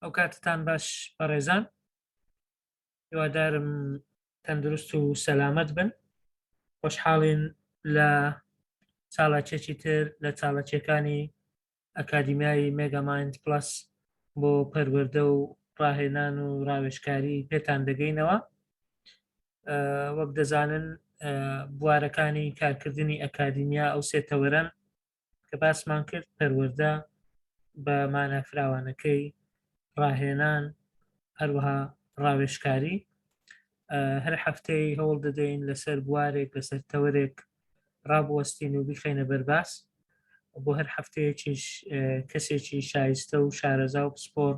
ئەو کاتتان باش بەڕێزان هیوادارم تەندروست و سەلامەت بن خۆشحاڵین لە چالاکیەکی تر لە چالاکیەکانی ئەکادیمیای مێگامایند پلس بۆ پەروەردە و ڕاهێنان و ڕاوێژکاری پێتان دەگەینەوە وەک دەزانن بوارەکانی کارکردنی ئەکادیمیا ئەو سێ تەوەرەن کە باسمان کرد پەروەردە بە مانا فراوانەکەی ڕاهێنان هەروەها ڕاوێژکاری هەر هەفتەی هەوڵ دەدەین لەسەر بوارێک لەسەر تەوەرێک ڕابوەستین و بیخەینە بەرباس بۆ هەر هەفتەیەکیش کەسێکی شایستە و شارەزا و پسپۆر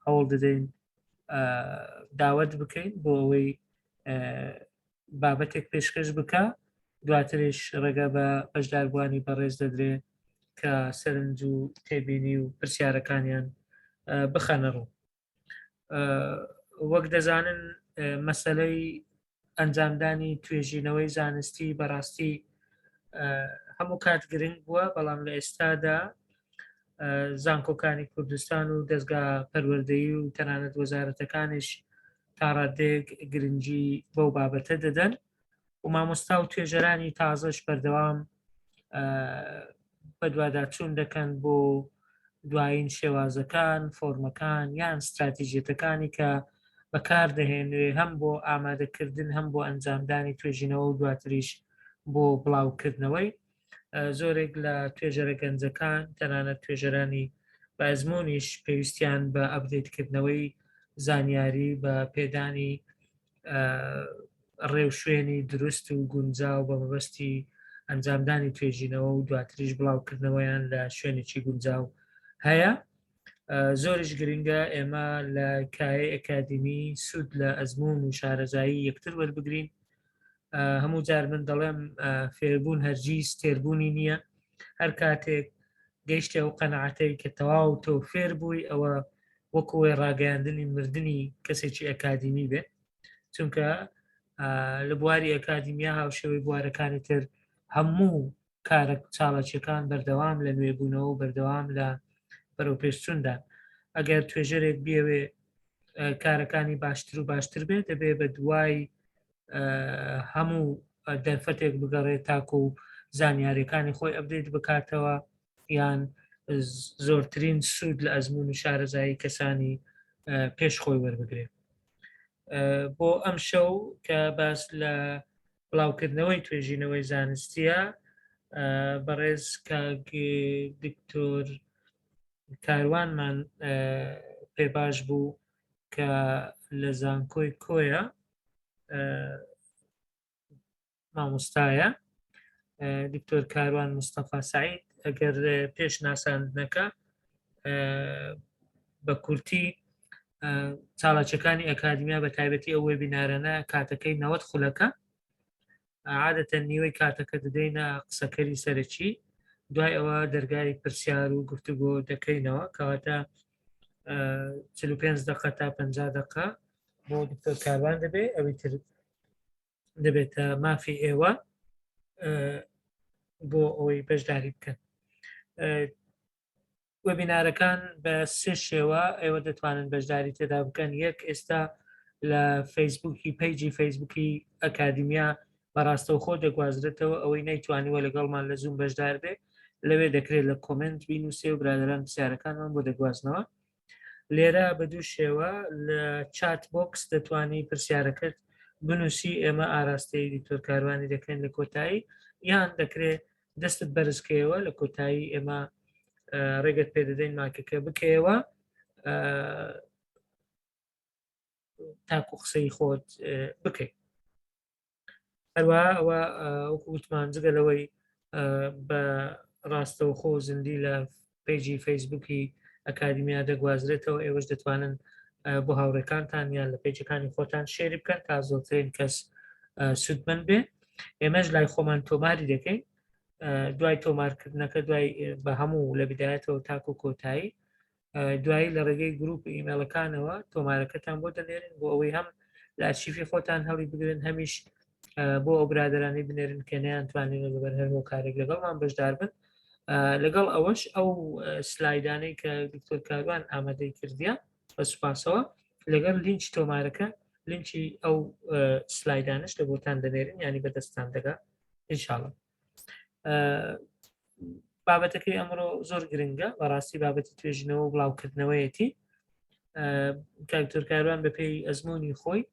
هەوڵ دەدەین داوت بکەین بۆ ئەوەی بابەتێک پێشکەش بکە دواتریش ڕێگە بە بەشداربووانی بەڕێز دەدرێ کە سەرنج و تێبینی و پرسیارەکانیان بخەنە ڕوو وەک دەزانن مەسلەی ئەنجامدانی توێژینەوەی زانستی بەڕاستی هەموو کات گرنگ بووە بەڵام لە ئێستادا زانکۆکانی کوردستان و دەستگا پەروەردەیی و تەنانەت وەزارەتەکانیش تاڕادەیەک گرنگی بەو بابەتە دەدەن و مامۆستا و توێژەرانی تازەش بەردەوام بەدواداچوون دەکەن بۆ دوایین شێوازەکان فۆرمەکان یان ستراتیژیەتەکانی کە بەکار دەهێنرێ هەم بۆ ئامادەکردن هەم بۆ ئەنجامدانی توێژینەوە و دواتریش بۆ بڵاوکردنەوەی زۆرێک لە توێژەرە گەنجەکان تەنانەت توێژەرانی بە ئەزمموونیش پێویستیان بە ئەپدەیتکردنەوەی زانیاری بە پێدانی ڕێوشوێنی دروست و گونجاو بە مەبەستی ئەنجامدانی توێژینەوە و دواتریش بڵاوکردنەوەیان لە شوێنێکی گونجاو هەیە زۆریش گرنگە ئێمە لە کایەی ئەکادیمی سوود لە ئەزمون و شارەزایی یەکتر وەربگرین هەموو جار من دەڵێم فێربوون هەرگیز تێربوونی نییە هەر کاتێک گەیشتە ئەو قەنەعەتەی کە تەواو تۆ فێر بووی ئەوە وەکوێ ڕاگەیاندنی مردنی کەسێکی ئەکادیمی بێت چونکە لە بواری ئەکادیمیا هاوشێوەی بوارەکانی تر هەموو کارە چاڵەکیەکان بەردەوام لە نوێبوونەوە و بەردەوام لە بەرەوپێشچووندا ئەگەر توێژەرێک بێوێ کارەکانی باشتر و باشتر بێت دەبێ بە دوای هەموو دەرفەتێک بگەڕێت تاکو و زانیاریەکانی خۆی ئەبدەیت بکاتەوە یان زۆرترین سوود لە ئەزمون و شارەزایی کەسانی پێش خۆی وەربگرێت بۆ ئەم شەو کە باس لە بڵاوکردنەوەی توێژینەوەی زانستیە بەڕێز کاک دکتۆر کاروانمان پێ باش بوو کە لە زانکۆی کۆیە مامۆستایە دکتۆر کاروان مستەفا سعید ئەگەر پێش ناساندنەکە بە کورتی چالاکیەکانی ئەکادیمیا بە تایبەتی ئەو وێبینارانە کاتەکەی 90 خولەکە عادەتەن نیوەی کاتەکە دەدەینە قسەکەری سەرەکی دوای ئەوە دەرگای پرسیار و گفتوگۆ دەکەینەوە کەواتە 45 دقە تا 50 دقە بۆ دکتۆر کاروان دەبێ ئەوی تر دەبێتە مافی ئێوە بۆ ئەوەی بەشداری بکەن وێبینارەکان بە سێ شێوە ئێوە دەتوانن بەشداری تێدا بکەن یەک ئێستا لە فەیسبوکی page ی فەیسبوکی ئەکادیمیا بەڕاستەوخۆ دەگوازرێتەوە ئەوەی نەیتوانیوە لەگەڵمان لە زووم بەشدار بێ لەوێ دەکرێت لە comment بینوسێ و برادران پرسیارەکانمان بۆ دەگوازنەوە لێرە بە دوو شێوە لە chat box دەتوانی پرسیارەکەت بنووسی ئێمە ئاراستەی دکتۆر کاروانی دەکەین لە کۆتایی یان دەکرێت دەستت بەرزکەیەوە لە کۆتایی ئێمە ڕێگەت پێدەدەین ماکەکە بکەیەوە تاکو قسەی خۆت بکەیت هەروە ئەوە وەکو وتمان جگە لەوەی بە ڕاستەوخۆ زیندی لە page ی فەیسبوکی ئەکادیمیا دەگوازرێتەوە ئێوەش دەتوانن بۆ هاوڕێکانتان یان لە page ەکانی خۆتان share ی بکەن تا زۆرترین کەس سوودمەند بێ ئێمەش لای خۆمان تۆماری دەکەین دوای تۆمارکردنەکە دوای بە هەموو لە بدایەتەوە تاکو کۆتایی دوایی لە ڕێگەی گروپ ئیمێڵەکانەوە تۆمارەکەتان بۆ دەنێرن بۆ ئەوەی هەم لە ئەرشیفی خۆتان هەڵی بگرن هەمیش بۆ ئەو برادرانی بنێرن کە نیان توانین لەبەر هەر هۆکارێک لەگەڵمان بەشدار بن لەگەڵ ئەوەش ئەو سلایدانەی کە دکتۆر کاروان ئامادەی کردیە. بە سوپاسەوە لەگەڵ لینکی تۆمارەکە لینکی ئەو سلایدانش لە بۆتان دەنێرن ینی بەدەستان دەگا ئینشاءاللە بابەتەکەی ئەمڕۆ زۆر گرنگە بەڕاستی بابەتی توێژینەوە و بڵاوکردنەوەیەتی کاک دکتۆر کاروان بەپێی ئەزمموی خۆی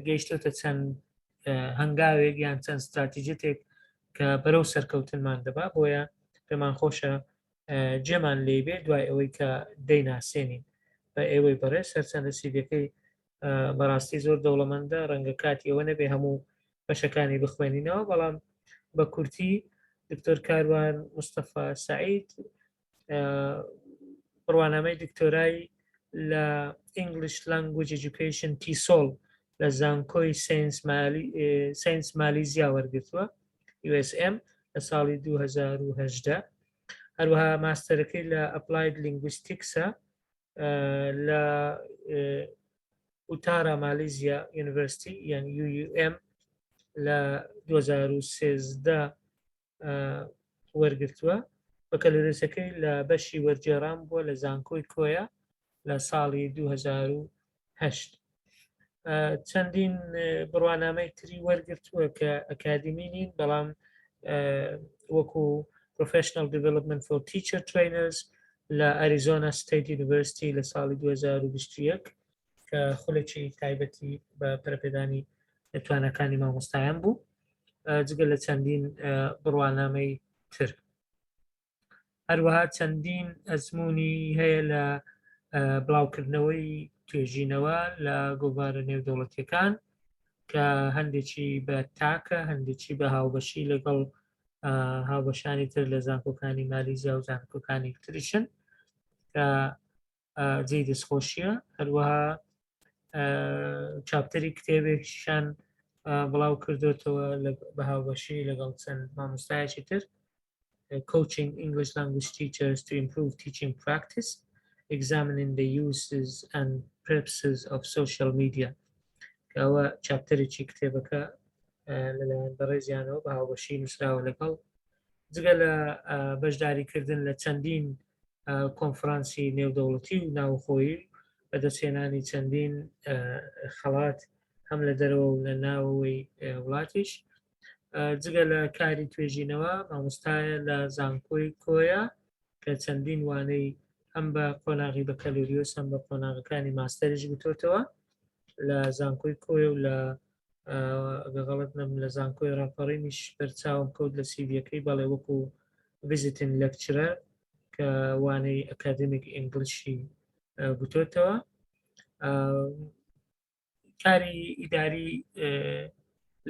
گەیشتۆتە چەند هەنگاوێک یان چەند ستراتیجێتێک کە بەرەو سەرکەوتنمان دەبا بۆیە پێمان خۆشە جێمان لێ بێ دوای ئەوەی کە دەیناسێنین بە ئێوەی بەڕێز هەرچەندە سیڤەکەی بەڕاستی زۆر دەوڵەمەندە ڕەنگە کاتی ئەوە نەبێ هەموو بەشەکانی بخوێنینەوە بەڵام بە کورتی دکتۆر کاروان مستەفا سعید بڕوانامەی دکتۆرای لە English Language Education TESOL لە زانکۆی سینس مالیزیا وەرگتووە USM لە ساڵی 2010 هەروەها ماستەرەکەی لە Applied Linguistics ە لە ئوتارا مالیزیا University یان UUM لە 2013 وەرگرتووە بەکەلۆریسەکەی لە بەشی وەرگێڕان بووە لە زانکۆی کۆیە لە ساڵی 2008 چەندین بڕوانامەی تری وەرگرتووە کە ئەکادمی نین بەڵام وەکو Professional Development for Teacher Trainers لە Arizona State University لە ساڵی 2021 کە خولێکی تایبەتی بە پەرەپێدانی توانەکانی مامۆستایان بوو جگە لە چەندین بڕوانامەی تر هەروەها چەندین ئەزمموی هەیە لە بڵاوکردنەوەی توێژینەوە لە گۆڤارە نێودەوڵەتیەکان کە هەندێکی بە تاکە هەندێکی بە هاوبەشی لەگەڵ هاوبەشانی تر لە زانکۆکانی مالیزیا و زانکۆکانی تریشن کە جێی دەستخۆشیە هەروەها chapter ی کتێبێکیشان بڵاو کردوتەوە بە هاوبەشی لەگەڵ چەند مامۆستایەکی تر Coaching English Language Teachers to Improve Teaching Practice Examining the Uses and Purposes of Social Media کە ئەوە chapter ێکی کتێبەکە لەلایەن بەڕێزیانەوە بە هاوبەشی نووسراوە لەگەڵ جگە لە بەشداریکردن لە چەندین کۆنفرانسی نێودەوڵەتی و ناوخۆیی بەدەستهێنانی چەندین خەڵات هەم لە دەرەوە و لە ناوەوەی وڵاتیش جگە لە کاری توێژینەوە مامۆستایە لە زانکۆی کۆیە کە چەندین وانەی هەم بە قۆناغی بەکەلوریۆس هەم بە قۆناغەکانی ماستەریش گوتۆتەوە لە زانکۆی کۆیە و لە ئەگە غەڵەت نەم لە زانکۆی ڕاپەڕینیش بەرچاوم کەوت لە سیڤیەکەی بەڵێ وەکو visiting lecturer کە وانەی academic English ی گوتۆتەوە کاری ئیداری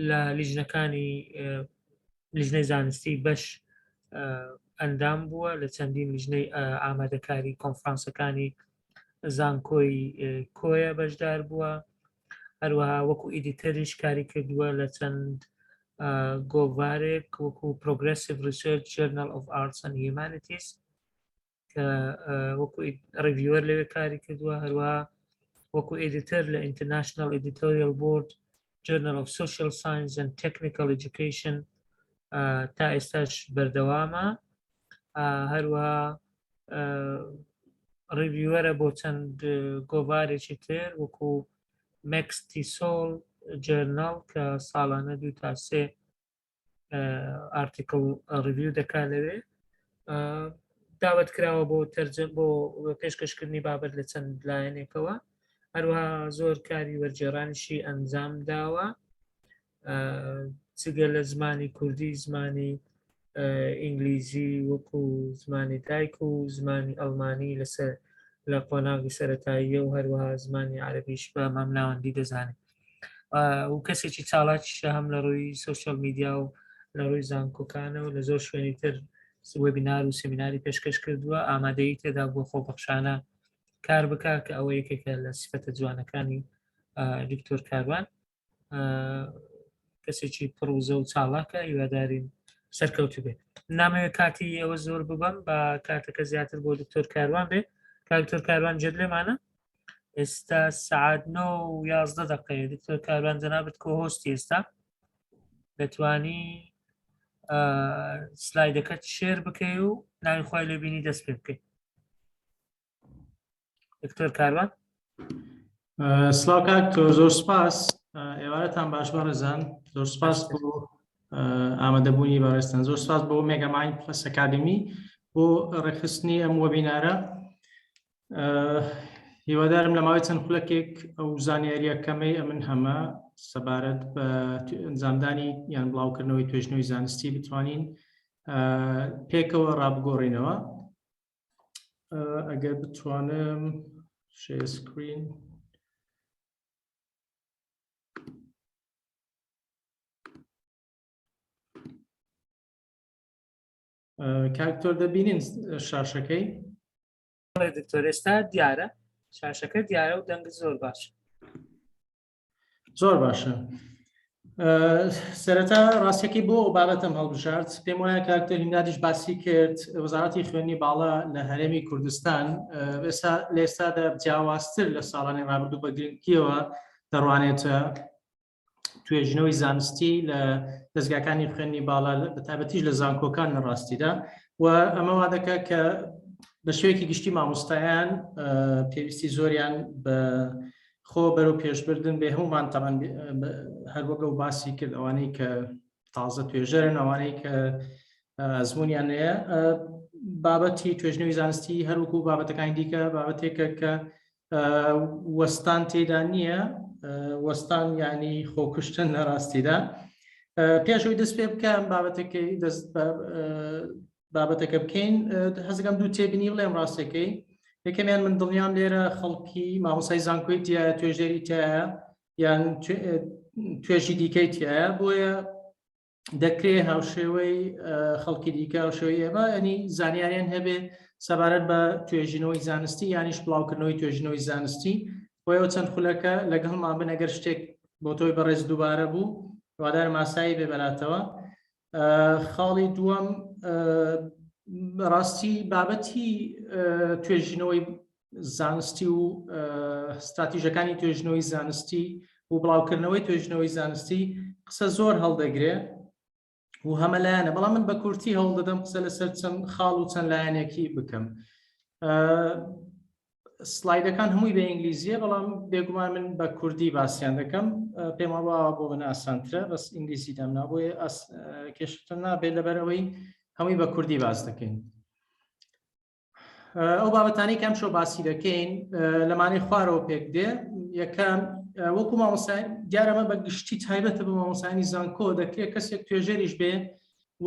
لە لیژنەکانی لیژنەی زانستی بەش ئەندام بووە لە چەندین لیژنەی ئامادەکاری کۆنفرانسەکانی زانکۆی کۆیە بەشدار بووە هەروەها وەکو editor یش کاری کردووە لە چەند گۆڤارێک وەکو Progressive Research Journal of Arts and Humanities کە وەکو reviewer لەوێ کاری کردووە هەروە وەکو editor لە International Editorial Board Journal of Social Science and Technical Education تا ئێستاش بەردەوامە هەروە reviewer ە بۆ چەند گۆڤارێکی تر وەکو MexTESOL Journal کە ساڵانە دوو تا سێ article review دەکا لەوێ داوت کراوە بۆ تەرجە بۆ پێشکەشکردنی بابەت لە چەند لایەنێکەوە هەروەها زۆر کاری وەرجێڕانیشی ئەنجام داوە جگە لە زمانی کوردی زمانی ئینگلیزی وەکو زمانی دایک و زمانی ئەڵمانی لەسەر لە قۆناغی سەتاییە و هەروەها زمانی عەربیش بە مامناوەندی دەزانێت و کەسێکی چاڵاکیشە هەم لە ڕووی social media و لە ڕووی زانکۆکانەوە لە زۆر شوێنی تر webinar و سمیناری پێشکەش کردووە ئامادەی تێدا بۆ خۆبەخشانە کار بکە کە ئەوە یەکێکە لە سفەتە جوانەکانی دکتۆر کاروان کەسێکی پڕوزە و چاڵاکە هیوادارین سەرکەوتو بێت نامەوێت کاتی ئەوە زۆر ببم بە کاتەکە زیاتر بۆ دکتۆر کاروان بێت کاکتۆر کاروان جێت لێمانە ئێستا سعات 9 و 11 دقەیە دکتۆر کاروان جەنابەت co-host ی ئێستا دەتوانی slide ەکەت share بکەی و ناوی خۆی لێبینی دەست پێ بکەیت دکتۆر کاروان. سلااو کاک تۆ زۆر سپاس ئێوارەتان باش بەڕێزان زۆر سپاس بۆ ئامادەبوونی بەڕێزتان زۆر سپاس بۆ مێگەماین پلس ئەکادمی بۆ ڕێکخستنی ئەم وەبینارە هیوادارم لە ماوەی چەند خولەکێک ئەو زانیاریە کەمەی ئەمن هەمە سەبارەت بە ئەنجامدانی یان بڵاوکردنەوەی توێژنەوەی زانستی بتوانین پێکەوە ڕابگۆڕینەوە ئەگەر بتوانم share screen کاکتۆر دەبینین شاشەکەی؟ دکتۆر ئێستا دیارە شاشەکە دیارە و دەنگ زۆر باش زۆر باشە سەرەتا ڕاستەکەی بۆ ئەو بابەتم هەڵبژارد پێم وایە کاکتەر هیمدادیش باسی کرد وەزارەتی خوێندنی باڵا لە هەرێمی کوردستان ئێستا لە ئێستادا جیاوازتر لە ساڵانی ڕابردوو بە گرنگیەوە دەڕوانێتە توێژینەوەی زانستی لە دەستگاکانی خوێندنی باڵا بە تایبەتیش لە زانکۆکان لە ڕاستیدا و ئەمە وا دەکات کە بە شێوەیەکی گشتی مامۆستایان پێویستی زۆریان بە خۆ بەرەو پێشبردن بێ هەمومان تەمان هەروەک ئەو باسی کرد ئەوانەی کە تازە توێژەرن ئەوانەی کە ئەزمونیان هەیە بابەتی توێژنەوەی زانستی هەروەکو بابەتەکانی دیکە بابەتێکە کە وەستان تێدا نییە وەستان ینی خۆکوشتن لە ڕاستیدا پێشەوەی دەست پێ بکەم بابەتەکەی دەست بابەتەکە بکەین حەزەکەم دوو تێبینی بڵێم ڕاستەکەی یەکەمیان من دڵنیام لێرە خەڵکی مامۆسای زانکۆی تایە توێژەری تایە یان توێژی دیکەی تایە بۆیە دەکرێ هاوشێوەی خەڵکی دیکە هاوشێوەی ئێمە ینی زانیاریان هەبێ سەبارەت بە توێژینەوەی زانستی یانیش بڵاوکردنەوەی توێژینەوەی زانستی بۆیەوە چەند خولەکە لەگەڵمان بن ئەگەر شتێک بۆ تۆی بەڕێز دووبارە بوو هیوادارم ئاسایی بێ بەلاتەوە خاڵی دووەم ڕاستی بابەتی توێژینەوەی زانستی و ستراتیژەکانی توێژنەوەی زانستی و بڵاوکردنەوەی توێژنەوەی زانستی قسە زۆر هەڵدەگرێ و هەمە لایەنە بەڵام من بە کورتی هەوڵ دەدەم قسە لەسەر چەند خاڵ و چەند لایەنێکی بکەم سلایدەکان هەمووی بە ئینگلیزیە بەڵام بێگومان من بە کوردی باسییان دەکەم پێم وابووە بۆ من ئاسانترە بەس ئینگلیزی دامنا بۆیە کێشتە نابێت لەبەر ئەوەی هەمووی بە کوردی باس دەکەین ئەو بابەتانەی کەم شۆ باسی دەکەین لەمانەی خوارەوە پێک دێ یەکەم وەکو مامۆسای دیارەمە بە گشتی تایبەتە بە مامۆسانی زانکۆ دەکرێت کەسێک توێژەریش بێ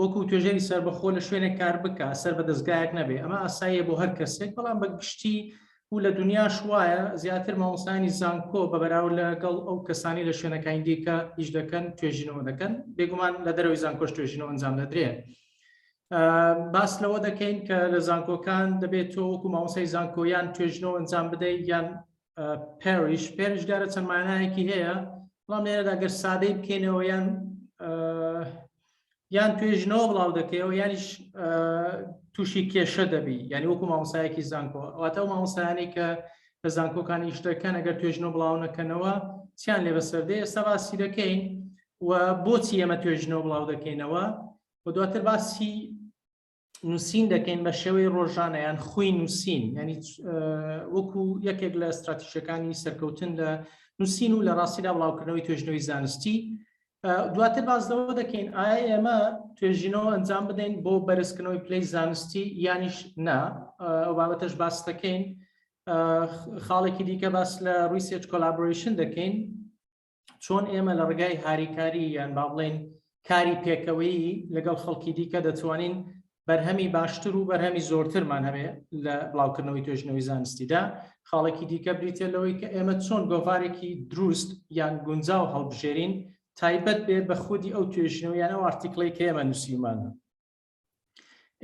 وەکو توێژەری سەربەخۆ لە شوێنێک کار بکە سەر بە دەستگایەک نەبێ ئەمە ئاساییە بۆ هەر کەسێک بەڵام بە گشتی و لە دنیاش وایە زیاتر مامۆستایانی زانکۆ بە بەراورد لەگەڵ ئەو کەسانی لە شوێنەکانی دیکە ئیش دەکەن توێژینەوە دەکەن بێگومان لە دەرەوەی زانکۆش توێژینەوە ئەنجام دەدرێت باس لەوە دەکەین کە لە زانکۆکان دەبێت تۆ وەکو مامۆستای زانکۆیان توێژنەوە ئەنجام بدەیت یان perish perish دیارە چەند مانایەکی هەیە بەڵام لێرەدا گەر سادەی بکەینەوە یان یان توێژنەوە بڵاو دەکەیەوە یانیش تووشی کێشە دەبی یعنی وەکو مامۆسایەکی زانکۆ واتە ئەو مامۆسایانی کە لە زانکۆکان ئیش دەکەن ئەگەر توێژنەوە بڵاو نەکەنەوە چیان لێ بەسەر دێ ئێستا باسی دەکەین و بۆچی ئێمە توێژنەوە بڵاو دەکەینەوە و دواتر باسی نووسین دەکەین بە شێوەی ڕۆژانە یان خوی نووسین ینی وەکو یەکێک لە استراتیژەکانی سەرکەوتن لە نووسین و لە ڕاستیدا بڵاوکردنەوەی توێژنەوەی زانستی دواتر باز لەوە دەکەین ئایا ئێمە توێژینەوە ئەنجام بدەین بۆ بەرزکردنەوەی پلەی زانستی یانیش نا ئەو بابەتەش باس دەکەین خاڵێکی دیکە باس لە research collaboration دەکەین چۆن ئێمە لە ڕێگای هاریکاری یان با بڵێین کاری پێکەوەیی لەگەڵ خەڵکی دیکە دەتوانین بەرهەمی باشتر و بەرهەمی زۆرترمان هەبێ لە بڵاوکردنەوەی توێژنەوەی زانستیدا خاڵێکی دیکە بریتە لەوەی کە ئێمە چۆن گۆڤارێکی دروست یان گونجاو هەڵبژێرین تایبەت بێ بە خودی ئەو توێژینەوە یان ئەو article ەی کە ئێمە نووسیومانە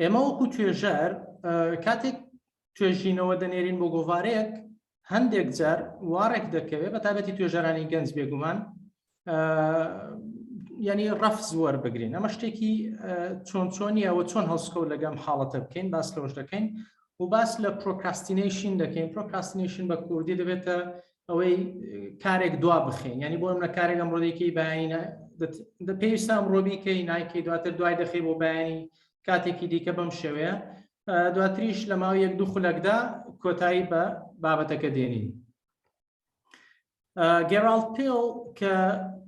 ئێمە وەکو توێژەر کاتێک توێژینەوە دەنێرین بۆ گۆڤارێک هەندێک جار واڕێک دەکەوێت بە تابەتی توێژەرانی گەنج بێگومان ینی ڕەفز وەربگرین ئەمە شتێکی چۆن چۆنیەوە چۆن هەڵسکەوت لەگەم حاڵەتە بکەین باس لەوەش دەکەین و باس لە procrastination دەکەین procrastination بە کوردی دەبێتە ئەوەی کارێک دوا بخین ینی بۆ منە کارێک ئەمڕۆ دەیکەی بەیانی پێویستە ئەمڕۆ بیکەی نایکەی دواتر دوای دەخەی بۆ بەیانی کاتێکی دیکە بەم شێوەیە دواتریش لە ماوەی یەک دوو خولەکدا کۆتایی بە بابەتەکە دێنین. گێراڵد پیل کە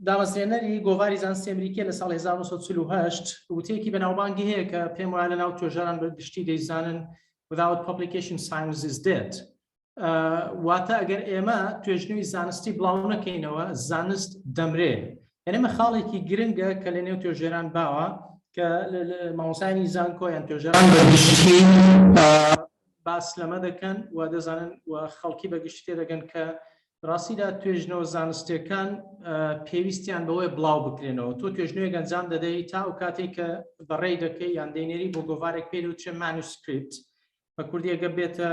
دامەزرێنەری گۆڤاری زانستی ئەمریکیە لە ساڵی 1948 وتەیەکی بەناوبانگی هەیە کە پێم وایە لە ناو توێژەران بە گشتی دەیزانن without publication science is dead. واتە ئەگەر ئێمە توێژنەوەی زانستی بڵاو نەکەینەوە زانست دەمرێ. یعنی ئەمە خاڵێکی گرنگە کە لە نێو توێژەران باوە کە مامۆستایانی زانکۆ یان توێژەران بە گشتی باس لەمە دەکەن و دەزانن و خەڵکی بە گشتی تێدەگەن کە ڕاستیدا توێژنەوە زانستیەکان پێویستیان بەوەی بڵاو بکرێنەوە. تۆ توێژنەوەیەک ئەنجام دەدەی تا ئەو کاتێک کە بەڕێی دەکەی یان دەینێری بۆ گۆڤارێک پێی دەوترێ manuscript، بە کوردی ئەگە بێتە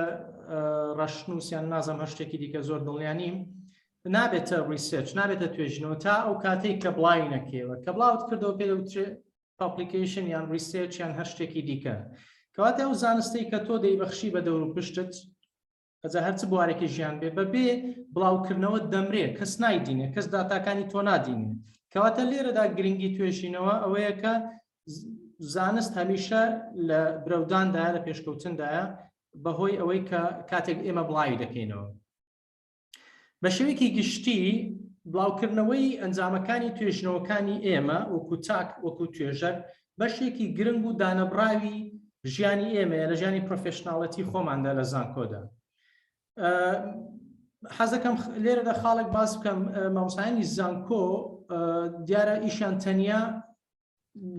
ڕەشنووس یان نازم هەر شتێکی دیکە زۆر دڵنیا نیم، نابێتە research، نابێتە توێژینەوە تا ئەو کاتێک کە بڵاوی نەکەیەوە. کە بڵاوت کردەوە پێ دەوترێ publication یان research یان هەر شتێکی دیکە. کەواتە ئەو زانستەی کە تۆ دەیبەخشی بە دەور و پشتت، ئەجا هەرچ بوارێکی ژیان بێ، بەبێ بڵاوکردنەوە دەمرێ، کەس نایدینێ، کەس داتاکانی تۆ نادینێ. کەواتە لێرەدا گرنگی توێژینەوە ئەوەیە کە زانست هەمیشە لە برەوداندایە، لە پێشکەوتندایە، بەهۆی ئەوەی کە کاتێک ئێمە بڵاوی دەکەینەوە. بە شێوەیەکی گشتی بڵاوکردنەوەی ئەنجامەکانی توێژینەوەکانی ئێمە وەکو تاک، وەکو توێژەر، بەشێکی گرنگ و دانەبڕاوی ژیانی ئێمەیە لە ژیانی professionality خۆماندا لە زانکۆدا. حەزەکەم لێرەدا خاڵێک باس بکەم. مامۆستایانی زانکۆ دیارە ئیشیان تەنیا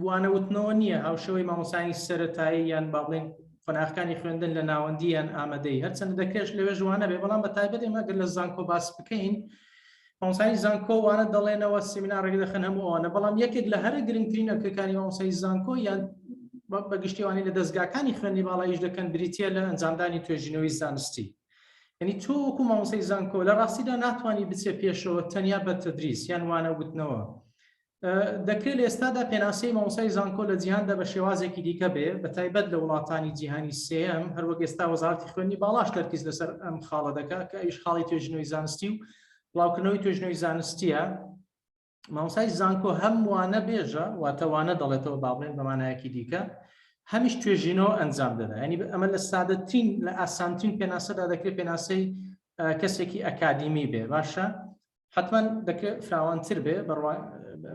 وانەوتنەوە نییە، هاوشێوەی مامۆستایانی سەرەتایی یان با بڵێین قۆناغەکانی خوێندن لە ناوەندی یان ئامادەیی، هەرچەندە دەکرێت لەوێش وانە بێ، بەڵام بە تایبەت ئێمە ئەگەر لە زانکۆ باس بکەین، مامۆستای زانکۆ وانە دەڵێنەوە، سیمینارێک دەخەن، هەموو ئەوانە، بەڵام یەکێک لە هەرە گرنگترین ئەرکەکانی مامۆستای زانکۆ یان بە گشتیوانی لە دەستگاکانی خوێندنی باڵاییش دەکەن بریتییە لە ئەنجامدانی توێژینەوەی زانستی. یعنی تۆ وەکو مامۆستای زانکۆ لە ڕاستیدا ناتوانانی بچێ پێشەوە تەنیا بە تدریس یان وانە وتنەوە. دەکرێت لە ئێستادا پێناسەی مامۆستای زانکۆ لە جیهاندا بە شێوازێکی دیکە بێ، بە تایبەت لە وڵاتانی جیهانی سێیەم، هەروەک ئێستا وەزارەتی خوێندنی باڵاش تەرکیز لەسەر ئەم خاڵە دەکات کە ئەویش خاڵی توێژینەوەی زانستی و بڵاوکردنەوەی توێژینەوەی زانستیە. مامۆستای زانکۆ هەم وانە بێژە، واتە وانە دەڵێتەوە با بڵێن بە مانایەکی دیکە، هەمیش توێژینەوە ئەنجام دەدا. یعنی ئەمە لە سادەترین، لە ئاسانترین پێناسەدا دەکرێت پێناسەی کەسێکی ئەکادیمی بێ. باشە، حتما دەکرێت فراوانتر بێ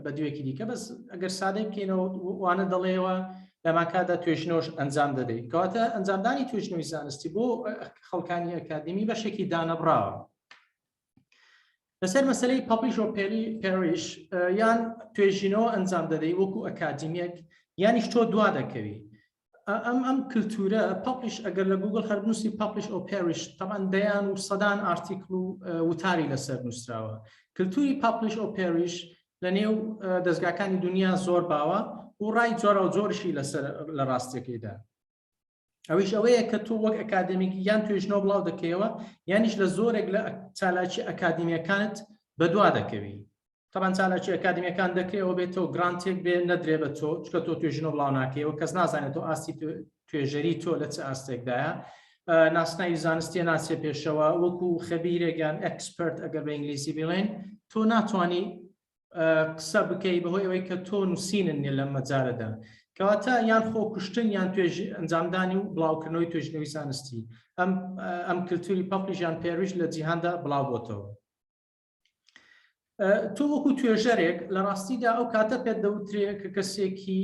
بە دوێکی دیکە، بەس ئەگەر سادەی بکەینەوە وانە دەڵێەوە لەماکاتدا توێژینەوەش ئەنجام دەدەیت. کەواتە ئەنجامدانی توێژینەوەی زانستی بۆ خەڵکانی ئەکادیمی بەشێکی دانەبڕاوە. لەسەر مەسلەی publish or perish، یان توێژینەوە ئەنجام دەدەی وەکو ئەکادیمیەک یانیش تۆ دوا دەکەوی. ئەم کللتورە publish، ئەگەر لە گوگل هەر بنووسی publish or perish، تەبعەن دەیان و سەدان article و وتاری لەسەر نووسراوە. کللتوری publish or perish لە نێو دەستگاکانی دنیا زۆر باوە و ڕای جۆرە و جۆرشی لەسەر لە ڕاستیەکەیدا. ئەویش ئەوەیە کە تۆ وەک ئەکادمیک یان توێژنەوە بڵاو دەکەیەوە یانیش لە زۆرێک لە چالاکی ئەکادیمیەکانت بەدوا دەکەوی. طبعا چالاکی ئەکادیمیەکان دەکرێت بێت تۆ grant ێک بێ نەدرێ بە تۆ، چونکە تۆ توێژینەوە بڵاو ناکەیەوە، کەس نازانێت تۆ ئاستی توێژەری تۆ لە چ ئاستێکدایە، ناسناوی زانستیە ناچێ پێشەوە وەکو خەبیرێک یان expert ئەگەر بە ئینگلیزی بڵێن، تۆ ناتوانانی قسە بکەی بەهۆی ئەوەی کە تۆ نووسینن نیە لەم مەجارەدا. کەواتە یان خۆکوشتن یان توێژ ئەنجامدانی و بڵاوکردنەوەی توێژینەوەی زانستی. ئەم کللتوری publish یان perish لە جیهاندا بڵاو بۆتەوە. تۆ وەکو توێژەرێک لە ڕاستیدا ئەو کاتە پێت دەوترێ کە کەسێکی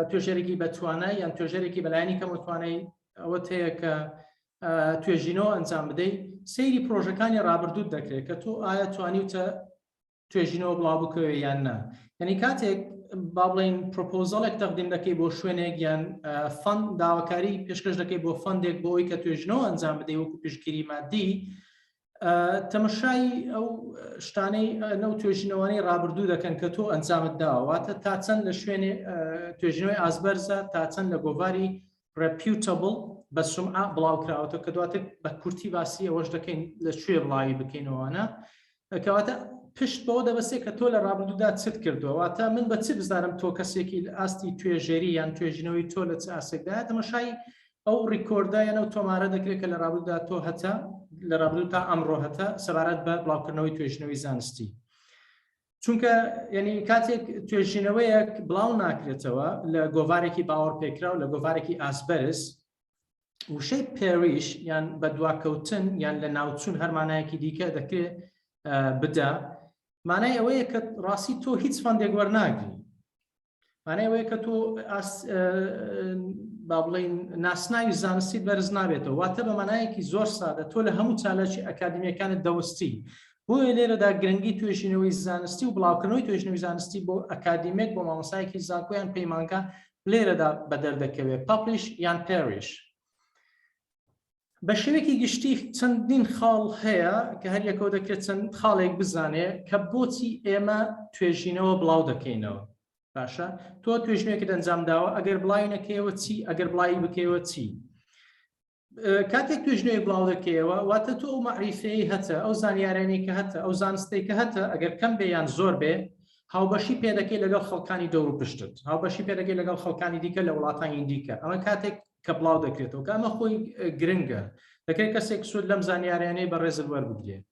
توێژەرێکی بەتوانای یان توێژەرێکی بەلایەنی کەم توانای ئەوەت هەیە کە توێژینەوە ئەنجام بدەیت، سەیری پرۆژەکانی ڕابردووت دەکرێت کە تۆ ئایا توانیوتە توێژینەوە بڵاو بکەوێ یان نا. یعنی کاتێک با بڵێین proposal ێک تەقدیم دەکەی بۆ شوێنێک یان fund داواکاری پێشکەش دەکەی بۆ fund ێک بۆ ئەوەی کە توێژینەوە ئەنجام بدەی وەکو پشتگیری مادی، تەمەشای ئەو شتانەی نەو توێژینەوانەی ڕابردوو دەکەن کە تۆ ئەنجامت داوە، واتە تا چەند لە شوێنێ توێژینەوەی ئازبەرزە، تا چەند لە گۆڤاری reputable بە سومعە بڵاو کراوەتەوە، کە دواتر بە کورتی باسی ئەوەش دەکەین لە کوێ بڵاوی بکەینەوەە. کەواتە پشت بەوە دەبەسێ کە تۆ لە ڕابردوودا چت کردووە. واتە من بە چ بزانم تۆ کەسێکی لە ئاستی توێژەری یان توێژینەوەی تۆ لە چ ئاستێکدایە؟ تەمەشای ئەو record ە یان ئەو تۆمارە دەکرێت کە لە ڕابردوودا تۆ هەتە، لە ڕابردوو تا ئەمڕۆ هەتە سەبارەت بە بڵاوکردنەوەی توێژینەوەی زانستی. چونکە یعنی کاتێک توێژینەوەیەک بڵاو ناکرێتەوە لە گۆڤارێکی باوەڕپێکراو، لە گۆڤارێکی ئاسبەرز، وشەی perish یان بەدواکەوتن یان لە ناوچوون هەرمانایەکی دیکە دەکرێت. بدا مانای ئەوەیە کە ڕاستی تۆ هیچ fund ێک وەرناگری مانای ئەوەیە کە تۆ با بڵین ناسناوی زانستی بەرز نابێتەوە واتە بە مانایەکی زۆر سادە تۆ لە هەموو چالاکی ئەکادمیەکانت دەوەستی بۆیە لێرەدا گرنگی توێژینەوەی زانستی و بڵاوکردنەوەی توێژینەوەی زانستی بۆ ئەکادیمێک بۆ مامۆسایەکی زانکۆیان پەیمانگا لێرەدا بەدەر دەکەوێت publish یان perish. بە شێوەیەکی گشتی چەندین خاڵ هەیە کە هەر یەکەوە دەکرێت چەند خاڵێک بزانێ کە بۆچی ئێمە توێژینەوە بڵاو دەکەینەوە باشە تۆ توێژینەوەیەکت ئەنجام داوە ئەگەر بڵاوی نەکەیەوە چی ئەگەر بڵاوی بکەیەوە چی کاتێک توێژینەوەی بڵاو دەکەیەوە واتە تۆ ئەو مەعریفەی هەتە ئەو زانیارانەی کە هەتە ئەو زانستەی کە هەتە ئەگەر کەم بێ یان زۆر بێ هاوبەشی پێدەکەی لەگەڵ خەڵکانی دەور و پشتت هاوبەشی پێدەکەی لەگەڵ خەڵکانی دیکە لە وڵاتانی دیکە ئەمە کاتێک کە بڵاو دەکرێتەوە کە ئەمە خۆی گرنگە دەکرێت کەسێک سوود لەم زانیاریانەی بەڕێزت وەربگرێت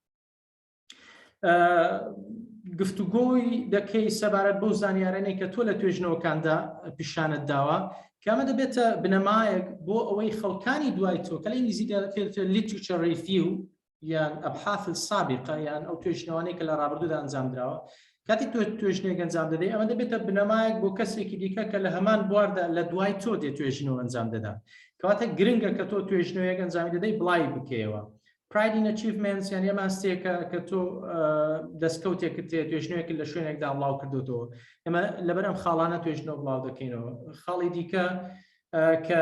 گفتوگۆی دەکەی سەبارەت بەو زانیارانەی کە تۆ لە توێژنەوەکاندا پیشانت داوە کامە دەبێتە بنەمایەک بۆ ئەوەی خەڵکانی دوای تۆ کە لە ئینگلیزی دەکرێت literature review یان أبحاث السابقة یان ئەو توێژنەوانەی کە لە ڕابردوودا ئەنجام دراوە کاتێک تۆ توێژنێک ئەنجام دەدەی ئەمە دەبێتە بنەمایەک بۆ کەسێکی دیکە کە لە هەمان بواردا لە دوای تۆ دێ توێژینەوە ئەنجام دەدا کەواتە گرنگە کە تۆ توێژنەوەیەک ئەنجامی دەدەی بڵاوی بکەیەوە pride in achievements یان ئەم هەستێکە کە تۆ دەستکەوتێکت تێ توێژنەوەیەکت لە شوێنێکدا بڵاو کردوتەوە ئێمە لەبەر ئەم خاڵانە توێژنەوە بڵاو دەکەینەوە خاڵی دیکە کە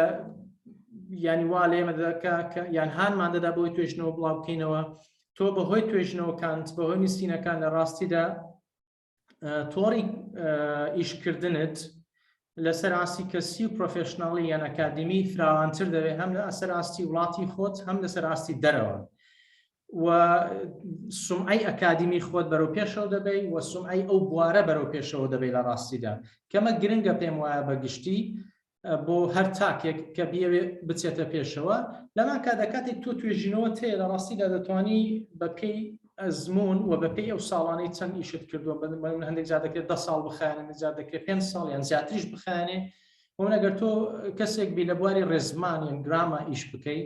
ینی وا لە ئێمە دەکا کە یان هانمان دەدا بۆی توێژنەوە بڵاو بکەینەوە تۆ بەهۆی توێژنەوەکانت بەهۆی نووسینەکان لە ڕاستیدا تۆڕی ئیشکردنت لەسەر ئاستی کەسی و professional ی یان ئەکادمی فراوانتر دەبێت هەم لە ئەسەر ئاستی وڵاتی خۆت هەم لەسەر ئاستی دەرەوە و سومعەی ئەکادیمی خۆت بەرەو پێشەوە دەبەی و سومعەی ئەو بوارە بەرەو پێشەوە دەبەی لە ڕاستیدا کەمە گرنگە پێم وایە بە گشتی بۆ هەر تاکێک کە بیەوێ بچێتە پێشەوە لەمان کاتدا کاتێک تۆ توێژینەوە تێ لە ڕاستیدا دەتوانی بە پێی ئەزمون و بە پێی ئەو ساڵانەی چەند ئیشت کردووە هەندێک جار دەکرێت 10 ساڵ بخایەنێ هەندێک جار دەکرێت 5 ساڵ یان زیاتریش بخایەنێ بۆ من ئەگەر تۆ کەسێک بی لە بواری ڕێزمان یان گراما ئیش بکەی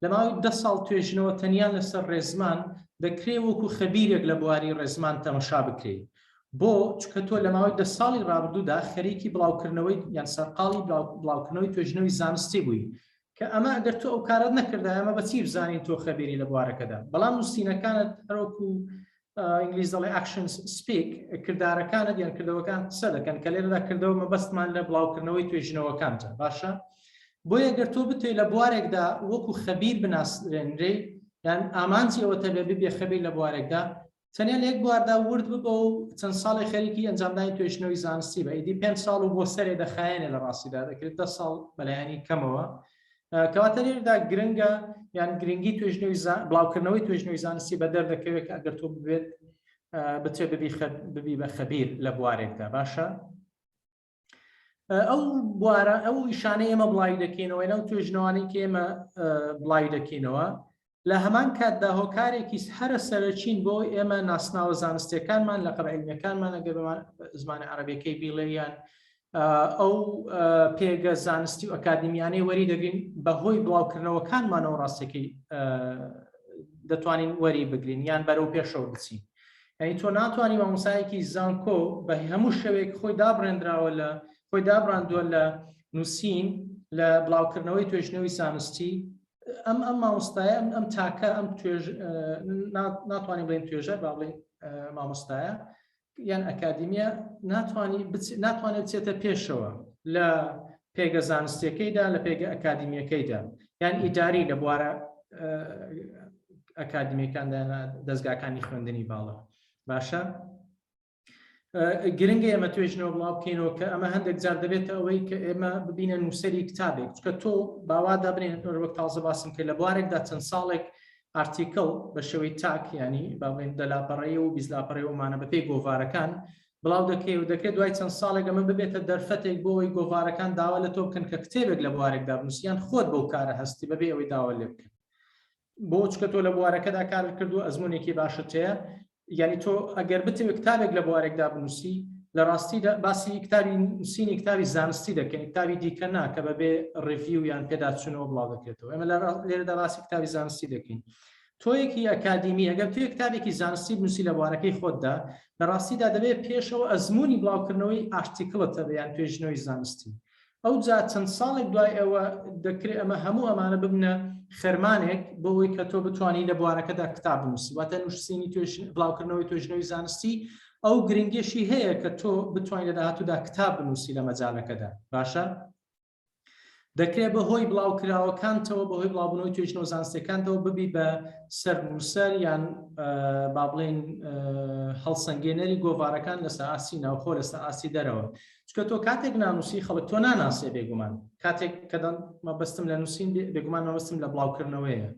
لە ماوەی دە ساڵ توێژینەوە تەنیا لەسەر ڕێزمان دەکرێ وەکو خەبیرێک لە بواری ڕێزمان تەمەشا بکرێی. بۆ؟ چونکە تۆ لە ماوەی دە ساڵی ڕابردوودا خەریکی بڵاوکردنەوەی یان سەرقاڵی بڵاوکردنەوەی توێژینەوەی زانستی بووی کە ئەمە ئەگەر تۆ ئەو کارەت نەکردایە ئەمە بە چی بزانین تۆ خەبیری لە بوارەکەدا بەڵام نووسینەکانت هەروەکو ئینگلیز دەڵێ actions speak کردارەکانت یان کردەوەکان قسە دەکەن کە لێرەدا کردەوە مەبەستمان لە بڵاوکردنەوەی توێژینەوەکانتە باشە بۆیە گەر تۆ بتێ لە بوارێکدا وەکو خەبیر بناسرێنرێ یان ئامانجی ئەوە تەبێ ببێ خەبیر لە بوارێکدا تەنیا لە یەک بواردا ورد ببە و چەند ساڵێ خەریکی ئەنجامدانی توێژینەوەی زانستی بە ئیدی پێنج ساڵ و بۆ سەرێ دەخایەنێ لە ڕاستیدا دەکرێت دە ساڵ بەلایەنی کەمەوە کەواتە لێرەدا گرنگە یان گرنگی توێژنەوەی بڵاوکردنەوەی توێژنەوەی زانستی بە دەردەکەوێت کە ئەگەر تۆ ببێت بچێ ببی ببی بە خەبیر لە بوارێکدا باشە ئەو بوارە ئەو ئیشانەی ئێمە بڵاوی دەکەینەوە ئەو توێژنەوانەی کە ئێمە بڵاوی دەکەینەوە لە هەمان کاتدا هۆکارێکی هەرە سەرەکین بۆ ئێمە ناسناوە زانستیەکانمان لە قەب علمیەکانمان ئەگەر زمانی عەرەبیەکەی بیڵێ یان ئەو پێگە زانستی و ئەکادمیانەی وەری دەگرین بەهۆی بڵاوکردنەوەکانمانەوە ڕاستەکەی دەتوانین وەری بگرین یان بەرەو پێشەوە بچین یعنی تۆ ناتوانانی مامۆسایەکی زانکۆ بە هەموو شێوەیەک خۆی دابڕێنراوە لە خۆی دابراندووە لە نووسین لە بڵاوکردنەوەی توێژنەوەی زانستی ئەم ئەم مامۆستایە ئەم ئەم تاکە ئەم توێژ ناتوانین بڵێن توێژەر با بڵێن مامۆستایە یان ئەکادیمیە ناتوانانی ناتوانێت بچێتە پێشەوە لە پێگە زانستیەکەیدا لە پێگە ئەکادیمیەکەیدا یان ئیداری لە بوارە ئەکادیمیەکاندا دەستگاکانی خوێندنی باڵا باشە گرنگە ئێمە توێژنەوە بڵاو بکەینەوە کە ئەمە هەندێک جار دەبێتە ئەوەی کە ئێمە ببینە نووسەری کتابێک چکە تۆ باوادا بنێن وەک تازە باسم کرد لە بوارێکدا چەند ساڵێک article بە شێوەی تاک ینی با بڵێن دە لاپەڕەیە و 20 لاپەڕەیە ومانە بەپێی گۆڤارەکان بڵاو دەکەی و دەکرێت دوای چەند ساڵێک ئەمە ببێتە دەرفەتێک بۆ ئەوەی گۆڤارەکان داوا لە تۆ بکەن کە کتێبێک لە بوارێکدا بنووسیان خۆت بەو کارە هەستی بەبێ ئەوەی داوا لێ بکەن بۆ چکە تۆ لە بوارەکەدا کارت کردو ئەزمونێکی باشت هەیە یعنی تۆ ئەگەر بتەوێت کتابێک لە بوارێکدا بنووسی لە ڕاستیدا باسی کتابی نووسینی کتابی زانستی دەکەین کتابی دیکە نا کە بەبێ review یان پێداچوونەوە بڵاو دەکرێتەوە ئێمە لێرەدا باسی کتابی زانستی دەکەین. تۆیەکی ئەکادیمی ئەگەر تۆ کتابێکی زانستی بنووسی لە بوارەکەی خۆتدا لە ڕاستیدا دەبێت پێشەوە ئەزمموی بڵاوکردنەوەی article ت هەبێ یان توێژینەوەی زانستی ئەوجا چەند ساڵێک دوای ئەوە دەکرێت ئەمە هەموو ئەمانە ببنە خەرمانێک بۆ ئەوەی کە تۆ بتوانی لە بوارەکەدا کتاب بنووسی واتە نووسینی بڵاوکردنەوەی توێژینەوەی زانستی ئەو گرنگیشی هەیە کە تۆ بتوانین لە داهاتوودا کتاب بنووسی لە مەجالەکەدا باشە دەکرێت بەهۆی بڵاوکراوەکانتەوە بەهۆی بڵاوبوونەوەی توێژینەوە زانستیەکانتەوە ببی بە سەرنووسەر یان با بڵێین هەڵسەنگێنەری گۆڤارەکان لەسەر ئاستی ناوخۆ لەسەر ئاستی دەرەوە چونکە تۆ کاتێک نانووسی خەڵک تۆ ناناسێ بێگومان کاتێک کە مەبەستم لە نووسین بێگومان مەبەستم لە بڵاوکردنەوەیە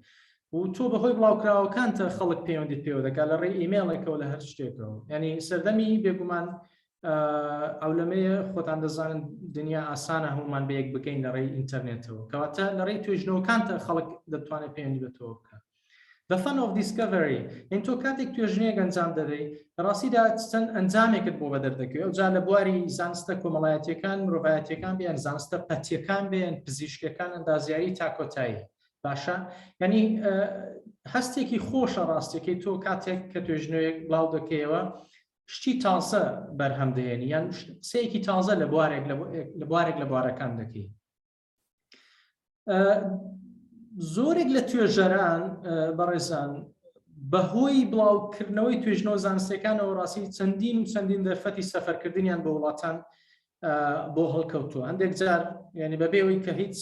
و تۆ بەهۆی بڵاوکراوەکانتە خەڵک پەیوەندیت پێوە دەکات لە ڕێی ئیمێڵێکەوە لە هەر شتێکەوە ینی سەردەمی بێگومان ئەولەمەیە خۆتان دەزانن دنیا ئاسانە هەمومان بە یەک بگەین لە ڕێی ئینتەرنێتەوە کەواتە لە ڕێی توێژنەوەکانتە خەڵک دەتوانێت پەیوەندی بە تۆ بکات The fun of discovery یعنی تۆ کاتێک توێژینەیەک ئەنجام دەدەی لە ڕاستیدا چەند ئەنجامێکت بۆ بەدەر دەکەوێت ئەوجا لە بواری زانستە کۆمەڵایەتیەکان مرۆڤایەتیەکان بێن زانستە پەتیەکان بێن پزیشکەکان ئەندازیاری تا کۆتایی باشە یعنی هەستێکی خۆشە ڕاستیەکەی تۆ کاتێک کە توێژنەوەیەک بڵاو دەکەیەوە شتی تازە بەرهەم دەهێنی یان قسەیەکی تازە لە بوارێک لە بوارێک لە بوارەکان دەکەی زۆرێک لە توێژەران بەڕێزان بەهۆی بڵاوکردنەوەی توێژنەوە زانستەکانەوە ڕاستی چەندین و چەندین دەرفەتی سەفەرکردنیان بۆ وڵاتان بۆ هەڵکەوتووە هەندێک جار یعنی بەبێ ئەوەی کە هیچ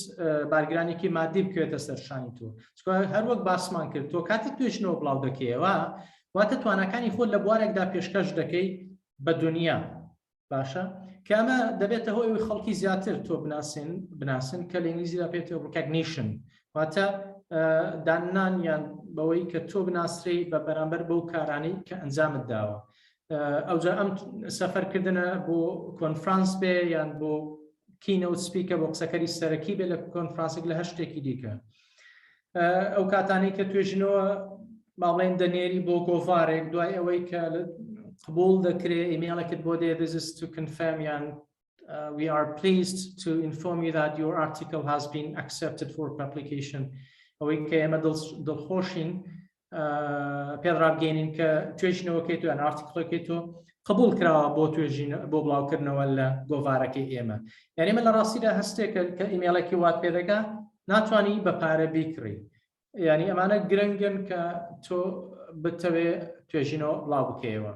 بارگرانێکی مادی بکەوێتە سەر شانی تۆ چونکە هەروەک باسمان کرد تۆ کاتێک توێژنەوە بڵاو دەکەیەوە واتە تواناکانی خۆت لە بوارێکدا پێشکەش دەکەی بە دنیا باشە کە ئەمە دەبێتە هۆی ئەوەی خەڵکی زیاتر تۆ بناسن بناسن کە لە ئینگلیزیدا پێت recognition واتە داننان یان بەوەی کە تۆ بناسرێی بە بەرامبەر بەو کارانەی کە ئەنجامت داوە ئەوجا ئەم سەفەرکردنە بۆ کۆنفرانس بێ یان بۆ keynote speaker بۆ قسەکەری سەرەکی بێ لە کۆنفرانسێک لە هەر شتێکی دیکە ئەو کاتانەی کە توێژینەوە با بڵێن دەنێری بۆ گۆڤارێک دوای ئەوەی کە قبول دەکرێ ئیمێڵێکت بۆ دێ this is to confirm یان we are pleased to inform you that your article has been accepted for publication ئەوەی کە ئێمە دڵخۆشین پێت ڕابگەینین کە توێژینەوەکەی تۆ یان article ەکەی تۆ قبول کراوە بۆ توێژین بۆ بڵاوکردنەوە لە گۆڤارەکەی ئێمە یعنی من لە ڕاستیدا هەستێکە کە ئیمێڵێکی وات پێدەگا ناتوانانی بە پارە بیکڕی یعنی ئەمانە گرنگن کە تۆ بتەوێ توێژینەوە بڵاو بکەیەوە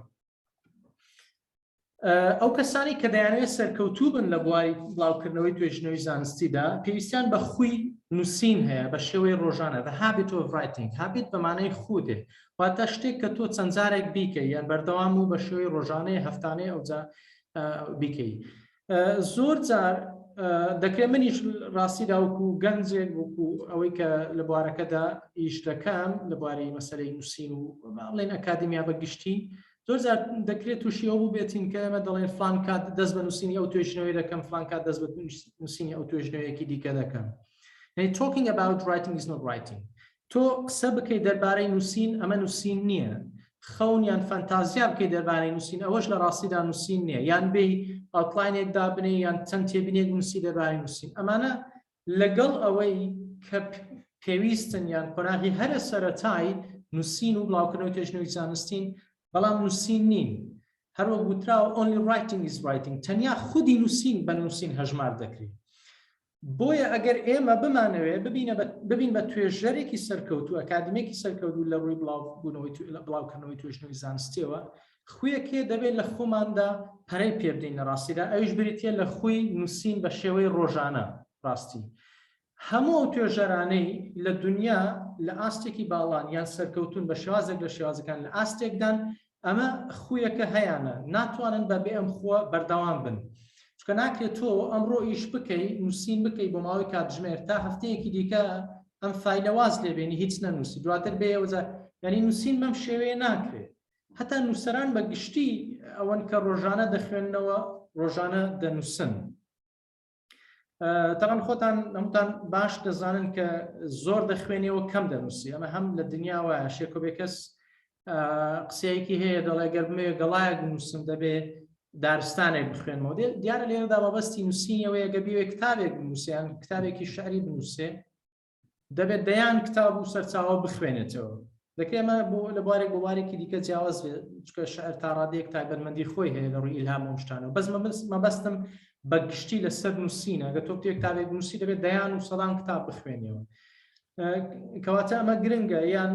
ئەو کەسانی کە دەیانەوێت سەرکەوتوو بن لە بواری بڵاوکردنەوەی توێژینەوەی زانستیدا پێویستیان بە خوی نووسین هەیە بە شێوەی ڕۆژانە the habit of writing habit بە مانای خوو دێ واتە شتێک کە تۆ چەند جارێک بیکەی یان بەردەوام و بە شێوەی ڕۆژانەیە هەفتانەیە ئەوجا بیکەی زۆر جار دەکرێت منیش ڕاستیدا وەکو گەنجێک وەکو ئەوەی کە لە بوارەکەدا ئیش دەکەم لە بواری مەسەرەی نووسین و بڵێن ئەکادیمیا بە گشتی زۆر جار دەکرێت تووشی ئەو بووبێتین کە ئێمە دەڵێن فلان کات دەست بە نووسینی ئەو توێژینەوەی دەکەم فلان کات دەست بە نووسینی ئەو توێژینەوەیەکی دیکە دەکەم یعنی talking about writing is not writing تۆ قسە بکەیت دەربارەی نووسین ئەمە نووسین نییە خەون یان فەنتازیا بکەیت دەربارەی نووسین ئەوەش لە ڕاستیدا نووسین نییە یان بێ outline ێک دابنێ یان چەند تێبینێک نووسی دەربارەی نووسین ئەمانە لەگەڵ ئەوەی کە پێویستن یان قۆناغی هەرە سەرەتای نووسین و بڵاوکردنەوەی توێژینەوەی زانستین، بەڵام نووسین نین. هەروەک وتراوە only writing is writing، تەنیا خودی نووسین بە نووسین هەژمار دەکرێت. بۆیە ئەگەر ئێمە بمانەوێت ببین بە توێژەرێکی سەرکەوتوو، ئەکادیمێکی سەرکەوتوو لە ڕووی بڵاوکردنەوەی توێژینەوەی زانستیەوە، خویەک هەیە دەبێت لە خۆماندا پەرەی پێ بدەین لە ڕاستیدا ئەویش بریتیە لە خوی نووسین بە شێوەی ڕۆژانە ڕاستی هەموو ئەو توێژەرانەی لە دنیا لە ئاستێکی باڵان یان سەرکەوتون بە شێوازێک لە شێوازەکان لە ئاستێکدان ئەمە خویەکە هەیانە ناتوانن بە بێ ئەم خووە بەردەوام بن چونکە ناکرێت تۆ ئەمڕۆ ئیش بکەی نووسین بکەی بۆ ماوەی کاتژمێر تا هەفتەیەکی دیکە ئەم فایلە واز لێبێنی هیچ نەنووسی دواتر بێەوە یعنی نووسین بەم شێوەیە ناکرێت هەتا نووسەران بە گشتی ئەوەن کە ڕۆژانە دەخوێننەوە ڕۆژانە دەنووسن تەبعەن خۆتان هەمووتان باش دەزانن کە زۆر دەخوێنیەوە کەم دەنووسی ئەمە هەم لە دنیا وایە شێرکۆ بێکەس قسەیەکی هەیە دەڵێ گەر بمەوێ گەڵایەک بنووسم دەبێ دارستانێک بخوێنمەوە دیارە لێرەدا مەبەستی نووسینەوەیە گە بیوێ کتابێک بنووسێ یان کتابێکی شعری بنووسێ دەبێت دەیان کتاب و سەرچاوە بخوێنێتەوە. دەکرێت ئەمە بۆ لە بوارێک بۆ بوارێکی دیکە جیاواز بێت چونکە شعر تا ڕادەیەک تایبەتمەندی خۆی هەیە لە ڕووی ئیلهام و شتانەوە بەس مەبەستم بە گشتی لەسەر نووسینە گە تۆ بتێک کتابێک بنووسی دەبێت دەیان و سەدان کتاب بخوێنیەوە کەواتە ئەمە گرنگە یان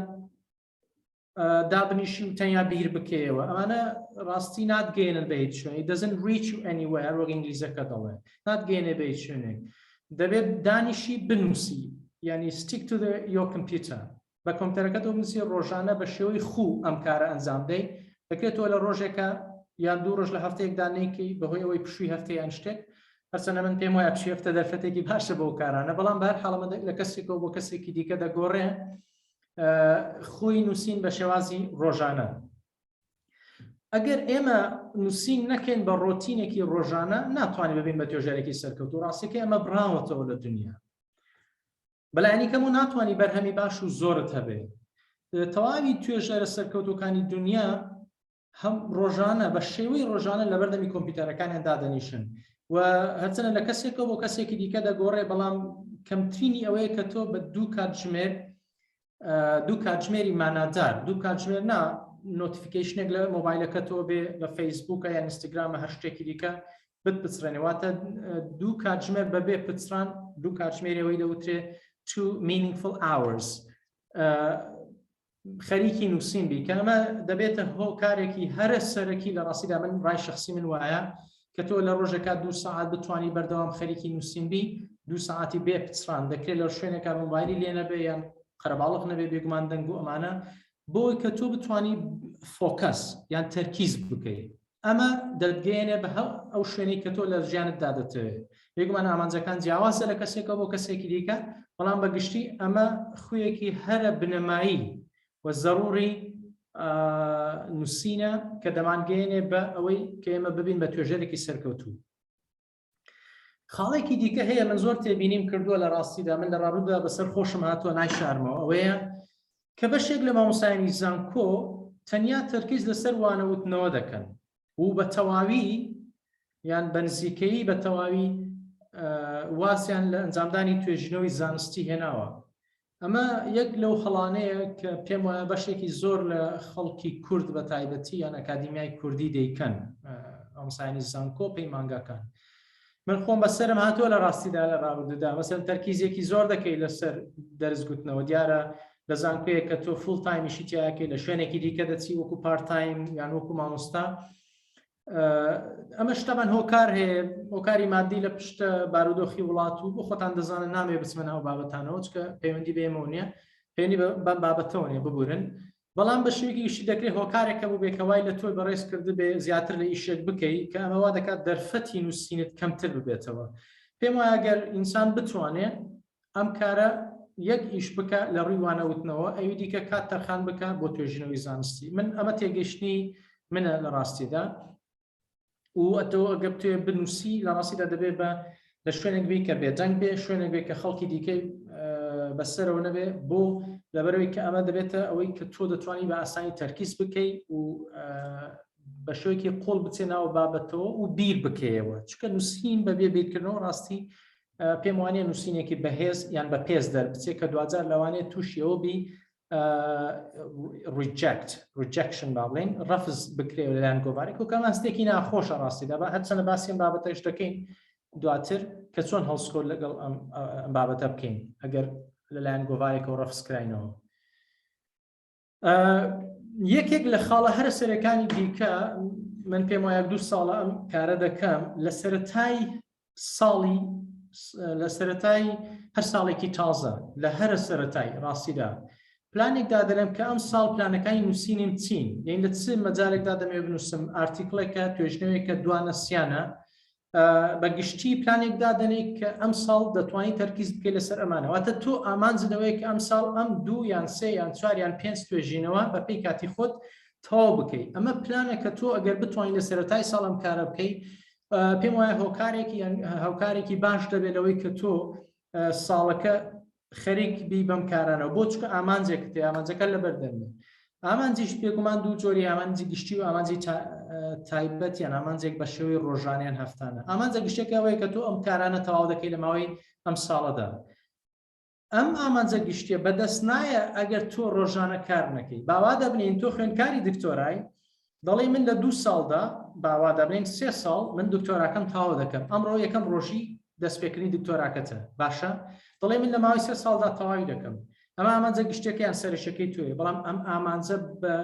دابنیشی و تەنیا بیر بکەیەوە ئەمانە ڕاستی ناتگەێنن بە هیچ شوێنی doesn't reach you anywhere وەک ئینگلیزەکە دەڵێ ناتگەێنێ بە هیچ شوێنێک دەبێت دانیشی بنووسی یعنی stick to the your computer بە کۆمپیوتەرەکەتەوە بنووسی ڕۆژانە بە شێوەی خوو ئەم کارە ئەنجام دەی دەکرێت تۆ لە ڕۆژێکە یان دوو ڕۆژ لە هەفتەیەکدا نەیکەی بەهۆی ئەوەی پشووی هەفتەی یان شتێک هەرچەندە من پێم وایە پشووی هەفتە دەرفەتێکی باشە بۆ کارانە بەڵام بەهەر حاڵ ئەمە لە کەسێکەوە بۆ کەسێکی دیکە دەگۆڕێ خوی نووسین بە شێوازی ڕۆژانە ئەگەر ئێمە نووسین نەکەین بە ڕۆتینێکی ڕۆژانە ناتوانین ببین بە توێژەرێکی سەرکەوتوو ڕاستیەکەی ئەمە بڕاوەتەوە لە دنیا بەلایەنی کەم و ناتوانانی بەرهەمی باش و زۆرت هەبێ تەواوی توێژەرە سەرکەوتوەکانی دنیا هەم ڕۆژانە بە شێوەی ڕۆژانە لەبەردەمی کۆمپیوتەرەکانیان دادەنیشن و هەرچەنە لە کەسێکەوە بۆ کەسێکی دیکە دەگۆڕێ بەڵام کەمترینی ئەوەیە کە تۆ بە دوو کاتژمێر دوو کاتژمێری مانادار دوو کاتژمێر نا notification ێک لە مۆبایلەکە تۆ بێ لە فەیسبوکە یان ئینستاگرامە هەر شتێکی دیکە بتپچڕێنێ واتە دوو کاتژمێر بەبێ پچڕان دوو کاتژمێری ئەوەی دەوترێ two meaningful hours خەریکی نووسین بی کە ئەمە دەبێتە هۆکارێکی هەرە سەرەکی لە ڕاستیدا من ڕای شخصی من وایە کە تۆ لە ڕۆژێکا دوو سەعات بتانی بەردەوام خەریکی نووسین بی دوو سەعاتی بێ پچڕان دەکرێت لە شوێنێکا مۆبایلی لێ نەبێ یان قەرەباڵغ نەبێ بێگومان دەنگ و ئەمانە بۆی کە تۆ بتانی focus یان تەرکیز بکەیت ئەمە دەتگەیەنێ بە ئەو شوێنەی کە تۆ لە ژیانتدا دەتەوێت. بێگومان ئامانجەکان جیاوازە لە کەسێکەوە بۆ کەسێکی دیکە، بەڵام بە گشتی ئەمە خویەکی هەرە بنەمایی و زەڕوڕی نووسینە کە دەمانگەیەنێ بە ئەوەی کە ئێمە ببین بە توێژەرێکی سەرکەوتوو. خاڵێکی دیکە هەیە من زۆر تێبینیم کردووە لە ڕاستیدا من لە ڕابردوودا بەسەر خۆشم هاتووە نایشارمەوە ئەوەیە کە بەشێک لە مامۆستایانی زانکۆ تەنیا تەرکیز لەسەر وانەوتنەوە دەکەن و بە تەواوی یان بە نزیکەیی بە تەواوی وازیان لە ئەنجامدانی توێژینەوەی زانستی هێناوە ئەمە یەک لەو هەڵانەیە کە پێم وایە بەشێکی زۆر لە خەڵکی کورد بە تایبەتی یان ئەکادیمیای کوردی دەیکەن مامۆستایانی زانکۆ پەیمانگاکان من خۆم بەسەرم هاتووە لە ڕاستیدا لە ڕابردوودا مەسەن تەرکیزێکی زۆر دەکەی لەسەر دەرس گوتنەوە دیارە لە زانکۆیەک کە تۆ full time یشی تیاکەی لە شوێنێکی دیکە دەچی وەکو part time یان وەکو مامۆستا ئەمە شتەمان هۆکار هەیە هۆکاری مادی لە پشت بارودۆخی وڵات و بۆ خۆتان دەزانن نامێ بچمە ناو بابەتانەوە چکە پەیوەندی بێمەوە نییە پەیوەندی بەم بابەتەوە نیە ببورن بەڵام بە شێوەیەکی گشتی دەکرێت هۆکارێک هەبوو بێ کە وای لە تۆی بەڕێز کردبێ زیاتر لە ئیشێک بکەی کە ئەمە وا دەکات دەرفەتی نووسینت کەمتر ببێتەوە پێم وایە گەر ئینسان بتوانێ ئەم کارە یەک ئیش بکە لە ڕووی وانەوتنەوە ئەوی دیکە کات تەرخان بکە بۆ توێژینەوەی زانستی من ئەمە تێگەشتنی منە لە ڕاستیدا و ئەتۆ ئەگە بتێ بنووسی لە ڕاستیدا دەبێ بە لە شوێنێک بی کە بێدەنگ بێ شوێنێک بێ کە خەڵکی دیکەی بەسەرەوە نەبێ بۆ لەبەرەوەی کە ئەمە دەبێتە ئەوەی کە تۆ دەتوانی بە ئاسانی تەرکیز بکەیت و بە شێوەیەکی قوڵ بچێ ناو بابەتەوە و بیر بکەیەوە چکە نووسین بە بێ بیرکردنەوە ڕاستی پێم وانە نووسینێکی بەهێز یان بە پێز دەربچێت کە دوجار لەوانەیە تووشیەوە بی reject rejection با بڵێین ڕەفز بکرێ لەلایەن گۆڤارێک و کەمان ستێکی ناخۆشە ڕاستیدا بە هەرچەنە باسییم بابەتەش دەکەین دواتر کە چۆن هەڵسکۆر لەگەڵ ئەم بابەتە بکەین ئەگەر لەلایەن گۆڤارێکەوە ڕەفز کراینەوە یەکێک لە خاڵە هەرە سەرەکانی دیکە من پێم وایە دوو ساڵە ئەم کارە دەکەم لە سەرەتای ساڵی لە سەرەتای هەر ساڵێکی تازە لە هەرە سەرەتای ڕاستیدا پلانێک دادەنێم کە ئەم ساڵ پلانەکانی نووسینیم چین یعنی لە چ مەجالێکدا دەمەوێت بنووسم article ێکە توێژنەوەیەکە دوانە سیانە بە گشتی پلانێک دادەنێی کە ئەم ساڵ دەتوانانی تەرکیز بکەیت لەسەر ئەمانە واتە تۆ ئامانجەوەیە کە ئەم ساڵ ئەم دوو یان سێ یان چوار یان پێنج توێژینەوە بە پێی کاتی خۆت تەواو بکەیت ئەمە پلانە کە تۆ ئەگەر بتوانین لە سەرەتای ساڵ ئەم کارە بکەیت پێم وایە هۆکارێکی هاوکارێکی باش دەبێت لەوەی کە تۆ ساڵەکە خەریک بی بەم کارانەوە بۆ چکە ئامانجێک تێ ئامانجەکە لەبەر دەمێ ئامانجیش پێگومان دوو جۆری ئامانجی گشتی و ئامانجی تایبەت یان ئامانجێک بە شێوەی ڕۆژانیان هەفتانە ئامانجە گشتێکە ئەوەیە کە تۆ ئەم کارانە تەواو دەکەی لە ماوەی ئەم ساڵەدا. ئەم ئامانجە گشتیە بەدەست نایە ئەگەر تۆ ڕۆژانە کار نەکەی. با وا دابنێین تۆ خوێندکاری دکتۆرای، دەڵێی من لە دوو ساڵدا، با وا دابنێین سێ ساڵ من دکتۆراکەم تەواو دەکەم، ئەمڕۆ یەکەم ڕۆژی دەستپێکردنی دکتۆراکەتە، باشە دەڵێی من لە ماوەی سێ ساڵدا تەواوی دەکەم. ئەمە ئامانجە گشتیەکە یان سەرەکیەکەی تۆیە، بەڵام ئەم ئامانجە بە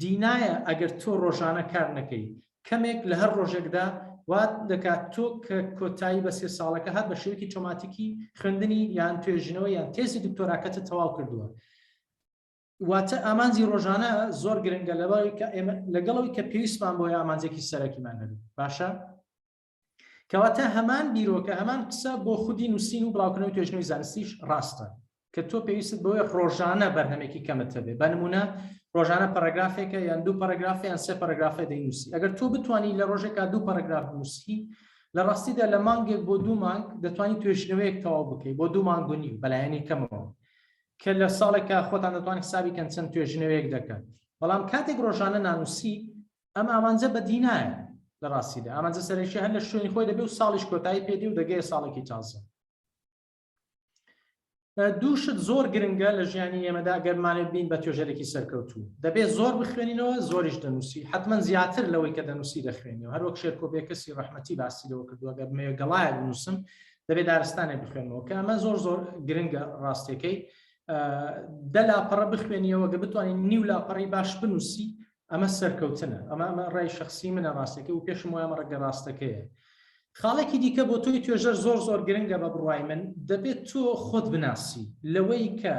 دی نایە ئەگەر تۆ ڕۆژانە کار نەکەی. کەمێک لە هەر ڕۆژێکدا وا دەکات تۆ کە کۆتایی بە سێ ساڵەکە هات بە شێوەیەکی تۆماتیکی خوێندنی یان توێژینەوە یان تێزی دکتۆراکەتت تەواو کردووە. واتە ئامانجی ڕۆژانە زۆر گرنگە لەبەرئەوەی کە ئێمە لەگەڵەوەی کە پێویستمان بۆیە ئامانجێکی سەرەکیمان هەبێت. باشە کەواتە هەمان بیرۆکە هەمان قسە بۆ خودی نووسین و بڵاوکردنەوەی توێژینەوەی زانستیش ڕاستە کە تۆ پێویستت بەوەی ڕۆژانە بەرهەمێکی کەمت هەبێ. بە نمونە ڕۆژانە پەرەگرافێکە یان دوو پەرەگراف یان سێ پەرەگرافە دەینووسی. ئەگەر تۆ بتانی لە ڕۆژێکا دوو پەرەگراف بنووسی، لە ڕاستیدا لە مانگێک بۆ دوو مانگ دەتوانی توێژینەوەیەک تەواو بکەیت بۆ دوو مانگ و نیو بەلایەنی کەمەوە، کە لە ساڵێکا خۆتان دەتوان حسابی کەن چەند توێژینەوەیەک دەکەن. بەڵام کاتێک ڕۆژانە نانووسی ئەم ئامانجە بەدی نایە. لە ڕاستیدا ئامانجە سەرەکی هەر لە شوێنی خۆی دەبێ و ساڵیش کۆتایی پێدی و دەگەیە ساڵێکی تازە. دوو شت زۆر گرنگە لە ژیانی ئێمەدا گەر بمانەوێت بین بە توێژەرێکی سەرکەوتوو، دەبێت زۆر بخوێنینەوە، زۆریش دەنووسی، حتمما زیاتر لەوەی کە دەنووسی دەخوێنیەوە. هەروەک شێرکۆ بێکەسی ڕەحمەتی باسی لەوە کردووە، گەر بمەوێت گەڵایەک بنووسم دەبێت دارستانێک بخوێنمەوە، کە ئەمە زۆر زۆر گرنگە ڕاستیەکەی. دە لاپەڕە بخوێنیەوە، گە بتوانین نیو لاپەڕی باش بنووسی ئەمە سەرکەوتنە. ئەمە ئەمە ڕای شخصی منە ڕاستەکەی و پێشم وایە ئەمە ڕێگە ڕاستەکەیە. خاڵێکی دیکە بۆ تۆی توێژەر زۆر زۆر گرنگە بە بڕوای من، دەبێت تۆ خۆت بناسی لەوەی کە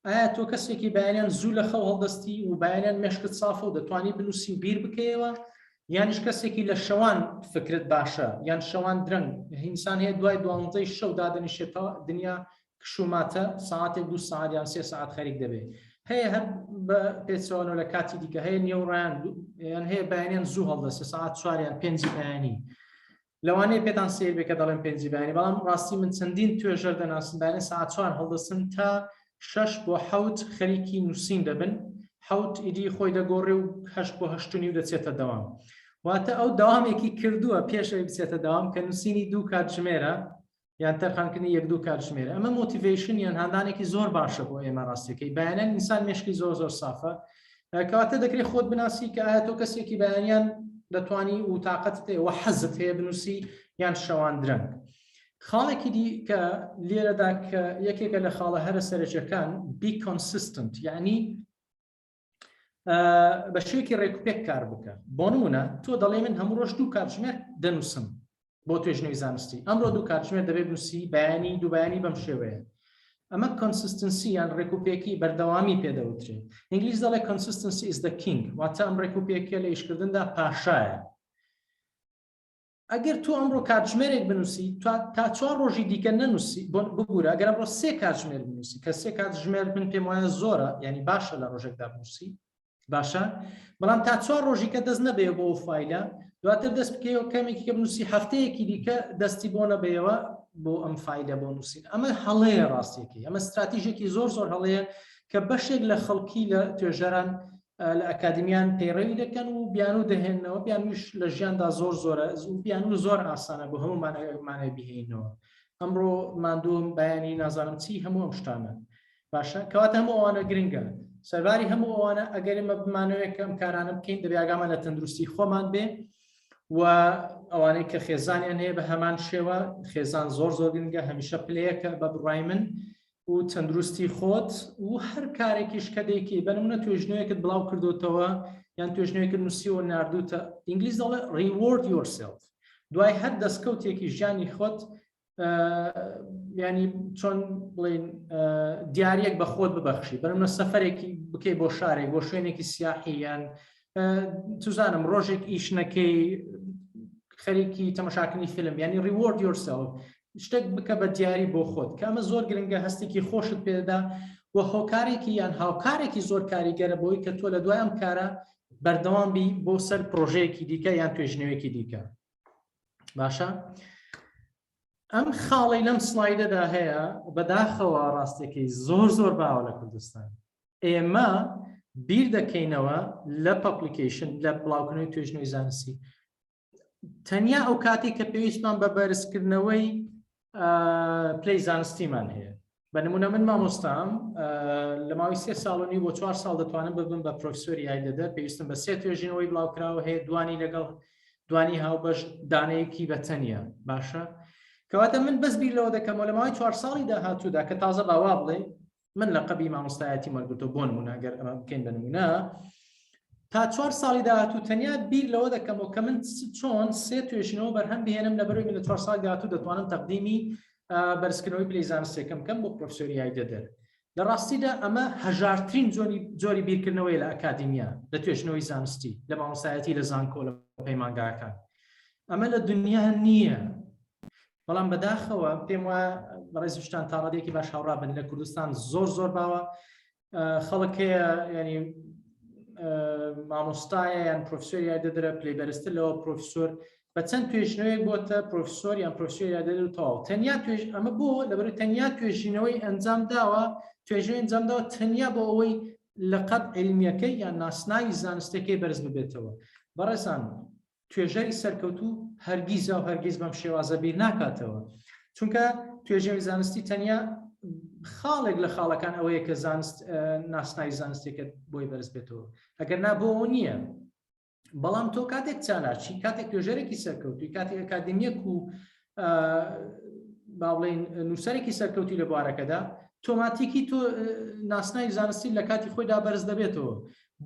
ئایا تۆ کەسێکی بەیانیان زوو لە خەو هەڵدەستی و بەیانیان مێشکت سافە و دەتوانی بنووسی و بیر بکەیەوە، یانیش کەسێکی لە شەوان فکرت باشە یان شەوان درەنگ. ئینسان هەیە دوای دوانزەی شەو دادەنیشێتەوە دنیا کشوماتە ساعتێک دوو ساعت یان سێ ساعت خەریک دەبێت. هەیە هەر بە پێچەوانەوە لە کاتی دیکە هەیە نێوڕیان یان هەیە بەیانیان زوو هەڵدەستێ ساعت چوار یان پێنجی بەیانی. لەوانەیە پێتان سیر بێ کە دەڵێم پێنجی بەیانی، بەڵام ڕاستی من چەندین توێژەر دەناسم بەیانی ساعت چوار هەڵدەستن تا شەش بۆ حەوت خەریکی نووسین دەبن، حەوت ئیدی خۆی دەگۆڕێ و هەشت بۆ هەشت و نیو دەچێتە دەوام. واتە ئەو دەوامێکی کردووە پێش ئەوەی بچێتە دەوام کە نووسینی دوو کاتژمێرە یان تەرخانکردنی یەک دوو کاتژمێرە. ئەمە motivation یان هاندانێکی زۆر باشە بۆ ئێمە ڕاستیەکەی. بەیانیان ئینسان مێشکی زۆر زۆر سافە، کەواتە دەکرێت خۆت بناسی کە ئایا تۆ کەسێکی بەیانیان دەتوانی و تاقەتت هەیە و حەزت هەیە بنووسی یان شەوان درەنگ. خاڵێکی دی کە لێرەدا کە یەکێکە لە خاڵە هەرە سەرەکیەکان be consistent، یعنی بە شێوەیەکی ڕێکوپێک کار بکە. بۆ نمونە تۆ دەڵێ من هەموو ڕۆژ دوو کاتژمێر دەنووسم بۆ توێژنەوەی زانستی، ئەمڕۆ دوو کاتژمێر دەبێت بنووسی، بەیانی دوو بەیانی بەم شێوەیە. ئەمە consistency یان ڕێکوپێکی بەردەوامی پێدەوترێت. ئینگلیز دەڵێ consistency is the king، واتە ئەم ڕێکوپێکیە لە ئیشکردندا پاشایە. ئەگەر تۆ ئەمڕۆ کاتژمێرێک بنووسی تا چوار ڕۆژی دیکە نەنووسی، ببوورە ئەگەر ئەمڕۆ سێ کاتژمێر بنووسی، کە سێ کاتژمێر من پێم وایە زۆرە، یعنی باشە لە ڕۆژێکدا بنووسی باشە، بەڵام تا چوار ڕۆژی کە دەست نەبەیەوە بۆ ئەو فایلە، دواتر دەست بکەیەوە کەمێکی کە بنووسی، هەفتەیەکی دیکە دەستی بۆ نەبەیەوە بۆ ئەم فایلە بۆ نووسین. ئەمە هەڵەیە ڕاستیەکەی، ئەمە استراتیژێکی زۆر زۆر هەڵەیە کە بەشێک لە خەڵکی لە توێژەران لە ئەکادمیان پەیڕەوی دەکەن و بیانوو دەهێننەوە. بیانووش لە ژیاندا زۆر زۆرە و بیانوو زۆر ئاسانە بۆ هەموومان ئەگەرمانە بهێنەوە. ئەمڕۆ ماندووم، بەیانی نازانم چی، هەموو ئەم شتانە. باشە کەواتە هەموو ئەوانە گرنگە. سەرباری هەموو ئەوانە ئەگەر ئێمە بمانەوێت کە ئەم کارانە بکەین دەبێ ئاگامان لە تەندروستی خۆمان بێ و ئەوانەی کە خێزانیان هەیە بە هەمان شێوە، خێزان زۆر زۆر گرنگە، هەمیشە پلەیەکە بە بڕای من و تەندروستی خۆت و هەر کارێکیش کە دەیکەی. بە نمونە توێژنەوەیەکت بڵاو کردوتەوە یان توێژنەوەیەکت نووسیوە ناردوتە، ئینگلیز دەڵێ reward yourself، دوای هەر دەستکەوتێکی ژیانی خۆت ینی چۆن بڵین دیارەک بە خۆت ببەخشی، بەرمە سەفەرێکی بکەی بۆ شارێک بۆ شوێنێکی سیاحی، یان توزانم ڕۆژێک ئیش نەکەی خەریکی تەمەشاکردنی فیلم، ینی reward yourself، شتێک بکە بە دیاری بۆ خۆت، کە ئەمە زۆر گرنگە، هەستێکی خۆشت پێدا و هۆکارێکی یان هاوکارێکی زۆر کاریگەرە بۆی کە تۆ لە دوای ئەم کارە بەردەوام بی بۆ سەر پرۆژەیەکی دیکە یان توێژینەوەیەکی دیکە. باشە ئەم خاڵی لەم سلایدەدا هەیە بەداخەوە ڕاستەکەی زۆر زۆر باوە لە کوردستان. ئێمە بیر دەکەینەوە لە publication، لە بڵاوکردنەوەی توێژینەوەی زانستی تەنیا ئەو کاتێک کە پێویستمان بە بەرزکردنەوەی پلەی زانستیمان هەیە. بە نمونە من مامۆستام لە ماوەی سێ ساڵ و نیو بۆ چوار ساڵ دەتوانم ببم بە پرۆفسۆری یاریدەدەر پێویستم بە سێ توێژینەوەی بڵاوکراوە هەیە دوانی لەگەڵ دوانی هاوبەش دانەیەکی بە تەنیا باشە کەواتە من بەس بیر لەوە دەکەمەوە لە ماوەی چوار ساڵی داهاتوودا کە تازە باوا بڵێ من لە قەبی مامۆستایەتی وەرگرتووە بۆ نمونە گەر ئەمە بکەین بە نمونە تا چوار ساڵی داهاتوو تەنیا بیر لەوە دەکەمەوە کە من چۆن سێ توێژینەوە بەرهەم بهێنم لە بەرەوەی من لە چوار ساڵی داهاتوو دەتوانم تەقدیمی بەرزکردنەوەی پلەی زانستیەکەم بکەم بۆ پرۆفسۆری یاریدەدەر. لە ڕاستیدا ئەمە هەژارترین جۆری جۆری بیرکردنەوەی لە ئەکادیمیا، لە توێژینەوەی زانستی، لە مامۆستایەتی لە زانکۆ، لە پەیمانگاکان. ئەمە لە دنیا نییە. بەڵام بەداخەوە پێم وایە بەڕێزیشتان تا ڕادەیەکی باش هاوڕا بن لە کوردستان زۆر زۆر باوە خەڵک هەیە ینی مامۆستایە یان پرۆفسۆر یاریدەدەرە پلەی بەرزتر لەوە پرۆفسۆر بە چەند توێژینەوەیەک بۆتە پرۆفسۆر یان پرۆفسۆر یاریدەدەر و تەواو تەنیا توێژ ئەمە بۆ لەبەر تەنیا توێژینەوەی ئەنجام داوە توێژەوەی ئەنجام داوە تەنیا بۆ ئەوەی لەقەب عیلمیەکەی یان ناسناوی زانستەکەی بەرز ببێتەوە بەڕێزان توێژەری سەرکەوتوو هەرگیزا و هەرگیز بەم شێوازە بیر ناکاتەوە چونکە توێژەوی زانستی تەنیا خاڵێک لە خاڵەکان ئەوەیە کە زانست ناسناوی زانستێکت بۆی بەرز بێتەوە ئەگەر نا بۆ ئەوە نییە بەڵام تۆ کاتێک چالاکی کاتێک توێژەرێکی سەرکەوتوی کاتێک ئەکادمیەک و با بڵێین نووسەرێکی سەرکەوتوی لە بوارەکەدا تۆماتیکی تۆ ناسناوی زانستی لە کاتی خۆیدا بەرز دەبێتەوە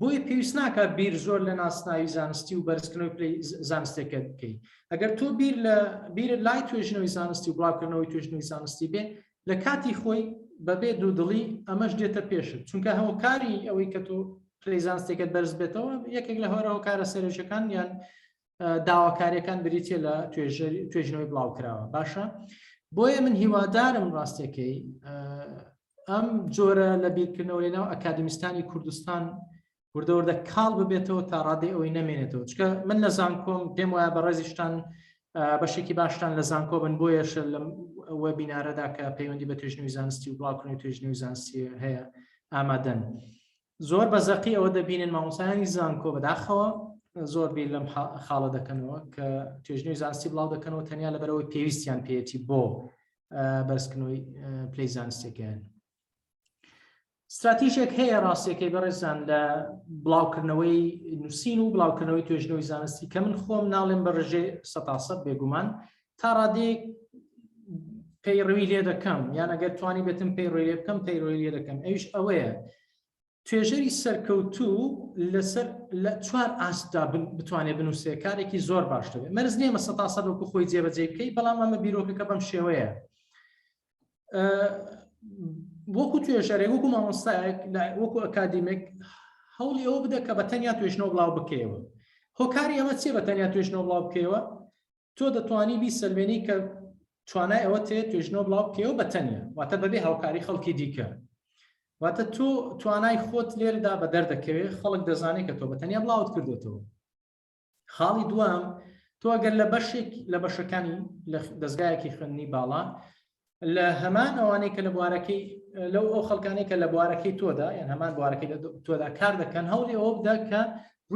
بۆیە پێویست ناکات بیر زۆر لە ناسناوی زانستی و بەرزکردنەوەی پلەی زانستێکە بکەی ئەگەر تۆ بیر لە بیر لای توێژنەوەی زانستی و بڵاوکردنەوەی توێژنەوەی زانستی بێ لە کاتی خۆی بەبێ دوودڵی ئەمەش دێتە پێشت چونکە هۆکاری ئەوەی کە تۆ پلەی زانستێکت بەرز بێتەوە یەکێک لە هۆرە هۆکارە سەرەکیەکان یان داواکاریەکان بریتە لە توێژنەوەی بڵاوکراوە باشە بۆیە من هیوادارم ڕاستەکەی ئەم جۆرە لە بیرکردنەوەی ناو ئەکادمیستانی کوردستان وردە وردە کاڵ ببێتەوە تا ڕادەی ئەوەی نەمێنێتەوە چکە من لە زانکۆم پێم وایە بە ڕێزیشتان بەشێکی باشتان لە زانکۆ بن بۆیەش لەم وێبینارەدا کە پەیوەندی بە توێژنەوەی زانستی و بڵاوکردنەوەی توێژنەوەی زانستی هەیە ئامادەن زۆر بە زەقی ئەوە دەبینن مامۆستایانی زانکۆ بەداخەوە زۆر بیر لەم خاڵە دەکەنەوە کە توێژنەوەی زانستی بڵاو دەکەنەوە تەنیا لەبەرەوەی پێویستیان پێیەتی بۆ بەرزکردنەوەی پلەی زانستەکەیان ستراتیژێک هەیە ڕاستیەکەی بەڕێزان لە بڵاوکردنەوەی نووسین و بڵاوکردنەوەی توێژنەوەی زانستی کە من خۆم ناڵێم بە ڕژێ سەتاسەد بێگومان تا ڕادەیەک پەیڕەوی لێ دەکەم یان ئەگەر توانی بێتم پەیڕەوی لێ بکەم پەیڕەوی لێ دەکەم ئەویش ئەوەیە توێژەری سەرکەوتوو لەسەر لە چوار ئاستدا بتوانێت بنووسێ کارێکی زۆر باش دەبێت مەرز نییە مە سەتا سەد وەکو خۆی جێبەجێ بکەی بەڵام ئەمە بیرۆکەکە بەم شێوەیە وەکو توێژەرێک وەکو مامۆستایەک وەکو ئەکادیمێک هەوڵی ئەوە بدە کە بە تەنیا توێژنەوە بڵاو بکەیەوە هۆکاری ئەمە چیە بە تەنیا توێژنەوە بڵاو بکەیەوە تۆ دەتوانی بیسەلمێنی کە توانای ئەوە تێ توێژنەوە بڵاو بکەیەوە بە تەنیا واتە بەبێ هاوکاری خەڵکی دیکە واتە تۆ توانای خۆت لێرەدا بە دەردەکەوێت خەڵک دەزانێت کە تۆ بە تەنیا بڵاوت کردوێتەوە خاڵی دووەم تۆ ئەگەر لە بەشێک لە بەشەکانی لە دەستگایەکی خوێندنی باڵا لە هەمان ئەوانەی کە لە بوارەکەی لەو ئەو خەڵکانەی کە لە بوارەکەی تۆدا یان هەمان بوارەکەی تۆدا کار دەکەن هەوڵی ئەوە بدە کە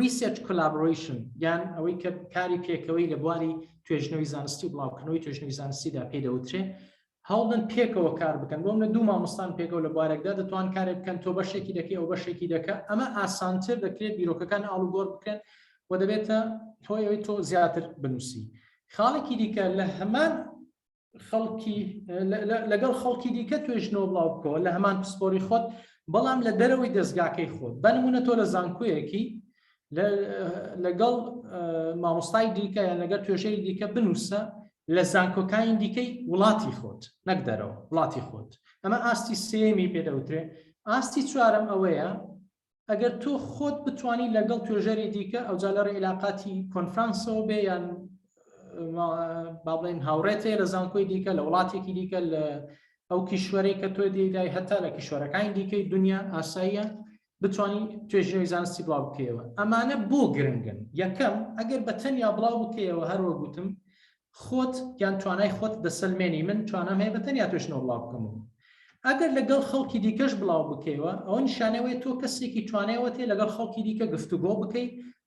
research collaboration یان ئەوەی کە کاری پێکەوەی لە بواری توێژنەوەی زانستی و بڵاوکردنەوەی توێژنەوەی زانستیدا پێی دەوترێ هەوڵدەن پێکەوە کار بکەن بۆ منە دوو مامۆستان پێکەوە لە بوارێکدا دەتوان کارێک بکەن تۆ بەشێکی دەکەی ئەو بەشێکی دەکە ئەمە ئاسانتر دەکرێت بیرۆکەکان ئاڵوگۆڕ بکرێن و دەبێتە هۆی ئەوەی تۆ زیاتر بنووسی خاڵێکی دیکە لە هەمان خەڵکی لەگەڵ خەڵکی دیکە توێژنەوە بڵاو بکەوە لە هەمان پسپۆری خۆت بەڵام لە دەرەوەی دەستگاکەی خۆت بەنمونە تۆ لە زانکۆیەکی لەگەڵ مامۆستای دیکە یان لەگەڵ توێژەری دیکە بنووسە لە زانکۆکانی دیکەی وڵاتی خۆت نەک دەرەوە وڵاتی خۆت ئەمە ئاستی سێمی پێدەوترێ ئاستی چوارم ئەوەیە ئەگەر تۆ خۆت بتانی لەگەڵ توێژەری دیکە ئەوجا لە ڕێ علااقاتی کۆنفرانسەوە بێ یان با بڵێن هاوڕێت هەیە لە زانکۆی دیکە لە وڵاتێکی دیکە لە ئەو کیشوەرەی کە تۆ دێدای هەتا لە کیشوەرەکانی دیکەی دنیا ئاساییە بتانی توێژینەوەی زانستی بڵاو بکەیەوە ئەمانە بۆ گرنگن یەکەم ئەگەر بە تەنیا بڵاو بکەیەوە هەروە گوتم خۆت یان توانای خۆت دەسەلمێنی من توانام هەیە بە تەنیا توێژینەوە بڵاو بکەمەوە ئەگەر لەگەڵ خەڵکی دیکەش بڵاو بکەیەوە ئەوە نیشانەوەی تۆ کەسێکی توانایەوە تێ لەگەڵ خەڵکی دیکە گفتوگۆ بکەی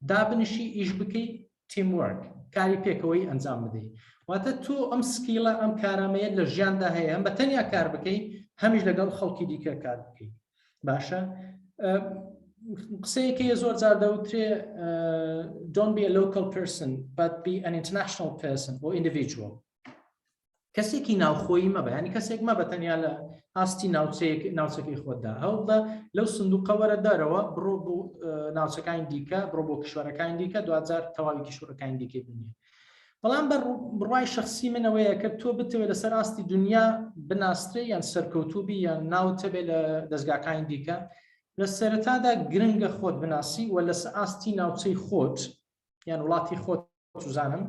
دابنیشی ئیش بکەی teamwork کاری پێکەوەی ئەنجام بدەیت واتە تۆ ئەم skill ە ئەم کارامەیە لە ژیاندا هەیە ئەم بە تەنیا کار بکەی هەمیش لەگەڵ خەڵکی دیکە کار بکەیت باشە قسەیەکی زۆر جار دەوترێ don't be a local person but be an international person or individual کەسێکی ناوخۆیی مەبە ینی کەسێک مەبە تەنیا لە ئاستی ناوچەیەک ناوچەکەی خۆتدا هەوڵدە لەو سندوقە وەرە دەرەوە بڕۆ بۆ ناوچەکانی دیکە بڕۆ بۆ کیشوەرەکانی دیکە دوجار تەواوی کیشوەرەکانی دیکەی بنیە بەڵام بە بڕوای شخصی منەوەیە کە تۆ بتەوێت لەسەر ئاستی دنیا بناسترێ یان سەرکەوتوبی یان ناوتەبێ لە دەستگاکانی دیکە لە سەرەتادا گرنگە خۆت بناسی و لەسەر ئاستی ناوچەی خۆت یان وڵاتی خۆت سوزانم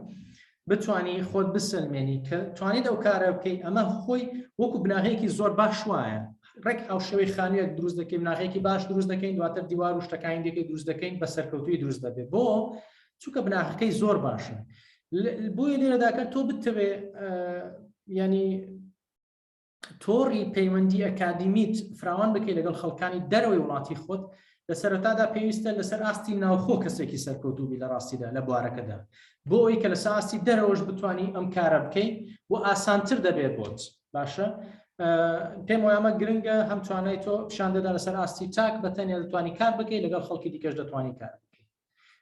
بتانی خۆت بسەلمێنی کە توانیت ئەو کارە بکەی ئەمە خۆی وەکو بناغەیەکی زۆر باش وایە ڕێک هاوشێوەی خانوویەک دروست دەکەین بناغەیەکی باش دروست دەکەین دواتر دیوار و شتەکانی دیکەی دروست دەکەین بە سەرکەوتوی دروست دەبێت بۆ چونکە بناغەکەی زۆر باشە بۆیە لێرەدا کە تۆ بتەوێ ینی تۆڕی پەیوەندی ئەکادیمیت فراوان بکەیت لەگەڵ خەڵکانی دەرەوەی وڵاتی خۆت لە سەرەتادا پێویستە لەسەر ئاستی ناوخۆ کەسێکی سەرکەوتوبی لە ڕاستیدا لە بوارەکەدا بۆ ئەوی کە لەسەر ئاستی دەرەوەش بتانی ئەم کارە بکەیت و ئاسانتر دەبێت بۆت باشە پێم وایە گرنگە هەم توانای تۆ پیشان دەدا لەسەر ئاستی تاک بە تەنیا دەتوانی کار بکەیت لەگەڵ خەڵکی دیکەش دەتوانی کار بکەیت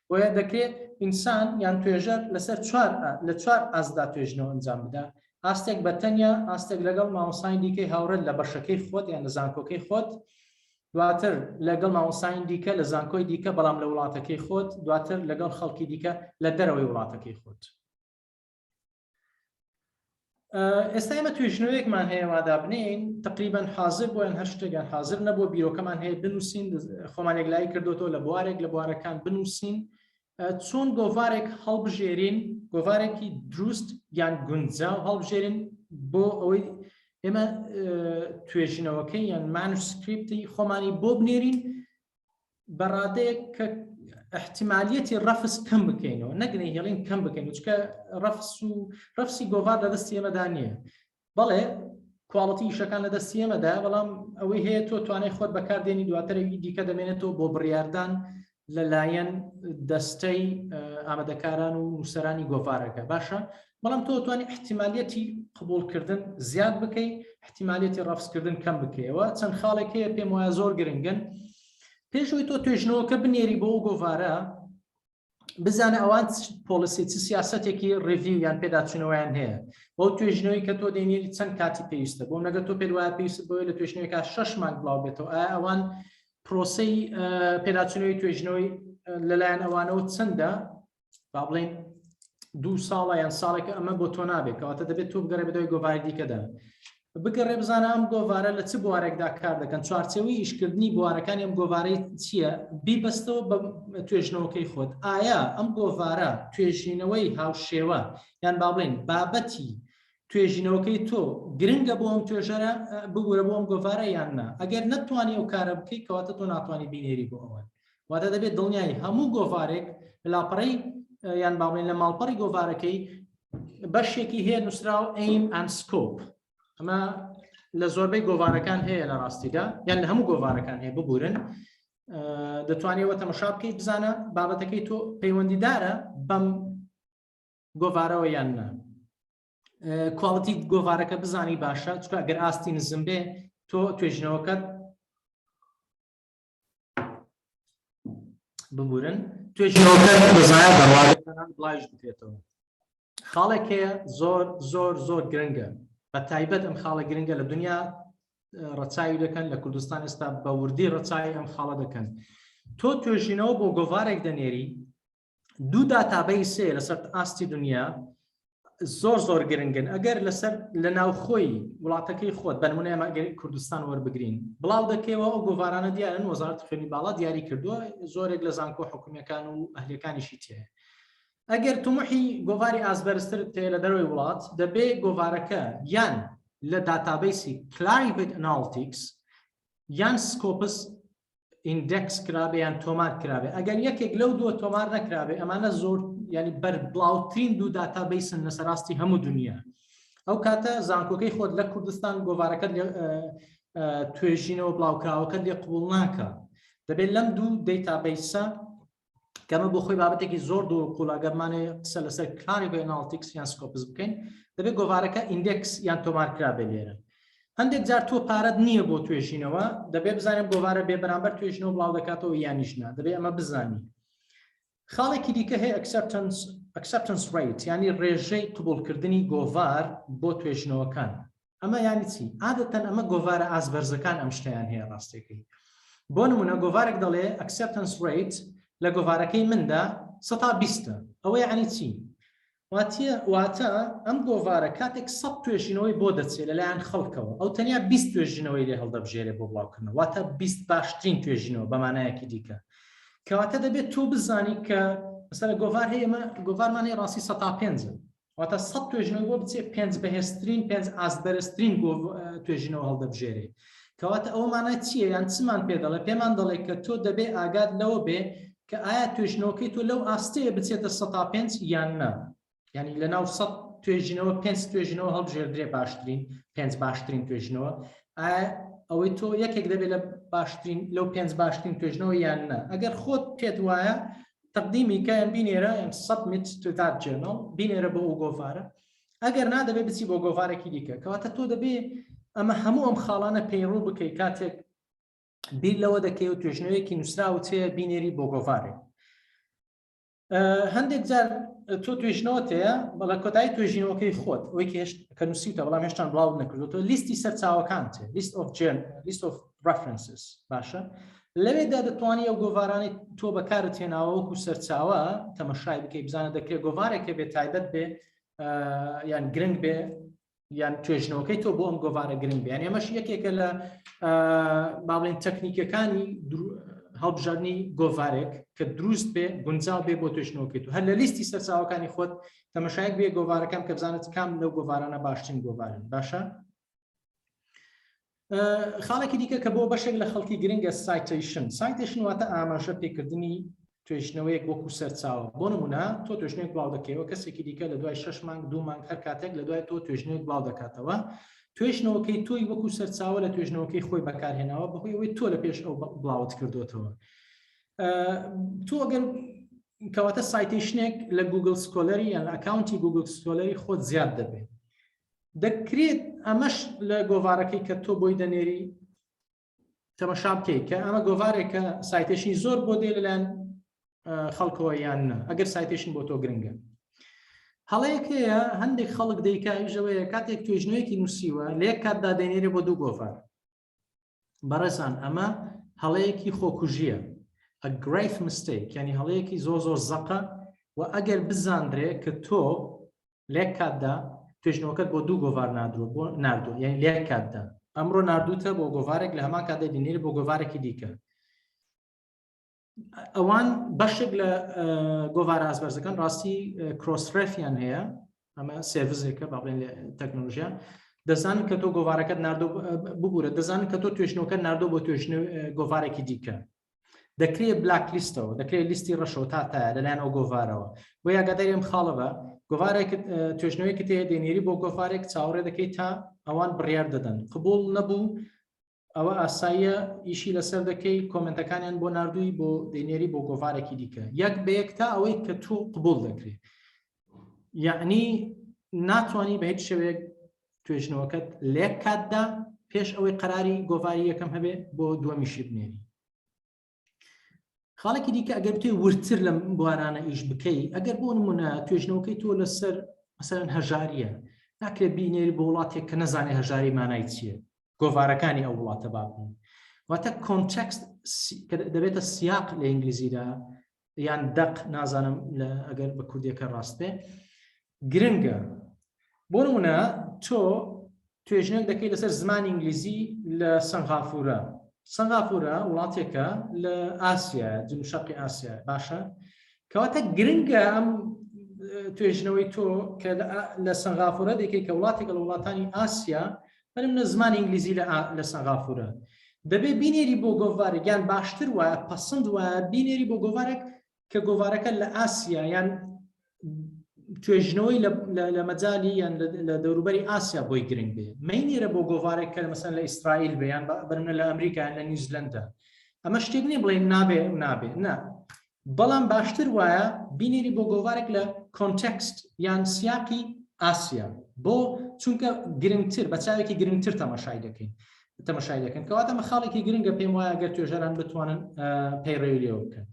بۆیە دەکرێت ئینسان یان توێژەر لەسەر چوار لە چوار ئاستدا توێژنەوە ئەنجام بدا ئاستێک بە تەنیا ئاستێک لەگەڵ مامۆستای دیکەی هاوڕێت لە بەشەکەی خۆت یان لە زانکۆکەی خۆت دواتر لەگەڵ مامۆستای دیکە لە زانکۆی دیکە بەڵام لە وڵاتەکەی خۆت دواتر لەگەڵ خەڵکی دیکە لە دەرەوەی وڵاتەکەی خۆت ئێستا ئێمە توێژنەوەیەکمان هەیە وادابنین تقریبا حاضر بۆیان هەر شتێکیان حاضر نەبووە بیرۆکەمان هەیە بنووسین خۆمان یەکلایی کردوەوە لە بوارێک لە بوارەکان بنووسین چۆن گۆڤارێک هەڵبژێرین گۆڤارێکی دروست یان گونجاو هەڵبژێرین بۆ ئەوەی ئێمە توێژینەوەکەی یان manuscript ی خۆمانی بۆ بنێرین بە ڕادەیەک کە احتمالیەتی ڕەفز کەم بکەینەوە نەک نەیهێڵین کەم بکەین چکە ڕەفس و ڕەفسی گۆڤار لە دەستی ئێمەدا نییە بەڵێ quality ئیشەکان لە دەستی ئێمەدا بەڵام ئەوەی هەیە تۆ توانای خۆت بەکاردێنی دواتر ئەوی دیکە دەمێنێتەوە بۆ بڕیاردان لەلایەن دەستەی ئامادەکاران و نووسەرانی گۆڤارەکە باشە بەڵام تۆ توانی احتیمالیەتی قبولکردن زیاد بکەی احتیمالیەتی ڕەفزکردن کەم بکەیەوە چەند خاڵێک هەیە پێم وایە زۆر گرنگن پێشەوەی تۆ توێژنەوەکە بنێری بۆ ئەو گۆڤارە بزانە ئەوان policy چ سیاسەتێکی review یان پێداچوونەوەیان هەیە بۆ توێژنەوەی کە تۆ دێنێری چەند کاتی پێویستە بۆ نەگە تۆ پێت وایە پێویست بۆی لە توێژنەوەی شەش مانگ بڵاو بێتەوە ئایا ئەوان پرۆسەی پێداچوونەوەی توێژنەوەی لەلایەن ئەوانەوە چەندە با بڵێین دوو ساڵە یان ساڵێکە ئەمە بۆ تۆ نابێت کەواتە دەبێت تۆ بگەڕێ بەدوای گۆڤاری دیکەدا بگەڕێ بزانە ئەم گۆڤارە لە چ بوارێکدا کار دەکەن چوارچێوەی ئیشکردنی بوارەکانی ئەم گۆڤارەی چییە بیبەستەوە بە توێژنەوەکەی خۆت ئایا ئەم گۆڤارە توێژینەوەی هاوشێوە یان با بڵێن بابەتی توێژینەوەکەی تۆ گرنگە بۆ ئەم توێژەرە بگورە بۆ ئەم گۆڤارە یان نا ئەگەر نەتوانی ئەو کارە بکەیت کەواتە تۆ ناتوانانی بینێری بۆ ئەوان واتە دەبێت دڵنیای هەموو گۆڤارێک لە لاپەڕەی یان با بڵێن لە ماڵپەڕی گۆڤارەکەی بەشێکی هەیە نووسراو aim and scope ئەمە لە زۆربەی گۆڤارەکان هەیە لە ڕاستیدا یان لە هەموو گۆڤارەکان هەیە ببورن دەتوانێت وە تەمەشا بکەیت بزانە بابەتەکەی تۆ پەیوەندیدارە بەم گۆڤارەوە یان نا quality گۆڤارەکە بزانی باشە چکە ئەگەر ئاستی نزم بێ تۆ توێژینەوەکەت ببورن توێژینەوەکە بەزایە دەڕوات بڵاویش بکرێتەوە خاڵێک هەیە زۆر زۆر زۆر گرنگە بە تایبەت ئەم خاڵە گرنگە لە دنیا ڕەچاوی دەکەن لە کوردستان ئێستا بە وردی ڕەچاوی ئەم خاڵە دەکەن تۆ توێژینەوە بۆ گۆڤارێک دەنێری دوو database هەیە لەسەر ئاستی دنیا زۆر زۆر گرنگن ئەگەر لەسەر لە ناوخۆی وڵاتەکەی خۆت بەنمونە ئێمە ئەگەر کوردستان وەربگرین بڵاو دەکەیەوە ئەو گۆڤارانە دیارن وەزارەت خوێنی باڵا دیاری کردووە زۆرێک لە زانکۆ حکومیەکان و ئەهلیەکانیشی تێ ئەگەر تموحی گۆڤاری ئاستبەرزترت هەیە لە دەرەوەی وڵات دەبێ گۆڤارەکە یان لە database ی Clarivate Analytics یان Scopus index کرابێ یان تۆمار کرابێ ئەگەر یەکێک لەو دووە تۆمار نەکرابێ ئەمانە زۆر ینی بەربڵاوترین دوو database ن لەسەر ئاستی هەموو دنیا ئەو کاتە زانکۆکەی خۆت لە کوردستان گۆڤارەکەت توێژینەوە بڵاوکراوەکەت لێ قبول ناکە دەبێت لەم دوو database ە کەمە بۆ خۆی بابەتێکی زۆر دوور قوڵە گەرمانێ قسە لەسەر Clarivate Analytics یان Scopus بکەین دەبێت گۆڤارەکە index یان تۆمار کرابێ لێرە. هەندێک جار تۆ پارەت نییە بۆ توێژینەوە، دەبێ بزانین گۆڤارە بێ بەرامبەر توێژینەوە بڵاو دەکاتەوە یانیش نا، دەبێ ئەمە بزانی. خاڵێکی دیکە هەیە acceptance acceptance rate یانی ڕێژەی قبوڵکردنی گۆڤار بۆ توێژینەوەکان. ئەمە یانی چی؟ عادەتەن ئەمە گۆڤارە ئاست بەرزەکان ئەم شتیان هەیە ڕاستەکەی. بۆ نمونە گۆڤارێک دەڵێ acceptance rate لە گۆڤارەکەی مندا سەتا بیستە. ئەوە یعنی چی؟ واتە واتە ئەم گۆڤارە کاتێک سە توێژینەوەی بۆ دەچێت لەلایەن خەڵکەوە ئەو تەنیا 20 توێژینەوەی لێ هەڵدەبژێرێ بۆ بڵاوکردنەوە واتە 20 باشترین توێژینەوە بە مانایەکی دیکە کەواتە دەبێت تۆ بزانی کە مەسەلە گۆڤار هەیە ئێمە گۆڤارمان هەیە ڕاستی سەتا پێنجە واتە سە توێژینەوەی بۆ بچێت پێنج بەهێزترین پێنج ئاست بەرزترین توێژینەوە هەڵدەبژێرێ کەواتە ئەو مانای چییە یان چمان پێ دەڵێ پێمان دەڵێ کە تۆ دەبێ ئاگات لەوە بێ کە ئایا توێژینەوەکەی تۆ لەو ئاستەیە بچێتە سەتا پێنج یان نا یعنی لە ناو سە توێژینەوە پێنج توێژینەوە هەڵبژێردرێ باشترین پێنج باشترین توێژینەوە ئایا ئەوەی تۆ یەکێک دەبێت لە باشترین لەو پێنج باشترین توێژنەوە یان نا ئەگەر خۆت پێت وایە تەقدیمی کە یان بینێرە یان submit to that journal بینێرە بۆ ئەو گۆڤارە ئەگەر نا دەبێت بچی بۆ گۆڤارێکی دیکە کەواتە تۆ دەبێ ئەمە هەموو ئەم خاڵانە پەیڕوو بکەیت کاتێک بیر لەوە دەکەی و توێژنەوەیەکی نووسراوت هەیە بینێری بۆ گۆڤارێک هەندێک جار تۆ توێژنەوە هەیە بەڵە کۆتایی توێژینەوەکەی خۆت ئەوەی کە هێشت کە نووسیوتە بەڵام هێشتان بڵاو نەکردوەوە لیستی سەرچاوەکان تێ list of journal list of references باشە لەوێدا دەتوانی ئەو گۆڤارانەی تۆ بەکارت هێناوە وەکو سەرچاوە تەمەشای بکەی بزانە دەکرێت گۆڤارێک بێ تایبەت بێ یان گرنگ بێ یان توێژنەوەکەی تۆ بۆ ئەم گۆڤارە گرنگ بێ یان ئەمەش یەکێکە لە با بڵێن تەکنیکەکانی هەڵبژاردنی گۆڤارێک کە دروست بێ گونجاو بێ بۆ توێژنەوەکەی تو هەر لە لیستی سەرچاوەکانی خۆت تەمەشایەک بێ گۆڤارەکەم کە بزانێت کام لەو گۆڤارانە باشترین گۆڤارن باشە خاڵێکی دیکە کە بۆ بەشێک لە خەڵکی گرنگە citation citation واتە ئاماژە پێکردنی توێژینەوەیەک وەکو سەرچاوە بۆ نمونە تۆ توێژینەوەیەک بڵاو دەکەیەوە کەسێکی دیکە لە دوای شش مانگ دوو مانگ هەر کاتێک لە دوای تۆ توێژینەوەیەک بڵاو دەکاتەوە توێژینەوەکەی تۆی وەکو سەرچاوە لە توێژینەوەکەی خۆی بەکارهێناوە بەهۆی ئەوەی تۆ لە پێش ئەو بڵاوت کردوتەوە تۆ ئەگەر کەواتە citation ێک لە Google Scholar ی یان لە account ی Google Scholar ی خۆت زیاد دەبێت دەکرێت ئەمەش لە گۆڤارەکەی کە تۆ بۆی دەنێری تەمەشا بکەیت کە ئەمە گۆڤارێکە citation ی زۆر بۆ دێ لەلایەن خەڵکەوە یان نا ئەگەر citation بۆ تۆ گرنگە هەڵەیەک هەیە هەندێک خەڵک دەیکا ئیژەوەیە کاتێک توێژنەوەیەکی نووسیوە لە یەک کاتدا دەینێرێ بۆ دوو گۆڤار بەڕێزان ئەمە هەڵەیەکی خۆکوژیە a grave mistake یعنی هەڵەیەکی زۆر زۆر زەقە و ئەگەر بزاندرێ کە تۆ لەیەک کاتدا توێژنەوەکەت بۆ دوو گۆڤار ناردووە بۆ ناردووە یعنی لەیەک کاتدا ئەمڕۆ ناردووتە بۆ گۆڤارێک لە هەمان کاتدا دینێری بۆ گۆڤارێکی دیکە ئەوان بەشێک لە گۆڤارە ئازبەرزەکان ڕاستی Crossref یان هەیە ئەمە service ێکە با بڵێن لە تەکنۆلژیا دەزانن کە تۆ گۆڤارەکەت ناردۆ ببوورە دەزانن کە تۆ توێژنەوەکە ناردۆ بۆ توێژنە گۆڤارێکی دیکە دەکرێت black list ەوە دەکرێت لیستی ڕەشەوە تا تایە لەلایەن ئەو گۆڤارەوە بۆ یاگاداری ئەم خاڵە بە گۆڤارێک توێژنەوەیەکی تێ دێنێری بۆ گۆڤارێک چاوەڕێ دەکەیت تا ئەوان بڕیار دەدەن قبول نەبوو ئەوە ئاساییە ئیشی لەسەر دەکەی comment ەکانیان بۆ نردووی بۆ دەینێری بۆ گۆڤارێکی دیکە یەک بە یەک تا ئەوەی کە تۆ قبول دەکرێت یعنی ناتوانانی بە هیچ شێوەیەک توێژنەوەکەت لەیەک کاتدا پێش ئەوەی قەراری گۆڤاری یەکەم هەبێ بۆ دووەمیشی بنێری خاڵێکی دیکە ئەگەر بتێ ورتر لەم بوارانە ئیش بکەی ئەگەر بۆ نمونە توێژنەوەکەی تۆ لەسەر مەسەرەن هەژاریە ناکرێت بینێری بۆ وڵاتێک کە نەزانێ هەژاری مانای چییە گۆڤارەکانی ئەو وڵاتە بابن واتە context دەبێتە سیاق لە ئینگلیزیدا یان دەق نازانم لە ئەگەر بە کوردیەکە ڕاست بێ گرنگە بۆ نمونە تۆ توێژینەوەک دەکەی لەسەر زمانی ئینگلیزی لە سەنغافورە سەنغافورە وڵاتێکە لە ئاسیا جنوب شەرقی ئاسیا باشە کەواتە گرنگە ئەم توێژنەوەی تۆ کە لە سەنغافورە دەکەی کە وڵاتێکە لە وڵاتانی ئاسیا بەرم لە زمانی ئینگلیزی لە سەنغافورە دەبێ بینێری بۆ گۆڤارێک یان باشتر وایە پەسند وایە بینێری بۆ گۆڤارێک کە گۆڤارەکە لە ئاسیا یان توێژنەوەی لە مەجالی یان لە دەوروبەری ئاسیا بۆی گرنگ بێ مەینێرە بۆ گۆڤارێک کە مەسەن لە ئیسرائیل بێ یان بەرنە لە ئەمریکا یان لە نیوزلەندا ئەمە شتێک نییە بڵێن نابێ نابێ نا بەڵام باشتر وایە بینێری بۆ گۆڤارێک لە context یان سیاقی ئاسیا. بۆ؟ چونکە گرنگتر بە چاوێکی گرنگتر تەماشای دەکەین تەماشای دەکەن. کەواتە ئەمە خاڵێکی گرنگە، پێم وایە گەر توێژەران بتوانن پەیڕەوی لێوە بکەن.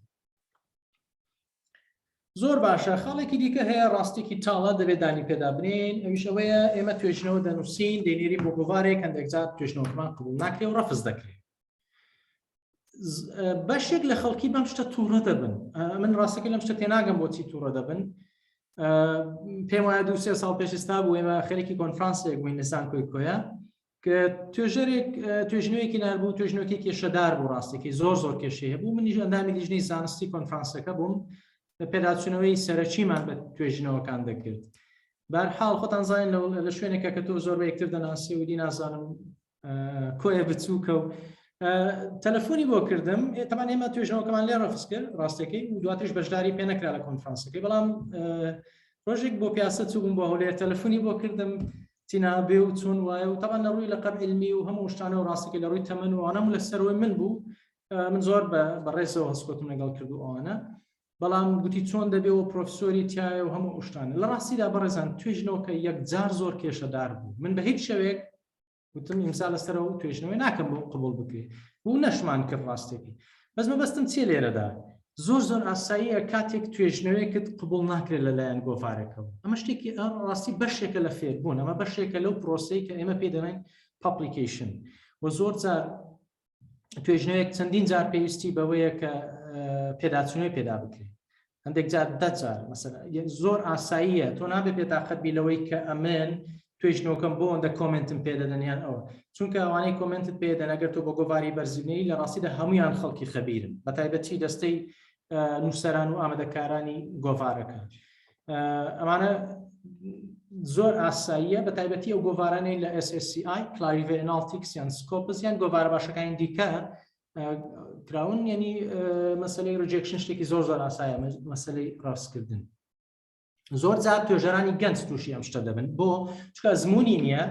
زۆر باشە. خاڵێکی دیکە هەیە، ڕاستێکی تاڵە دەبێت دانی پێدا بنێین، ئەویش ئەوەیە ئێمە توێژینەوە دەنووسین، دەینێرین بۆ گۆڤارێک، هەندێک جار توێژینەوەکەمان قبوڵ ناکرێ و ڕەفز دەکرێت. بەشێک لە خەڵکی بەم شتە تووڕە دەبن. من ڕاستەکە لەم شتە تێناگەم بۆچی تووڕە دەبن. پێم وایە دو سێ ساڵ پێش ئێستا بوو ئێمە خەریکی کۆنفرانسێک بووین لە زانکۆی کۆیە کە توێژەرێک توێژنەوەیەکی ناربوو، توێژنەوەکی کێشەدار بوو، ڕاستێکی زۆر زۆر کێشەی هەبوو. منیش ئەندامی لیژنەی زانستی کۆنفرانسەکە بووم، پێداچوونەوەی سەرەکیمان بە توێژینەوەکان دەکرد. بارحاڵ خۆتان زانین لە شوێنێکە کە تۆ زۆر بە یەکتر دەناسی و دی نازانم کۆیە بچووکە و تەلەفۆنی بۆ کردم. تەمان ئێمە توێژنەوەکەمان لێ ڕەفز کرد ڕاستەکەی و دواتریش بەشداری پێ نەکرا لە کۆنفرانسەکەی. بەڵام ڕۆژێک بۆ پیاسە چووبووم بۆ هەولێر، تەلەفۆنی بۆ کردم تینابێ و چۆن وایە و تەمان لە ڕووی لە قەب علمی و هەموو شتانە و ڕاستەکەی لە ڕووی تەمەن و ئەوانەم لە سەرەوەی من بوو، من زۆر بە ڕێزەوە هەستکۆتم لەگەڵ کرد و ئەوانە. بەڵام گوتی چۆن دەبێ و پرۆفسۆری تایە و هەموو شتانە. لە ڕاستیدا بەڕێزان توێژنەوەکە یەکجار زۆر کێشەدار بوو. من بە هیچ شێوەیەک وتم ئیمزا لەسەرەوە و توێژنەوەی ناکەم بۆ قبول بکرێ و نەشمان کرد ڕاستێکی. بەس مەبەستم چیە لێرەدا، زۆر زۆر ئاساییە کاتێک توێژنەوەیەکت قبول ناکرێت لەلایەن گۆڤارێکەوە. ئەمە شتێکی ڕاستی بەشێکە لە فێربوون، ئەمە بەشێکە لەو پرۆسەی کە ئێمە پێی دەڵێن publication. و زۆر جار توێژنەوەیەک چەندین جار پێویستی بەوەیە کە پێداچوونەوەی پێدا بکرێت، هەندێک جار دە جار مەسەلا. زۆر ئاساییە، تۆ نابێ بێتاقەت بی لەوەی کە ئەمن توێژنەوەکەم بۆ ئەوەندە comment م پێدەدەن یان ئەوە، چونکە ئەوانەی comment ت پێدەن ئەگەر تۆ بۆ گۆڤاری بەرزبینەی لە ڕاستیدا هەمویان خەڵکی خەبیرن، بە تایبەتی دەستەی نووسەران و ئامادەکارانی گۆڤارەکە. ئەمانە زۆر ئاساییە، بە تایبەتی ئەو گۆڤارانەی لە SSCI، Clarivate Analytics یان Scopus یان گۆڤارە باشەکانی دیکە کراون. یعنی مەسلەی rejection شتێکی زۆر زۆر ئاسایە، مەسلەی ڕاستکردن. زۆر جار توێژەرانی گەنج تووشی ئەم شتە دەبن، بۆ چونکە ئەزمموی نییە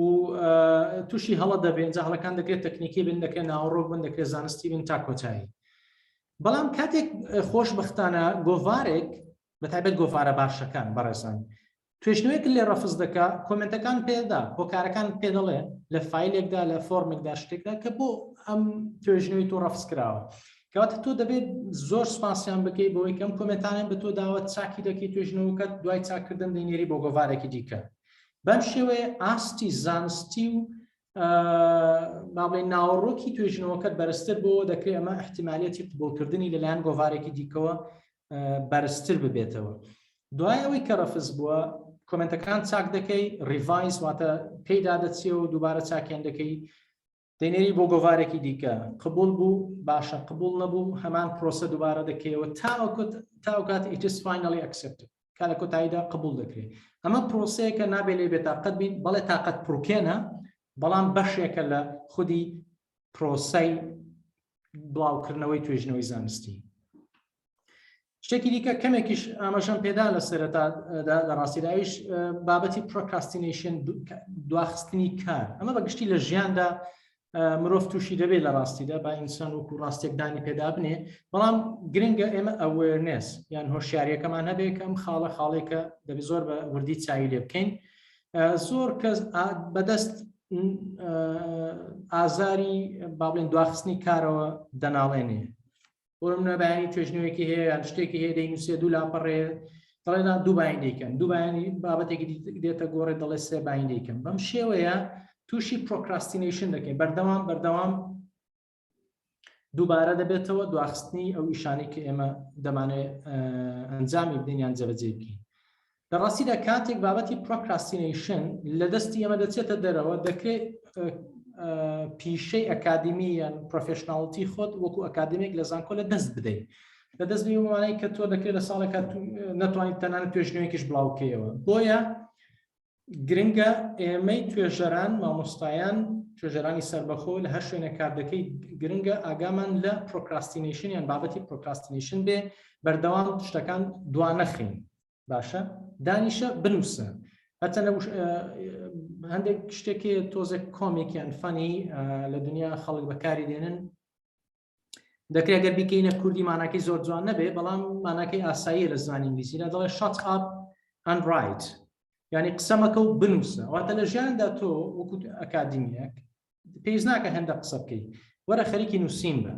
و تووشی هەڵە دەبێن. جا هەڵەکان دەکرێت تەکنیکی بن، دەکرێت ناوەڕۆک بن، دەکرێت زانستی بن تا کۆتایی. بەڵام کاتێک خۆشببختانە گۆڤارێک، بە تایبەت گۆڤارە باشەکان بەڕێزان، توێژنەوەیەک لێ ڕەفز دەکا، comment ەکان پێدا، هۆکارەکان پێ دەڵێ لە فایلێکدا، لە فۆرمێکدا، شتێکدا کە بۆ ئەم توێژنەوەی تۆ ڕەفز کراوە. کەواتە تۆ دەبێت زۆر سپاسیان بکەیت بەوەی کەم comment انیان بە تۆ داوە، چاکی دەکەی توێژنەوەکەت، دوای چاکردن دەینێری بۆ گۆڤارێکی دیکە. بەم شێوەیە ئاستی زانستی و با بڵێین ناوەڕۆکی توێژینەوەکەت بەرزتر بۆ دەکرێت، ئەمە احتیمالەتی قبوڵکردنی لەلایەن گۆڤارێکی دیکەوە بەرزتر ببێتەوە. دوای ئەوەی کە ڕەفز بووە، comment ەکان چاک دەکەی، revise واتە پێیدا دەچیەوە دووبارە چاکیان دەکەی، دەینێری بۆ گۆڤارێکی دیکە. قبول بوو باشە، قبول نەبوو هەمان پرۆسە دووبارە دەکەیەوە تاوکات it is finally accepted، کە لە کۆتاییدا قبول دەکرێت. ئەمە پرۆسەیەکە نابێ لێ بێتاقەت بین. بەڵێ تاقەت پڕوکێنە، بەڵام بەشێکە لە خودی پرۆسەی بڵاوکردنەوەی توێژینەوەی زانستی. شتێکی دیکە کەمێکیش ئاماژەم پێدا لە سەرەتا لە ڕاستیدا، ئەویش بابەتی procrastination، دواخستنی کار. ئەمە بە گشتی لە ژیاندا مرۆڤ تووشی دەبێت لە ڕاستیدا، با ئینسان وەکو ڕاستێک دانی پێدا بنێ. بەڵام گرنگە ئێمە awareness یان هۆشیاریەکەمان هەبێت کە ئەم خاڵە خاڵێکە دەبێت زۆر بە وردی چاوی لێ بکەین. زۆر کەس بەدەست ئازاری با بڵێن دواخستنی کارەوە دەناڵێنێ. بۆ منە بەیانی توێژنەوەیەکی هەیە یان شتێکی هەیە دەینووسێ، دوو لاپەڕێ، دەڵێ نا دوو باین دەیکەم، دوو بایانی بابەتێکی دێتە گۆڕێ دەڵێ سێ باین دەیکەم. بەم شێوەیە تووشی procrastination دەکەین، بەردەوام بەردەوام دووبارە دەبێتەوە دواخستنی ئەو ئیشانەی کە ئێمە دەمانێت ئەنجامی بدەین یان جێبەجێ بکەین. لە ڕاستیدا کاتێک بابەتی procrastination لە دەستی ئێمە دەچێتە دەرەوە، دەکرێت پیشەی ئەکادمی یان professionality خۆت وەکو ئەکادمیک لە زانکۆ لە دەست بدەیت. لە دەست بمانەی کە تۆ دەکرێت لە ساڵێکا نەتوانیت تەنانەت توێژنەوەیەکیش بڵاوکەیەوە. بۆیە گرنگە ئێمەی توێژەران، مامۆستایان، توێژەرانی سەربەخۆ لە هەر شوێنێک کار دەکەی، گرنگە ئاگامان لە procrastination یان بابەتی procrastination بێ، بەردەوام شتەکان دوا نەخەین. باشە دانیشە بنووسە. هەرچەندە هەندێک شتێکی تۆزێک comic یان funny لە دنیا خەڵک بەکاری دێنن، دەکرێت گەر بیکەینە کوردی ماناکەی زۆر جوان نەبێ، بەڵام ماناکەی ئاسایی لە زمانی ئینگلیزیدا دەڵێ shut up and write. یعنی قسەمەکە و بنووسە. واتە لە ژیاندا تۆ وەکو ئەکادیمیەک پێویست ناکە هەندە قسە بکەیت، وەرە خەریکی نووسین بە.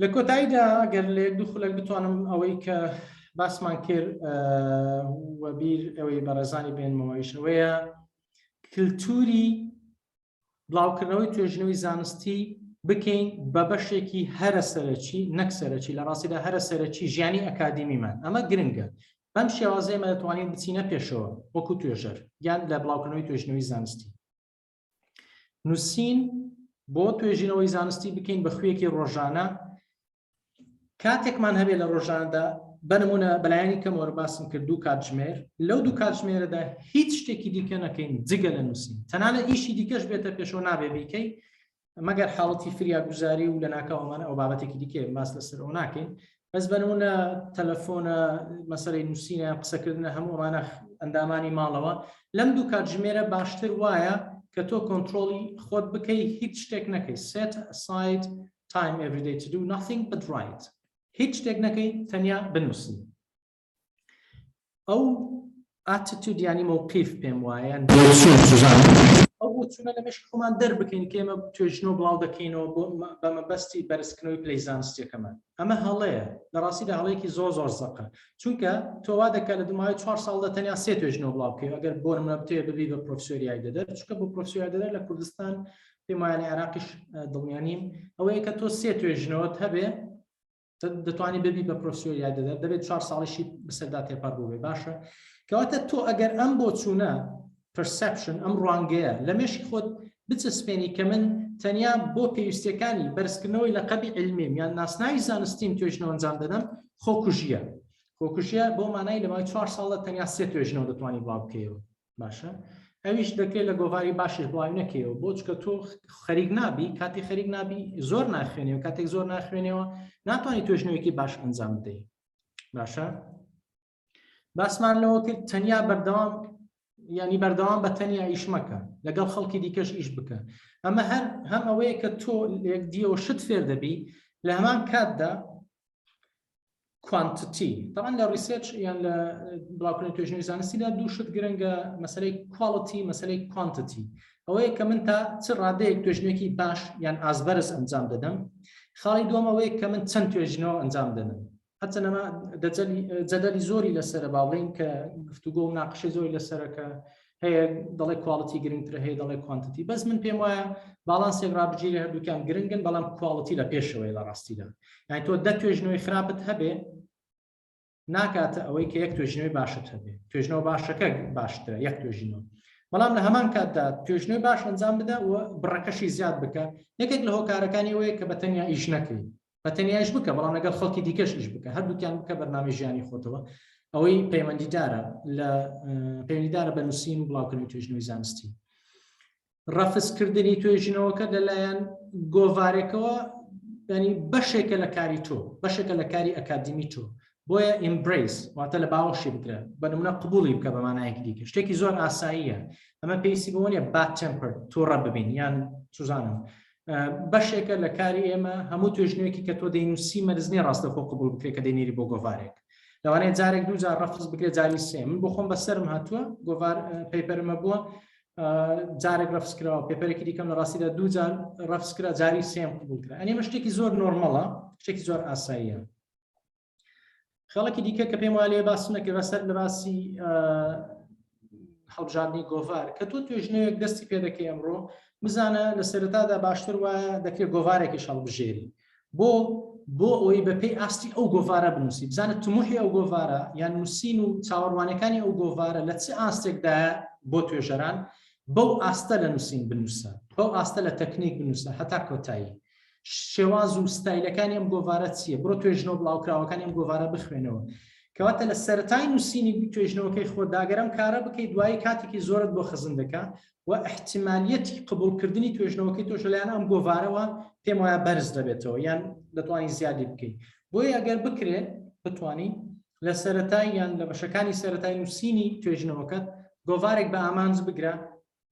لە کۆتاییدا ئەگەر لە یەک دوو خولەک بتوانم ئەوەی کە باسمان کرد وەبیر ئەوەی بەڕێزانی بێنمەوەیش ئەوەیە کللتوری بڵاوکردنەوەی توێژینەوەی زانستی بکەین بە بەشێکی هەرە سەرەکی نەک سەرەکی لە ڕاستیدا هەرە سەرەکی ژیانی ئەکادیمیمان. ئەمە گرنگە. بەم شێوازە ئێمە دەتوانین بچینە پێشەوە وەکو توێژەر یان لە بڵاوکردنەوەی توێژینەوەی زانستی. نووسین بۆ توێژینەوەی زانستی بکەین بە خوێکی ڕۆژانە، کاتێکمان هەبێت لە ڕۆژانەدا، بە نمونە بەلایەنی کەمەوە باسم کرد دوو کاتژمێر، لەو دوو کاتژمێرەدا هیچ شتێکی دیکە نەکەین جگە لە نووسین. تەنانەت ئیشی دیکەش بێتە پێشەوە نابێ بیکەی، مەگەر حاڵەتی فریاگوزاری و لەناکاومان ئەو بابەتێکی دیکە باس لەسەر ئەو ناکەین. بەس بە نمونە تەلەفۆنە، مەسەلەی نووسینە، قسەکردنە، هەموو ئەمانە ئەندامانی ماڵەوە، لەم دوو کاتژمێرە باشتر وایە کە تۆ کۆنترۆڵی خۆت بکەی، هیچ شتێک نەکەی. Set aside time every day to do nothing but write. هیچ شتێک نەکەی تەنیا بنووسی. ئەو attitude یانی مەوقیف پێم وایە یان بۆچوون سوزان، ئەو بۆچوونە لە مێشکی خۆمان دەربکەین کە ئێمە توێژینەوە بڵاو دەکەینەوە بۆ بە مەبەستی بەرزکردنەوەی پلەی زانستیەکەمان. ئەمە هەڵەیە، لە ڕاستیدا هەڵەیەکی زۆر زۆر زەقە، چونکە تۆ وا دەکات لە دوماوەی چوار ساڵدا تەنیا سێ توێژینەوە بڵاو بکەیەوە ئەگەر بۆ نمونە بتەوێت ببی بە پرۆفسۆری یاریدەدەر، چونکە بۆ پرۆفسۆری یاریدەدەر لە کوردستان پێم وایە لە عێراقیش دڵنیا نیم، ئەوەیە کە تۆ سێ توێژینەوەت هەبێ دەتوانی ببی بە پرۆفسۆر یاریدەدەر، دەبێت چوار ساڵیشی بەسەردا تێپەڕ بووبێ. باشە، کەواتە تۆ ئەگەر ئەم بۆچوونە perception ئەم ڕوانگەیە لە مێشکی خۆت بچەسپێنی کە من تەنیا بۆ پێویستیەکانی بەرزکردنەوەی لەقەبی عیلمیم یان ناسناوی زانستیم توێژینەوە ئەنجام دەدەم، خۆکوژیە. خۆکوژیە بۆ مانای لە ماوەی چوار ساڵدا تەنیا سێ توێژینەوە دەتوانی بڵاو بکەیەوە. باشە ئەویش دەکرێت لە گۆڤاری باشیش بڵاوی نەکەیەوە، بۆ چکە تۆ خەریک نابی، کاتی خەریک نابی زۆر ناخوێنەوە، کاتێک زۆر ناخوێنەوە ناتوانانی توێژینەوەیەکی باش ئەنجام بدەیت. باشە باسمان لەوە کرد تەنیا بەردەوام ینی بەردەوام بە تەنیا ئیش مەکە، لەگەڵ خەڵکی دیکەش ئیش بکە. ئەمە هەر هەم ئەوەیە کە تۆ لێکدیەوە شت فێر دەبی، لە هەمان کاتدا quantity طبعا لە research یان لە بڵاوکردنی توێژینەوەی زانستیدا دوو شت گرنگە، مەسەلەی quality، مەسەلەی quantity. ئەوەیە کە من تا چ ڕادەیەک توێژینەوەیەکی باش یان ئازبەرز ئەنجام دەدەم. خاڵی دووەم ئەوەیە کە من چەند توێژینەوە ئەنجام دەدەم. هەرچەند ئەمە جەدەلی زۆری لەسەرە، با بڵێین کە گفتوگۆ و مناقشەی زۆری لەسەرە کە هەیە دەڵێ quality گرنگترە، هەیە دەڵێ quantity. بەس من پێم وایە باڵانسێک ڕابگیرێ، هەردووکیان گرنگن، بەڵام quality لە پێشەوەی لە ڕاستیدا. یعنی تۆ دە توێژینەوەی خراپت هەبێ ناکاتە ئەوەی کە یەک توێژینەوەی باشت هەبێ، توێژینەوە باشەکە باشترە یەک توێژینەوە. بەڵام لە هەمان کاتدا توێژینەوەی باش ئەنجام بدە و بڕەکەشی زیاد بکە. یەکێک لە هۆکارەکانی ئەوەیە کە بە تەنیا ئیش نەکەی، بە تەنیایش بکە بەڵام لەگەڵ خەڵکی دیکەش ئیش بکە، هەردووکیان بکە بەرنامەی ژیانی خۆتەوە. ئەوەی پەیوەندیدارە لە پەیوەندیدارە بە نووسین و بڵاوکردنەوەی توێژینەوەی زانستی. ڕەفزکردنی توێژینەوەکە لەلایەن گۆڤارێکەوە ینی بەشێکە لە کاری تۆ، بەشێکە لە کاری ئەکادیمی تۆ، بۆیە embrace واتە لە باوەشی بگرە، بە نمونە قبوڵی بکە بە مانایەکی دیکە. شتێکی زۆر ئاساییە، ئەمە پێویستی بەوە نییە bad temper تووڕە ببین یان سوزانم. بەشێکە لە کاری ئێمە. هەموو توێژینەوەیەکی کە تۆ دەینووسی مەرج نییە ڕاستەوخۆ قبوڵ بکرێت کە دەینێری بۆ گۆڤارێک. لەوانەیە جارێک دوو جار ڕەفز بکرێت، جاری سێ. من بۆ خۆم بەسەرم هاتووە، گۆڤار paper م هەبووە جارێک ڕەفز کراوە، paper ێکی دیکەم لە ڕاستیدا دوو جار ڕەفز کرا، جاری سێم قبوڵ کرا. ئەنی ئەمە شتێکی زۆر normal ە، شتێکی زۆر ئاساییە. خەڵکی دیکە کە پێم وایە لێ باس نەکرد بەسەر لە باسی هەڵبژاردنی گۆڤار، کە تۆ توێژینەوەیەک دەستی پێ دەکەی ئەمڕۆ، بزانە لە سەرەتادا باشتر وایە دەکرێت گۆڤارێکیش هەڵبژێری بۆ بۆ ئەوەی بەپێی ئاستی ئەو گۆڤارە بنووسی، بزانە تموحی ئەو گۆڤارە یان نووسین و چاوەڕوانەکانی ئەو گۆڤارە لە چ ئاستێکدایە بۆ توێژەران، بەو ئاستە لە نووسین بنووسە، بەو ئاستە لە تەکنیک بنووسە هەتا کۆتایی. شێواز و ستایلەکانی ئەم گۆڤارە چییە، بڕۆ توێژینەوە بڵاوکراوەکانی ئەم گۆڤارە بخوێنەوە. کەواتە لە سەرەتای نووسینی توێژینەوەکەی خۆتدا گەر ئەم کارە بکەیت، دوایی کاتێکی زۆرت بۆ خزن دەکا و احتیمالیەتی قبوڵکردنی توێژینەوەکەی تۆش لەلایەن ئەم گۆڤارەوە پێم وایە بەرز دەبێتەوە یان دەتوانی زیادی بکەیت. بۆیە ئەگەر بکرێ بتانی لە سەرەتای یان لە بەشەکانی سەرەتای نووسینی توێژینەوەکەت گۆڤارێک بە ئامانج بگرە،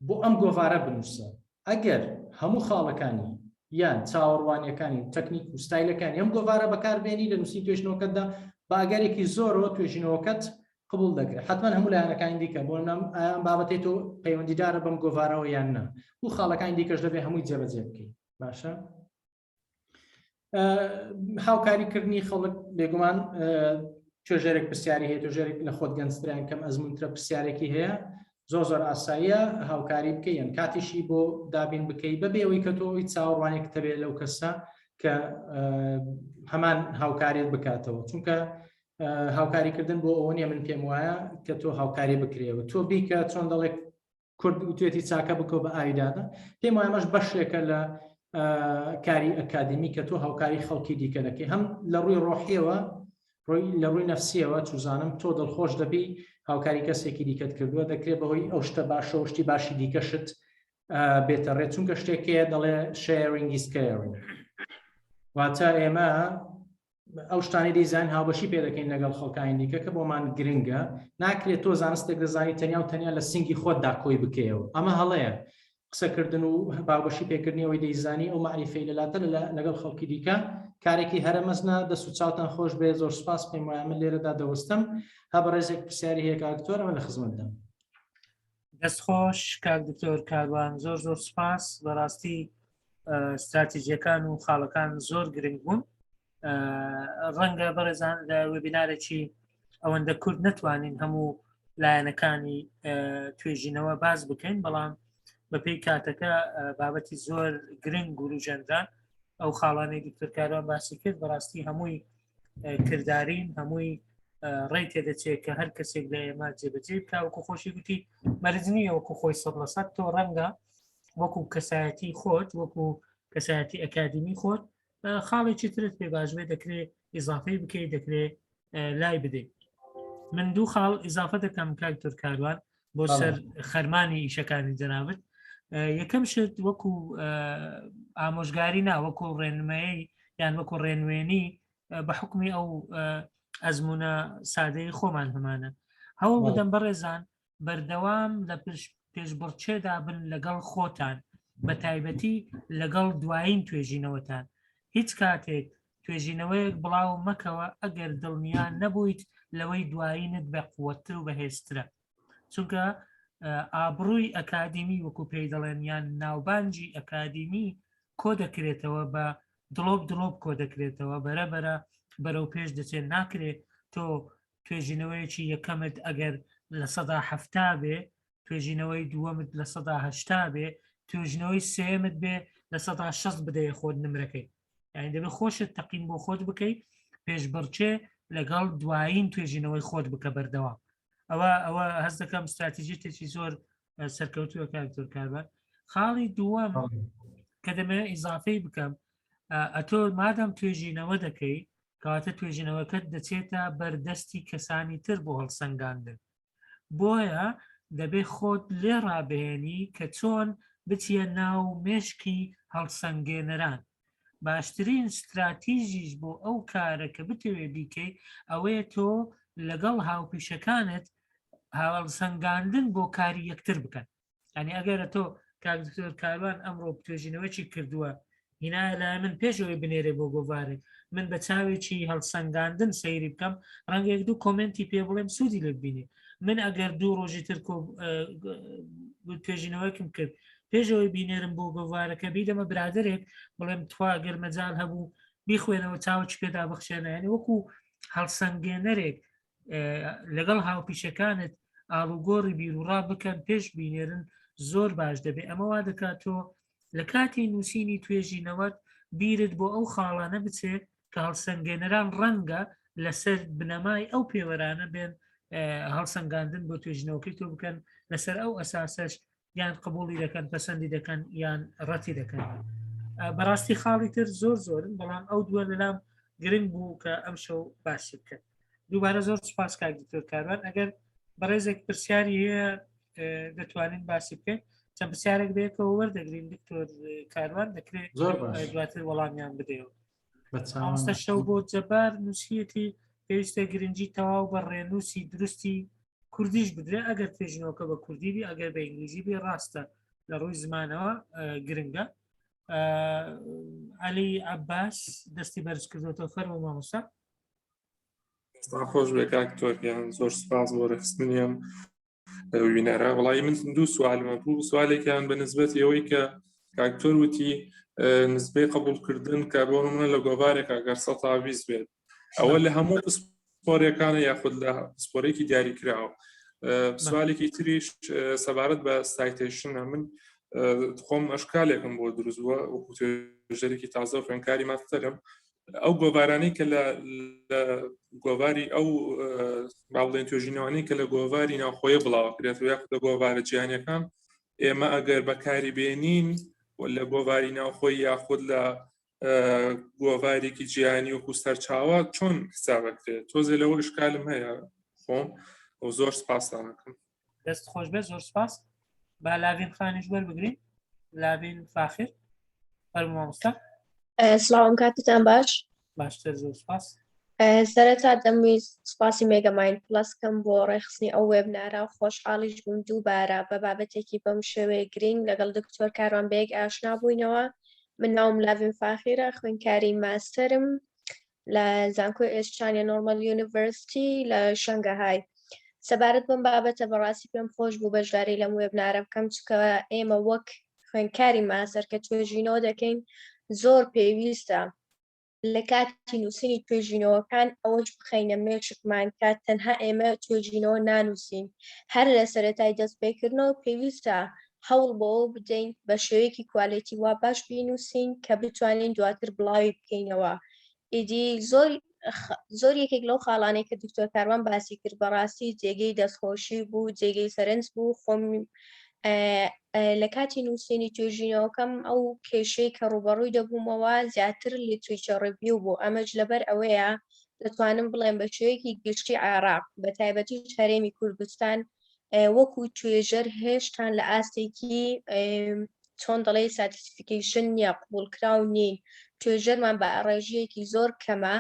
بۆ ئەم گۆڤارە بنووسە. ئەگەر هەموو خاڵەکانی یان چاوەڕوانیەکانی و تەکنیک و ستایلەکانی ئەم گۆڤارە بەکاربێنی لە نووسینی توێژینەوەکەتدا، بە ئەگەرێکی زۆرەوە توێژینەوەکەت قبول دەکرێت حتمما هەموو لایەنەکانی دیکە بۆ نام ئەم بابەتی تۆ پەیوەندیدارە بەم گۆڤارەوە یان نا و خاڵەکانی دیکەش دەبێ هەمووی جێبەجێ بکەیت باشە هاوکاریکردنی خەڵک بێگومان توێژەرێک پرسیاری هەیە توێژەرێک لە خۆت گەنجتریان کەم ئەزمونترە پرسیارێکی هەیە زۆر زۆر ئاساییە هاوکاری بکەی یان کاتیشی بۆ دابین بکەی بەبێ ئەوەی کە تۆ ئەوی چاوەڕوانێک تەبێت لەو کەسە کە هەمان هاوکاریت بکاتەوە چونکە هاوکاریکردن بۆ ئەوە نیە من پێم وایە کە تۆ هاوکاری بکرێەوە تۆ بیکە چۆن دەڵێک کورد وتێتی چاکە بکەوە بە ئاوی دادا پێم وایە ئەمەش بەشێکە لە کاری ئەکادمی کە تۆ هاوکاری خەڵکی دیکە دەکەی هەم لە ڕووی ڕۆحیەوە ڕووی لە ڕووی نەفسیەوە چوزانم تۆ دڵخۆش دەبی هاوکاری کەسێکی دیکەت کردووە دەکرێت بەهۆی ئەو شتە باشە و شتی باشی دیکەشت بێتە ڕێ چونکە شتێک هەیە دەڵێ sharing is caring واتە ئێمە ئەو شتانەی دەیزانین هاوبەشی پێ دەکەین لەگەڵ خەڵکانی دیکە کە بۆمان گرنگە ناکرێت تۆ زانستێک دەزانی تەنیا و تەنیا لە سنگی خۆتدا کۆی بکەیەوە ئەمە هەڵەیە قسەکردن و باوەشی پێکردنی ئەوەی دەیزانی ئەو معریفەی لەلاتە لەگەڵ خەڵکی دیکە کارێکی هەرە مەزنە دەست و چاوتان خۆش بێ زۆر سپاس پێم وایە من لێرەدا دەوەستم ها بەڕێزێک پرسیاری هەیە کاک دکتۆر ئەمە لە خزمەتدام. دەست خۆش کاک دکتۆر کاروان زۆر زۆر سپاس بەڕاستی استراتیژیەکان و خاڵەکان زۆر گرنگ بوون ڕەنگە بەڕێزان لە وێبینارێکی ئەوەندە کورد نەتوانین هەموو لایەنەکانی توێژینەوە باز بکەین بەڵام بەپێی کاتەکە بابەتی زۆر گرنگ گوروژێنران ئەو خاڵانەی دکتۆر کاروان باسی کرد بەڕاستی هەمووی کردارین هەمووی ڕێی تێدەچێت کە هەر کەسێک لە ئێمە جێبەجێ بکە وەکو خۆشی گوتی مەرج نییە وەکو خۆی سە لە سەد تۆ ڕەنگە وەکو کەسایەتی خۆت وەکو کەسایەتی ئەکادمی خۆت خاڵێکی ترت پێ باش بێ دەکرێت ئیزافەی بکەیت دەکرێت لای بدەیت من دوو خاڵ ئیزافە دەکەم کاک تورکاروان بۆ سەر خەرمانی ئیشەکانی جەنابت یەکەم شت وەکو ئامۆژگاری نا وەکو ڕێنمایی یان وەکو ڕێنوێنی بە حکومی ئەو ئەزمونە سادەی خۆمان هەمانە هەوڵ بدەم بەڕێزان بەردەوام لە پێشبڕچێدا بن لەگەڵ خۆتان بە تایبەتی لەگەڵ دوایین توێژینەوەتان هیچ کاتێک توێژینەوەیەک بڵاو مەکەوە ئەگەر دڵنیا نەبوویت لەوەی دوایینت بە قوتتر و بەهێزترە چونکە ئابڕووی ئەکادیمی وەکو پێی دەڵێن یان ناوبانجی ئەکادیمی کۆ دەکرێتەوە بە دڵۆپ دڵۆپ کۆ دەکرێتەوە بەرە بەرە بەرەو پێش دەچێت ناکرێت تۆ توێژینەوەیەکی یەکەمت ئەگەر 70% بێ توێژینەوەی دووەمت 80% بێ توێژینەوەی سێمت بێ 60% بدەیە خۆت نمرەکەی یعنی دەبێت خۆشت تەقیم بۆ خۆت بکەیت پێشبڕکێ لەگەڵ دوایین توێژینەوەی خۆت بکە بەردەوام ئەوە ئەوە هەست دەکەم استراتیژیتێکی زۆر سەرکەوتووە کاک دکتۆر کاروان خاڵی دووەم کە دەمەوێت ئیزافەی بکەم ئەتۆ مادەم توێژینەوە دەکەی کەواتە توێژینەوەکەت دەچێتە بەردەستی کەسانی تر بۆ هەڵسەنگاندن بۆیە دەبێ خۆت لێ ڕابهێنی کە چۆن بچیە ناو مێشکی هەڵسەنگێنەران باشترین ستراتیژیش بۆ ئەو کارە کە بتەوێ بیکەی ئەوەیە تۆ لەگەڵ هاوپیشەکانت هەڵسەنگاندن بۆ کاری یەکتر بکەن یعنی ئەگەر تۆ کاک دکتۆر کاروان ئەمڕۆ توێژینەوەکی کردووە هینایە لای من پێش ئەوەی بنێرێ بۆ گۆڤارێک من بە چاوێکی هەڵسەنگاندن سەیری بکەم ڕەنگە یەک دوو کۆمنتی پێ بڵێم سوودی لێ ببینێ من ئەگەر دوو ڕۆژی تر توێژینەوەیەکم کرد پێشەوەی بینێرم بۆ گۆڤارەکە بیدەمە برادێک بڵێم توا گەر مەجال هەبوو بیخوێنەوە چاوچ پێدا بخشێنە یعنی وەکو هەڵسەنگێنەرێک لەگەڵ هاوپیشەکانت ئاڵوگۆڕی بیرروڕا بکەن پێش بینێرن زۆر باش دەبێت ئەمە وا دەکات تۆ لە کاتی نووسینی توێژینەوەت بیرت بۆ ئەو خاڵانە بچێت کە هەڵسەنگێنەران ڕەنگە لەسەر بنەمای ئەو پێوەرانە بێن هەڵسەنگاندن بۆ توێژینەوەکەی تۆ بکەن لەسەر ئەو ئەساسەش یان قبولی دەکەن پەسەندی دەکەن یان ڕەتی دەکەن بەڕاستی خاڵی تر زۆر زۆرن بەڵام ئەو دووە لەلام گرنگ بوو کە ئەم شەو باسی بکەن دووبارە زۆر سپاس کاک دکتۆر کاروان ئەگەر بەڕێزێک پرسیاری هەیە دەتوانین باسی بکەین چەند پرسیارێک بەیەکەوە وەردەگرین دکتۆر کاروان دەکرێت زۆر باش دواتر وەڵامیان بدەیەوە مامۆستا شەو بۆ جەبار نووسیەتی پێویستە گرنگی تەواو بە ڕێنووسی دروستی کوردیش بدرێ ئەگەر توێژینەوەکە بە کوردی بی ئەگەر بە ئینگلیزی بێ ڕاستە لە ڕووی زمانەوە گرنگە علی عباس دەستی بەرز کردوەوە فەرمو مامۆستا. دەستان خۆش بێ کاک تۆریان زۆر سپاس بۆ ڕێکخستنی ئەم webinar ە وەڵی من دوو سوالمە بوو سوالێکیان بە نسبەتی ئەوەی کە کاک تۆر وتی نسبەی قبولکردن کە بۆ نمونە لە گۆڤارێک ئەگەر 120 بێت ئەوە لە هەموو پسپۆرەکانە یاخود لە پسپۆرێکی دیاری کراوە سوالێکی تریش سەبارەت بە citation ە من خۆم ئەشکالێکم بۆ دروست بووە وەکو توێژەرێکی تازە و خوێنکاری ماستەرم ئەو گۆڤارانەی کە لە گۆڤاری ئەو با بڵێن توێژینەوانەی کە لە گۆڤاری ناوخۆیە بڵاوکرێت و یاخود لە گۆڤارە جیهانیەکان ئێمە ئەگەر بەکاری بێنین لە گۆڤاری ناوخۆی یاخود لە گۆڤارێکی جیهانی وەکو سەرچاوە چۆن حسابەکرێت تۆزێ لەوە ئشکالم هەیە خۆم و زۆر سپاسانەکەم دەست خۆش بێت زۆر سپاس با لاڤین خانیش وەربگرین لاڤین فاخر فەرموو مامۆستا سڵاوم کاتتان باش باشتر زۆر سپاس سەرەتا دەمویست سپاسی مێگەمایند پلەس کەم بۆ ڕێکخستنی ئەو webinar ە و خۆشحاڵیش بووم دووبارە بە بابەتێکی بەم شێوەیە گرینگ لەگەڵ دکتۆر کاروان بەیەک ئاشنا بووینەوە من ناوم لاڤین فاخیرە خوێندکاری ماستەرم لە زانکۆی ئێست چاینا نۆرمال University لە شەنگەهای سەبارەت بەم بابەتە بەڕاستی پێم خۆش بوو بەشداری لەم webinar ە بکەم چکە ئێمە وەک خوێندکاری ماستەر کە توێژینەوە دەکەین زۆر پێویستە لە کاتی نووسینی توێژینەوەکان ئەوەش بخەینە مێشکمان کە تەنها ئێمە توێژینەوە نانووسین هەر لە سەرەتای دەست پێکردنەوە پێویستە هەوڵ بۆ بدەین بە شێوەیەکی quality وا باش بینووسین کە بتوانین دواتر بڵاوی بکەینەوە ئیدی زۆر زۆر یەکێک لەو خاڵانەی کە دکتۆر کاروان باسی کرد بەڕاستی جێگەی دەستخۆشی بوو جێگەی سەرنج بوو خۆم لە کاتی نووسینی توێژینەوەکەم ئەو کێشەی کە ڕوبەڕووی دەبوومەوە زیاتر literature review بوو ئەمەش لەبەر ئەوەیە دەتوانم بڵێم بە شێوەیەکی گشتی عێراق بە تایبەتی هەرێمی کوردستان وەکو توێژەر هێشتان لە ئاستێکی چۆن دەڵێ satisfaction نییە قبولکراو نین توێژەرمان بە ڕێژەیەکی زۆر کەمە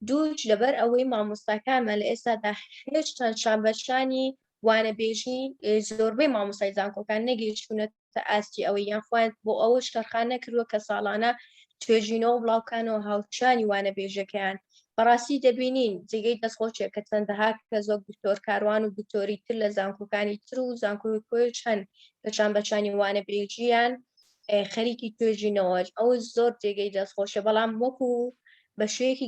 دووش لەبەر ئەوەی مامۆستاکانمان لە ئێستادا هێشتان شانبەشانی وانەبێژی زۆربەی مامۆستای زانکۆکان نەگەیشتونەتە ئاستی ئەوەی یان خۆیان بۆ ئەوەش تەرخان نەکردووە کە ساڵانە توێژینەوە بڵاوکانەوە هاوشانی وانەبێژەکەیان بەڕاستی دەبینین جێگەی دەستخۆشیە کە چەندەها کەس وەک دکتۆر کاروان و دکتۆری تر لە زانکۆکانی تر و زانکۆی کۆیش هەن کە شان بەشانی وانەبێژیان خەریکی توێژینەوەش ئەوە زۆر جێگەی دەستخۆشە بەڵام وەکو بە شێوەیەکی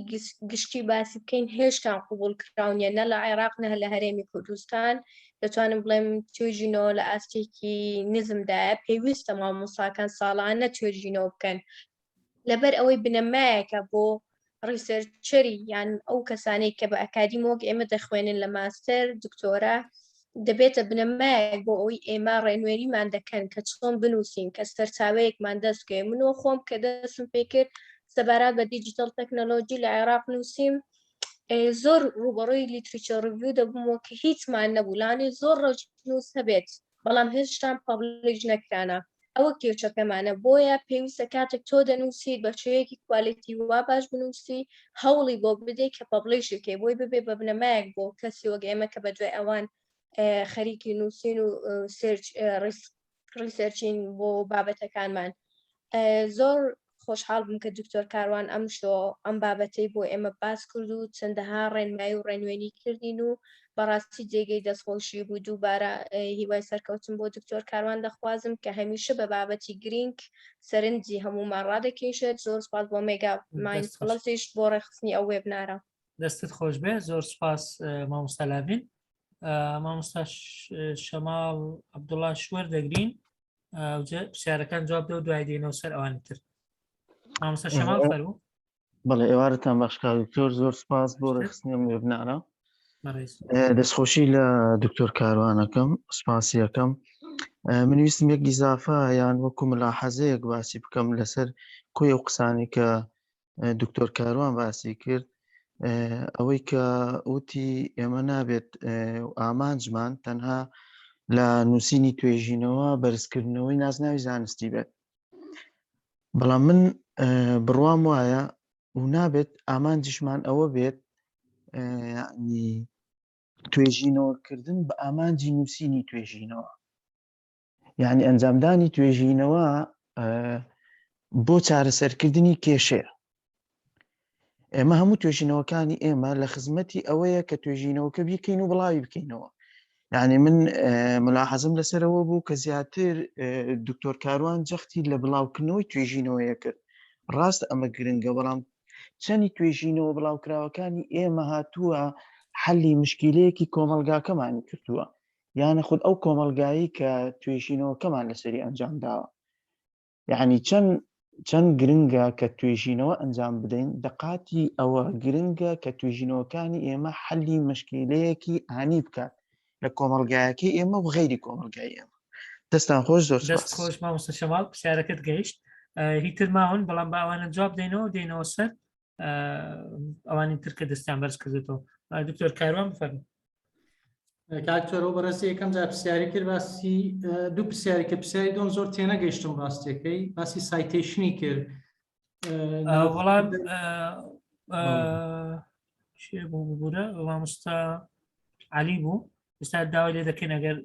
گشتی باسی بکەین هێشتان قوبول کراو نیە نە لە عێراق نە لە هەرێمی کوردستان دەتوانم بڵێم توێژینەوە لە ئاستێکی نزمدایە پێویستە مامۆساکان ساڵانە توێژینەوە بکەن لەبەر ئەوەی بنەمایەکە بۆ researcher ی یان ئەو کەسانەی کە بە ئەکادیم وەک ئێمە دەخوێنن لە ماستەر دکتۆرا دەبێتە بنەمایەک بۆ ئەوەی ئێمە ڕێنوێنیمان دەکەن کە چۆن بنووسین کە سەرچاوەیەکمان دەست بکەوێت منەوە خۆم کە دەستم پێکرد سەبارەت بە digital technology لە عێراق نووسیم زۆر ڕوبەڕووی literature review دەبوومەوە کە هیچمان نەبوو لانی زۆر ڕۆژنووس هەبێت بەڵام هێشتان publish نەکرانە ئەوە کێشەکەمانە بۆیە پێویستە کاتێک تۆ دەنووسیت بە شێوەیەکی quality وا باش بنووسی هەوڵی بۆ بدەیت کە publish بکەی بۆی ببێ بە بنەمایەک بۆ کەسی وەک ئێمە کە بەدوای ئەوان خەریکی نووسین و search research ین بۆ بابەتەکانمان زۆر خۆشحاڵ بووم کە دکتۆر کاروان ئەم شۆ ئەم بابەتەی بۆ ئێمە باس کرد و چەندەها ڕێنمایی و ڕێنوێنی کردین و بەڕاستی جێگەی دەستخۆشی بوو دووبارە هیوای سەرکەوتن بۆ دکتۆر کاروان دەخوازم کە هەمیشە بە بابەتی گرینگ سەرنجی هەمومان ڕادەکێشێت زۆر سپاس بۆ مێگا مایند پڵەسیش بۆ ڕێکخستنی ئەو webinar ە. دەستت خۆش بێ زۆر سپاس مامۆستا لاڤین مامۆستا شەماڵ عەبدوڵڵا شوەر دەگرین پرسیارەکان جواب دە و دوای دێنەوە سەر ئەوانی تر مامۆستا شەماڵ فەرموو بەڵێ ئێوارەتان باش کاک دکتۆر زۆر سپاس بۆ ڕێکخستنی ئەم webinar ە دەستخۆشی لە دکتۆر کاروانەکەم سپاسیەکەم من ویستم یەک ئیزافە یان وەکو ملاحەزەیەک باسی بکەم لەسەر کۆی ئەو قسانی کە دکتۆر کاروان باسی کرد ئەوەی کە وتی ئێمە نابێت ئامانجمان تەنها لە نووسینی توێژینەوە بەرزکردنەوەی نازناوی زانستی بێت بەڵام من بڕوام وایە و نابێت ئامانجیشمان ئەوە بێت توێژینەوەکردن بە ئامانجی نووسینی توێژینەوە یعنی ئەنجامدانی توێژینەوە بۆ چارەسەرکردنی کێشەیە. ئێمە هەموو توێژینەوەکانی ئێمە لە خزمەتی ئەوەیە کە توێژینەوەکە بیکەین و بڵاوی بکەینەوە یعنی من ملاحەزم لەسەرەوە بوو کە زیاتر دکتۆر کاروان جەختی لە بڵاوکردنەوەی توێژینەوەیە کرد ڕاست ئەمە گرنگە بەڵام چەنی توێژینەوە بڵاوکراوەکانی ئێمە هاتووە حەلی مشکیلەیەکی کۆمەلگاکەمانی کردووە یانە خود ئەو کۆمەلگایی کە توێژینەوەکەمان لەسەری ئەنجام داوە یعنی چەند چەند گرنگە کە توێژینەوە ئەنجام بدەین دەقاتی ئەوە گرنگە کە توێژینەوەکانی ئێمە حەلی مشکیلەیەکی ئانی بکات لە کۆمەلگایەکەی ئێمە و غەیری کۆمەلگای ئێمە دەستان خۆش زۆر دەست خۆش مامۆستا شەماڵ پرسیارەکەت گەیشت هیتر ماون بەڵام بە ئەوانە جواب دەینەوە دێنەوە سەر ئەوانی تر کە دەستیان بەرز کردێتەوە دکتۆر کاروان بفەرموو کاکتۆر ئەو بەڕێزی یەکەم جار پرسیاری کرد باسی دوو پرسیاری کە پرسیاری دۆم زۆر تێنەگەیشتم ڕاستیەکەی باسی citation ی کرد وەڵام چێ بوو ببورە مامۆستا علی بوو ئێستا داوای لێ دەکەین ئەگەر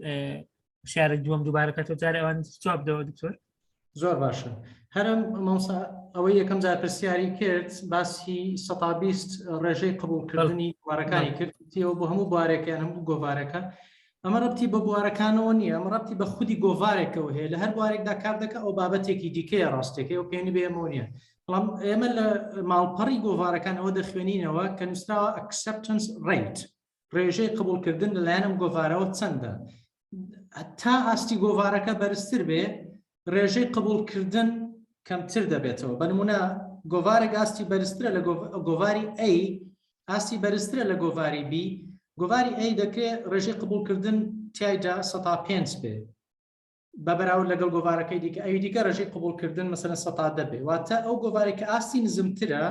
پرسیارە دووەم دووبارە کاتەوە جارێ ئەوان جواب دەوە دکتۆر زۆر باشە هەرم مامۆستا ئەوەی یەکەم جار پرسیاری کرد باسی 120 ڕێژەی قبولکردنی بوارەکانی کرد تیەوە بۆ هەموو بوارێکیان هەموو گۆڤارەکە ئەمە ڕەبتی بە بوارەکانەوە نییە ئەمە ڕەبتی بە خودی گۆڤارێکەوە هەیە لە هەر بوارێکدا کار دەکە ئەو بابەتێکی دیکەیە ڕاستەکەی و پێنی بە ئێمەوە نییە بەڵام ئێمە لە ماڵپەڕی گۆڤارەکان ئەوە دەخوێنینەوە کە نووسراوە acceptance rate ڕێژەی قبوڵکردن لەلایەن ئەم گۆڤارەوە چەندە تا ئاستی گۆڤارەکە بەرزتر بێ ڕێژەی قبوڵکردن کەمتر دەبێتەوە بە نمونە گۆڤارێک ئاستی بەرزترە لە گۆڤاری A ئاستی بەرزترە لە گۆڤاری B گۆڤاری A دەکرێت ڕێژەی قبوڵکردن تایدا 5 بێ بە بەراورد لەگەڵ گۆڤارەکەی دیکە ئەوی دیکە ڕێژەی قبوڵکردن مەسەلەن 10% بێ واتە ئەو گۆڤارێک کە ئاستی نزمترە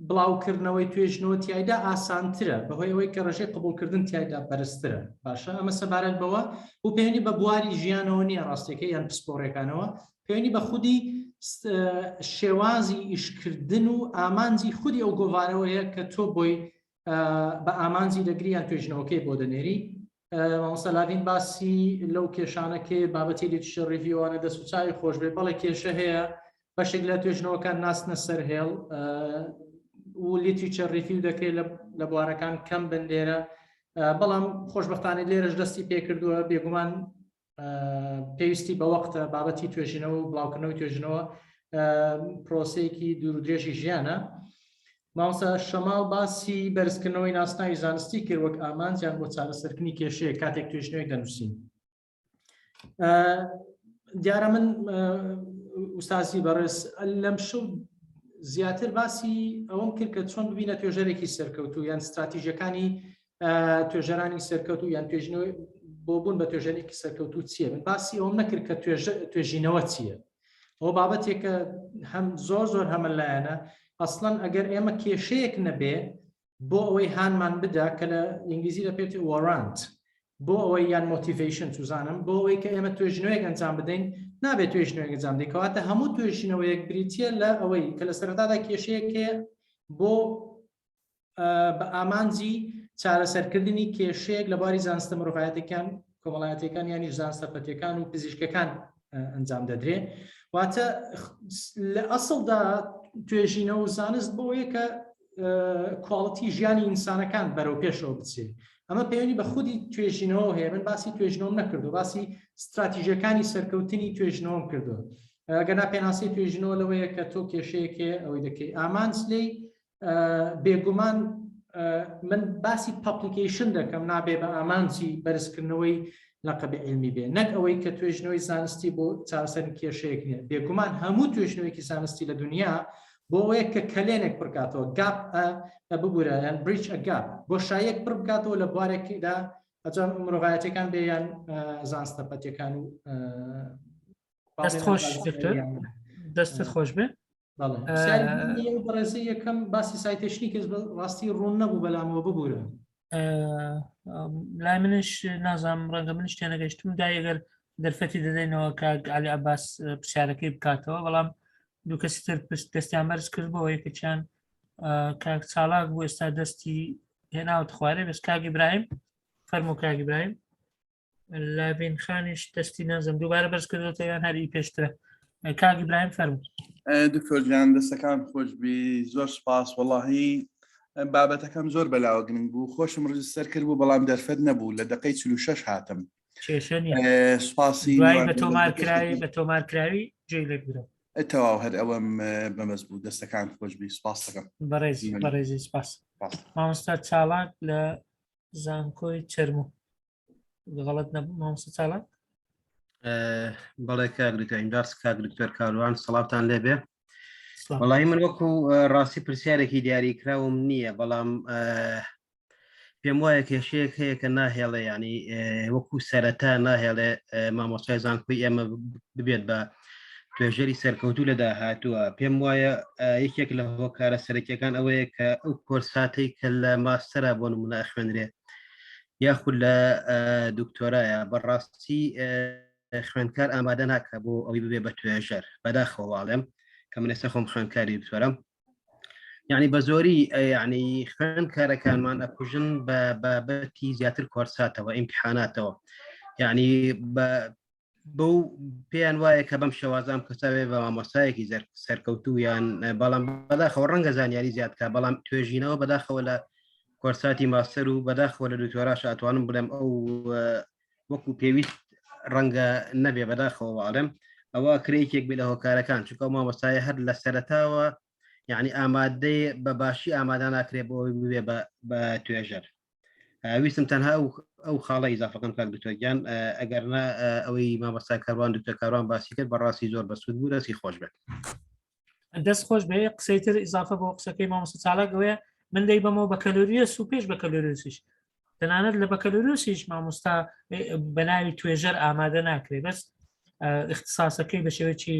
بڵاوکردنەوەی توێژنەوە تایدا ئاسانترە بەهۆی ئەوەی کە ڕێژەی قبوڵکردن تایدا بەرزترە باشە ئەمە سەبارەت بەوە و پەیوەندی بە بواری ژیانەوە نییە ڕاستیەکە یان پسپۆڕەکانەوە پەیوەندی بە خودی شێوازی ئیشکردن و ئامانجی خودی ئەو گۆڤارەوەیە کە تۆ بۆی بە ئامانجی دەگری یان توێژنەوەکەی بۆ دەنێری مامۆستا لاڤین باسی لەو کێشانە کێ بابەتی literature review انە دەست و چاوی خۆش بێ بەڵێ کێشە هەیە بەشێک لە توێژنەوەکان ناسنە سەر هێڵ و literature review دەکرێت لە بوارەکان کەم بن لێرە بەڵام خۆشببختانە لێرەش دەستی پێکردووە بێگومان پێویستی بە وەختە بابەتی توێژینەوە و بڵاوکردنەوەی توێژینەوە پرۆسەیەکی دوور و درێژی ژیانە مامۆستا شەماڵ باسی بەرزکردنەوەی ناسناوی زانستی کرد وەک ئامانجیان بۆ چارەسەرکردنی کێشەیە کاتێک توێژینەوەی دەنووسین دیارە من ئوستازی بەڕێز لەم شەو زیاتر باسی ئەوەم کرد کە چۆن ببینە توێژەرێکی سەرکەوتوو یان استراتیژەکانی توێژەرانی سەرکەوتوو یان توێژینەوەی بۆ بوون بە توێژەرێکی سەرکەوتوو چییە من باسی ئەوم نەکرد کە توێژینەوە چییە ئەو بابەتێکە هەم زۆر زۆر هەمە لایەنە ئەسڵەن ئەگەر ئێمە کێشەیەک نەبێ بۆ ئەوەی هانمان بدا کە لە ئینگلیزی لە پێێت warrant بۆ ئەوەی یان motivation چزانم بۆ ئەوەی کە ئێمە توێژینەوەیەک ئەنجام بدەین نابێت توێژینەوەیەک ئەنجام بدەین کەواتە هەموو توێژینەوەیەک بریتە لە ئەوەی کە لە سەرەتادا کێشەیەک هەیە بۆ بە ئامانجی چارەسەرکردنی کێشەیەک لە بواری زانستە مرۆڤایەتەکان کۆمەڵایەتەکان یانیش زانستە پەتیەکان و پزیشکەکان ئەنجام دەدرێ واتە لە ئەسڵدا توێژینەوە و زانست بۆیە کە quality ژیانی ئینسانەکان بەرەو پێشەوە بچێت ئەمە پەیوەندی بە خودی توێژینەوە هەیە من باسی توێژینەوەم نەکردو باسی استراتیژەکانی سەرکەوتنی توێژینەوەم کردو ئەگەر پێناسی توێژینەوە لەوەیە کە تۆ کێشەیەکێ ئەوەی دەکەی ئامانج لێی بێگومان من باسی publication دەکەم نابێ بە ئامانجی بەرزکردنەوەی لەقەبی علمی بێ نەک ئەوەی کە توێژنەوەی زانستی بۆ چارەسەر کێشەیەک نییە بێگومان هەموو توێژنەوەیەکی زانستی لە دنیا بۆ ئەوەیە کە کەلێنێک پڕکاتەوە gap ببورە یان bridge gap بۆشاییەک پڕ بکاتەوە لە بوارێکدا ئەجا مرۆڤایەتەکان بێ یان زانستە پەتیەکان و دەست خۆش دکتۆر دەستت خۆش بێ بەڕێزی یەکەم باسی citation ی کەس ڕاستی ڕوون نەبوو بەلامەوە ببوورە لای منش نازانم ڕەنگە منش تێنەگەشتم دای ئەگەر دەرفەتی دەدەینەوە کاک علی عباس پرسیارەکەی بکاتەوە بەڵام دوو کەسی تر پشت دەستیان بەرز کرد بۆ یەکێکیان کاک چالاک بۆ ئێستا دەستی هێناوت خوارێ بەس کاک ئیبراهیم فەرموو کاک ئیبراهیم لاڤین خانیش دەستی نازم دووبارە بەرز کردێتەوە یان هەر ئی پێشترە. کاک ئیبراهیم فەرموو. دکتۆر گیان دەستەکان خۆشبی زۆر سپاس وەڵاهی بابەتەکەم زۆر بەلاوە گرنگ بوو خۆشم register کرد بوو بەڵام دەرفەت نەبوو لە دقەی 46 هاتم کێشە نییە سپاسی دوای بە تۆمارکراوی بە تۆمارکراوی جێی لێک برا تەواو هەر ئەوەم بەمەز بوو دەستەکان خۆشبی سپاس دەکەم بەڕێز بەڕێزی سپاس مامۆستا چالاک لە زانکۆی چەرموو غەڵەت نەبوو مامۆستا چالاک؟ بەڵێ کاک دکتۆر ئیمداد کاک دکتۆر کاروان سڵاوتان لێبێ وەڵی من وەکو ڕاستی پرسیارێکی دیاری کراوم نییە بەڵام پێم وایە کێشەیەک هەیە کە ناهێڵێ ینی وەکو سەرەتا ناهێڵێ مامۆستای زانکۆی ئێمە ببێت بە توێژەری سەرکەوتوو لە داهاتووە پێم وایە یەکێک لە هۆکارە سەرەکیەکان ئەوەیە کە ئەو کۆرساتەی کە لە ماستەرا بۆ نمونە ئەخوێنرێ یاخود لە دکتۆرایە بەڕاستی خوێندکار ئامادە ناکە بۆ ئەوەی ببێ بە توێژەر بەداخەوە واڵێم کە من ئێستا خۆم خوێندکاری دکتۆرم یعنی بە زۆری یعنی خوێندکارەکانمان ئەکوژن بە بابەتی زیاتر کۆرساتەوە ئیمتحاناتەوە یعنی بە بەو پێیان وایە کە بەم شێوازام کەساوێ بە مامۆستایەکی سەرکەوتوو یان بەڵام بەداخەوە ڕەنگە زانیاری زیاد کە بەڵام توێژینەوە بەداخەوە لە کۆرساتی ماستەر و بەداخەوە لە دکتۆراش ئەتوانم بڵێم ئەو وەکو پێویست ڕەنگە نەبێ بەداخەوە واڵێم ئەوە کرێکێک بێ لە هۆکارەکان چونکە ئەو مامۆستایە هەر لە سەرەتاوە یعنی ئامادەی بە باشی ئامادە ناکرێ بۆ ئەوەی ببێ بە توێژەر ویستم تەنها ئەو ئەو خاڵە ئیزافەکەم کاک دکتۆر گیان ئەگەر نا ئەوەی مامۆستا کاروان دکتۆر کاروان باسی کرد بەڕاستی زۆر بەسوود بوو دەستی خۆش بێت. دەست خۆش بێ قسەی تر ئیزافە بۆ قسەکەی مامۆستا چالاک ئەوەیە من دەی بەمەوە بەکەلۆریەس و پێش بەکەلۆریۆسیش تەنانەت لە بەکەلۆریۆسیش مامۆستا بە ناوی توێژەر ئامادە ناکرێ بەس اختصاصەکەی بە شێوەیەکی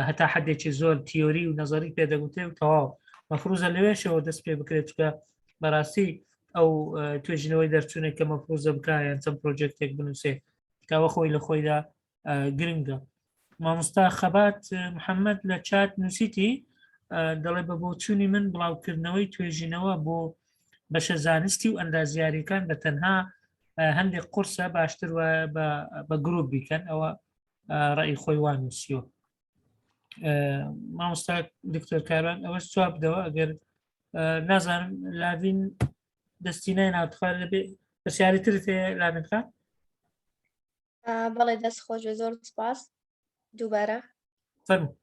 هەتا حدێکی زۆر تیۆری و نەزەری پێدەگوتێ و تەواو مەفروزە لەوێشەوە دەست پێ بکرێت چکە بەڕاستی ئەو توێژینەوەی دەرچوونێک کە مەفروزە بکە یان چەند پرۆجێکتێک بنووسێ کاوە خۆی لە خۆیدا گرنگە مامۆستا خەبات محەممەد لە چات نووسیتی دەڵێ بە بۆچوونی من بڵاوکردنەوەی توێژینەوە بۆ بەشە زانستی و ئەندازیاریەکان بە تەنها هەندێک قورسە باشتر وایە بە گروپ بیکەن ئەوە ڕێی خۆی وا نووسیوە مامۆستا دکتۆر کاروان ئەوەش جواب بدەوە ئەگەر نازانم لاڤین دەستی نای ناوتخوار لەبێ پرسیاری ترت هەیە لاڤین خان بەڵێ دەست خۆش بێ زۆر سپاس دووبارە فەرموو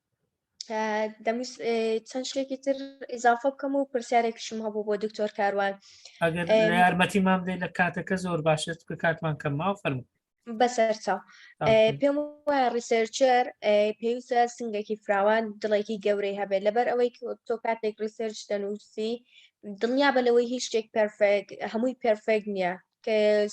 دەمویست چەند شتێکی تر ئیزافە بکەم و پرسیارێکیشم هەبوو بۆ دکتۆر کاروان ئەگەر یارمەتی مام دەی لە کاتەکە زۆر باشە کە کاتمان کەم ماوە فەرموو بەسەرچاو پێم وایە researcher پێویستە سنگێکی فراوان دڵێکی گەورەی هەبێت لەبەر ئەوەی تۆ کاتێک research دەنووسی دڵنیا بە لەوەی هیچ شتێک perfect هەمووی perfect نییە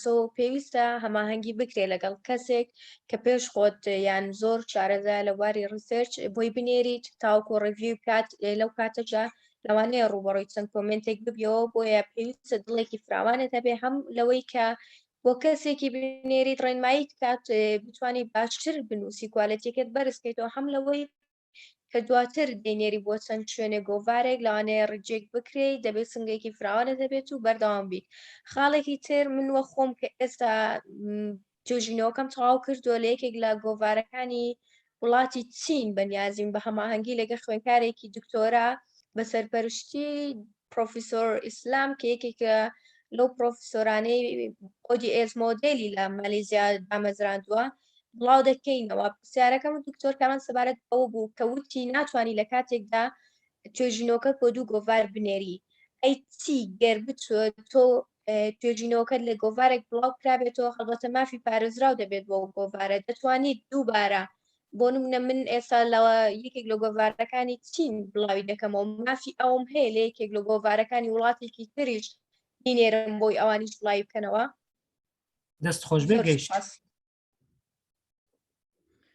so پێویستە هەماهەنگی بکرێت لەگەڵ کەسێک کە پێش خۆت یان زۆر شارەزا لە بواری research بۆی بنێریت تاوکو review بکات لەو کاتەجا لەوانەیە ڕووبەڕووی چەند comment ێک ببیەوە بۆیە پێویستە دڵێکی فراوانت هەبێ هەم لەوەی کە بۆ کەسێکی بنێریت ڕێنمایی بکات بتانی باشتر بنووسی quality ەکەت بەرزکەیتەوە هەم لەوەی کە دواتر دەینێری بۆ چەند شوێنێک گۆڤارێک لەوانەیە reject بکرێت دەبێت سنگێکی فراوانە دەبێت و بەردەوام بیت خاڵێکی تر من وە خۆم کە ئێستا توێژینەوەکەم تەواو کردووە لە یەکێک لە گۆڤارەکانی وڵاتی چین بەنیازین بە هەماهەنگی لەگە خوێنکارێکی دکتۆرا بە سەرپەرشتی پرۆفیسۆر ئیسلام کە یەکێکە لەو پرۆفیسۆرانەی ODS مۆدێلی لە مالیزیا دامەزراندووە بڵاو دەکەینەوە پرسیارەکەم دکتۆر کامان سەبارەت ئەوە بوو کە وتی ناتوانانی لە کاتێکدا توێژینەوەکە بۆ دوو گۆڤار بنێری ئەی چی گەر بچوە تۆ توێژینەوەکەت لە گۆڤارێک بڵاو کرابێتەوە هەڵبەتە مافی پارێزراو دەبێت بۆ گۆڤارە دەتوانیت دووبارە بۆ نمونە من ئێستا لەوە یەکێک لە گۆڤارەکانی چین بڵاوی دەکەمەوە مافی ئەوم هەیە لە یەکێک لە گۆڤارەکانی وڵاتێکی تریش بینێرم بۆی ئەوانیش بڵاوی بکەنەوە دەست خۆش بێ گەیشت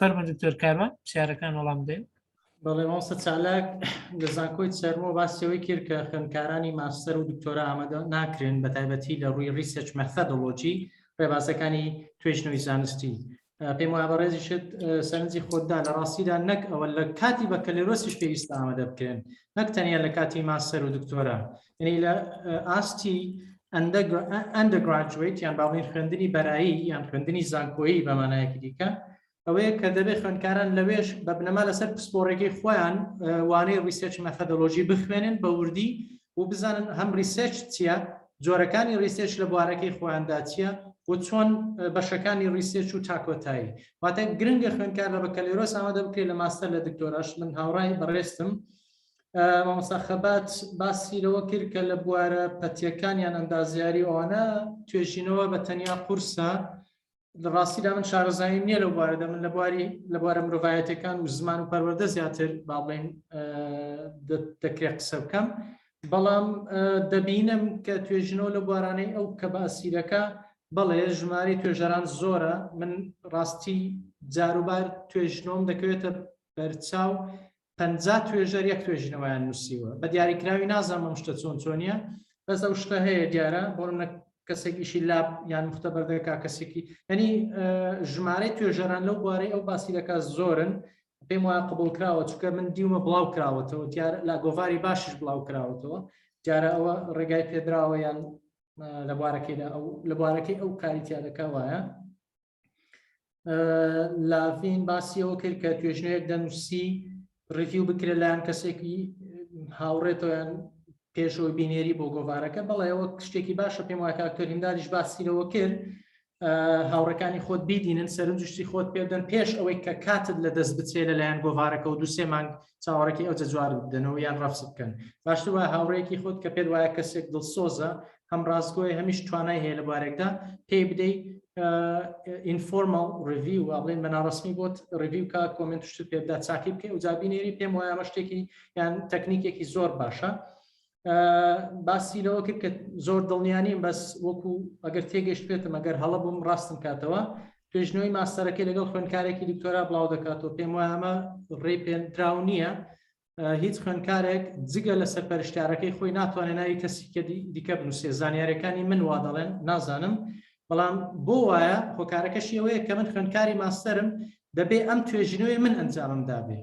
فەرموو دکتۆر کاروان پرسیارەکان وەڵام دەین. بەڵێ مامۆستا چالاک لە زانکۆی چەرمۆ باسی ئەوەی کرد کە خوێندکارانی ماستەر و دکتۆرا ئامادە ناکرێن بە تایبەتی لە ڕووی research methodology ڕێبازەکانی توێژنەوەی زانستی پێم وایە بەڕێزیشت سەرنجی خۆتدا لە ڕاستیدا نەک ئەوە لە کاتی بەکەلۆرۆسیش پێویستە ئامادە بکرێن نەک تەنیا لە کاتی ماستەر و دکتۆرا یعنی لە ئاستی undergraduate یان باڵین خوێندنی بەرایی یان خوێندنی زانکۆیی بە مانایەکی دیکە. ئەوەیە کە دەبێت خوێندکاران لەوێش بە بنەما لەسەر پسپۆڕێکی خۆیان وانەی research methodology بخوێنن بە وردی و بزانن هەم research چییە جۆرەکانی research لە بوارەکەی خۆیاندا چییە و چۆن بەشەکانی research و تاکۆتایی واتە گرنگە خوێندکار لە بەکەلێرۆس ئامادە بکرێت لە ماستەر لە دکتۆراش من هاوڕای بەڕێزتم مامۆستا خەبات باسی لەوە کرد کە لە بوارە پەتیەکان یان ئەندازیاری ئەوانە توێژینەوە بە تەنیا قورسە لە ڕاستیدا من شارەزاییم نییە لەو بوارەدا من لە بواری لە بوارە مرۆڤایەتەکان و زمان و پەروەردە زیاتر با بڵێین دەکرێت قسە بکەم بەڵام دەبینم کە توێژینەوە لە بوارانەی ئەو کە باسیرەکە بەڵێ ژمارەی توێژەران زۆرە من ڕاستی جاروبار توێژنەوەم دەکەوێتە بەرچاو 50 توێژەر یەک توێژینەوەیان نووسیوە بە دیاریکراوی نازانم ئەم شتە چۆن چۆنیە بەس ئەو شتە هەیە دیارە بۆ نمونە کەسێک ئیشی lab یان مختبر دەکا کەسێکی یعنی ژمارەی توێژەران لەو بوارەی ئەو باسی دەکا زۆرن پێم وایە قبول کراوە چونکە من دیومە بڵاو کراوەتەوە دیار لە گۆڤاری باشیش بڵاو کراوەتەوە دیارە ئەوە ڕێگای پێدراوە یان لە بوارەکەیدا ئەو لە بوارەکەی ئەو کاری تیا دەکا وایە لاڤین باسی ئەوە کرد کە توێژنەوەیەک دەنووسی review بکرێت لایەن کەسێکی هاوڕێتەوە یان پێشەوەی بینێری بۆ گۆڤارەکە بەڵێ ئەوە شتێکی باشە پێم وایە کاک هیمدادیش باسی لەوە کرد هاوڕەکانی خۆت بیدینن سەرنجشتی خۆت پێ بدەن پێش ئەوەی کە کاتت لە دەست بچێت لەلایەن گۆڤارەکە و دوسێ مانگ چاوەڕێکی ئەو جوار بدەنەوە یان ڕەفز بکەن باشتر وایە هاوڕێکی خۆت کە پێت وایە کەسێک دڵسۆزە هەم ڕاستگۆی هەمیش توانای هەیە لە بوارێکدا پێی بدەیت informal review وا بڵێن بە ناڕسمی بۆت review کا comment شت پێ بدا چاکی بکەی و جابینێری پێم وایە ئەمە شتێکی یان تەکنیکێکی زۆر باشە باسی لەوە کرد کە زۆر دڵنیانیم بەس وەکو ئەگەر تێگەشت پێتم ئەگەر هەڵە بووم ڕاستم کاتەوە توێژنەوەی ماستەرەکەی لەگەڵ خوێندکارێکی دکتۆرا بڵاو دەکاتەوە پێم وایە ئەمە ڕێ پێدراو نییە هیچ خوێندکارێک جگە لە سەرپەرشتیارەکەی خۆی ناتوانێت ناوی کەسی دیکە بنووسێ زانیارەکانی من وا دەڵێن نازانم بەڵام بۆ وایە هۆکارەکەشی ئەوەیە کە من خوێندکاری ماستەرم دەبێ ئەم توێژینەوەی من ئەنجامم دابێ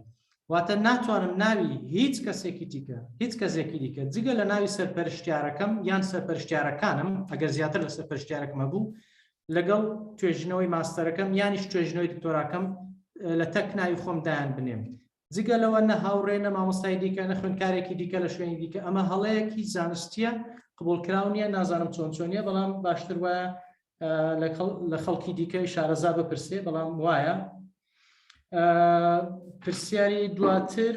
واتە ناتوانم ناوی هیچ کەسێکی دیکە هیچ کەسێکی دیکە جگە لە ناوی سەرپەرشتیارەکەم یان سەرپەرشتیارەکانم ئەگەر زیاتر لە سەرپەرشتیارەکەم هەبوو لەگەڵ توێژینەوەی ماستەرەکەم یانیش توێژینەوەی دکتۆراکەم لە تەک ناوی خۆم دایان بنێم جگە لەوە نە هاوڕێ نە مامۆستای دیکە نە خوێندکارێکی دیکە لە شوێنی دیکە ئەمە هەڵەیەکی زانستیە قبوڵکراو نییە نازانم چۆن چۆنیە بەڵام باشتر وایە لە خەڵکی دیکەی شارەزا بپرسێ بەڵام وایە پرسیاری دواتر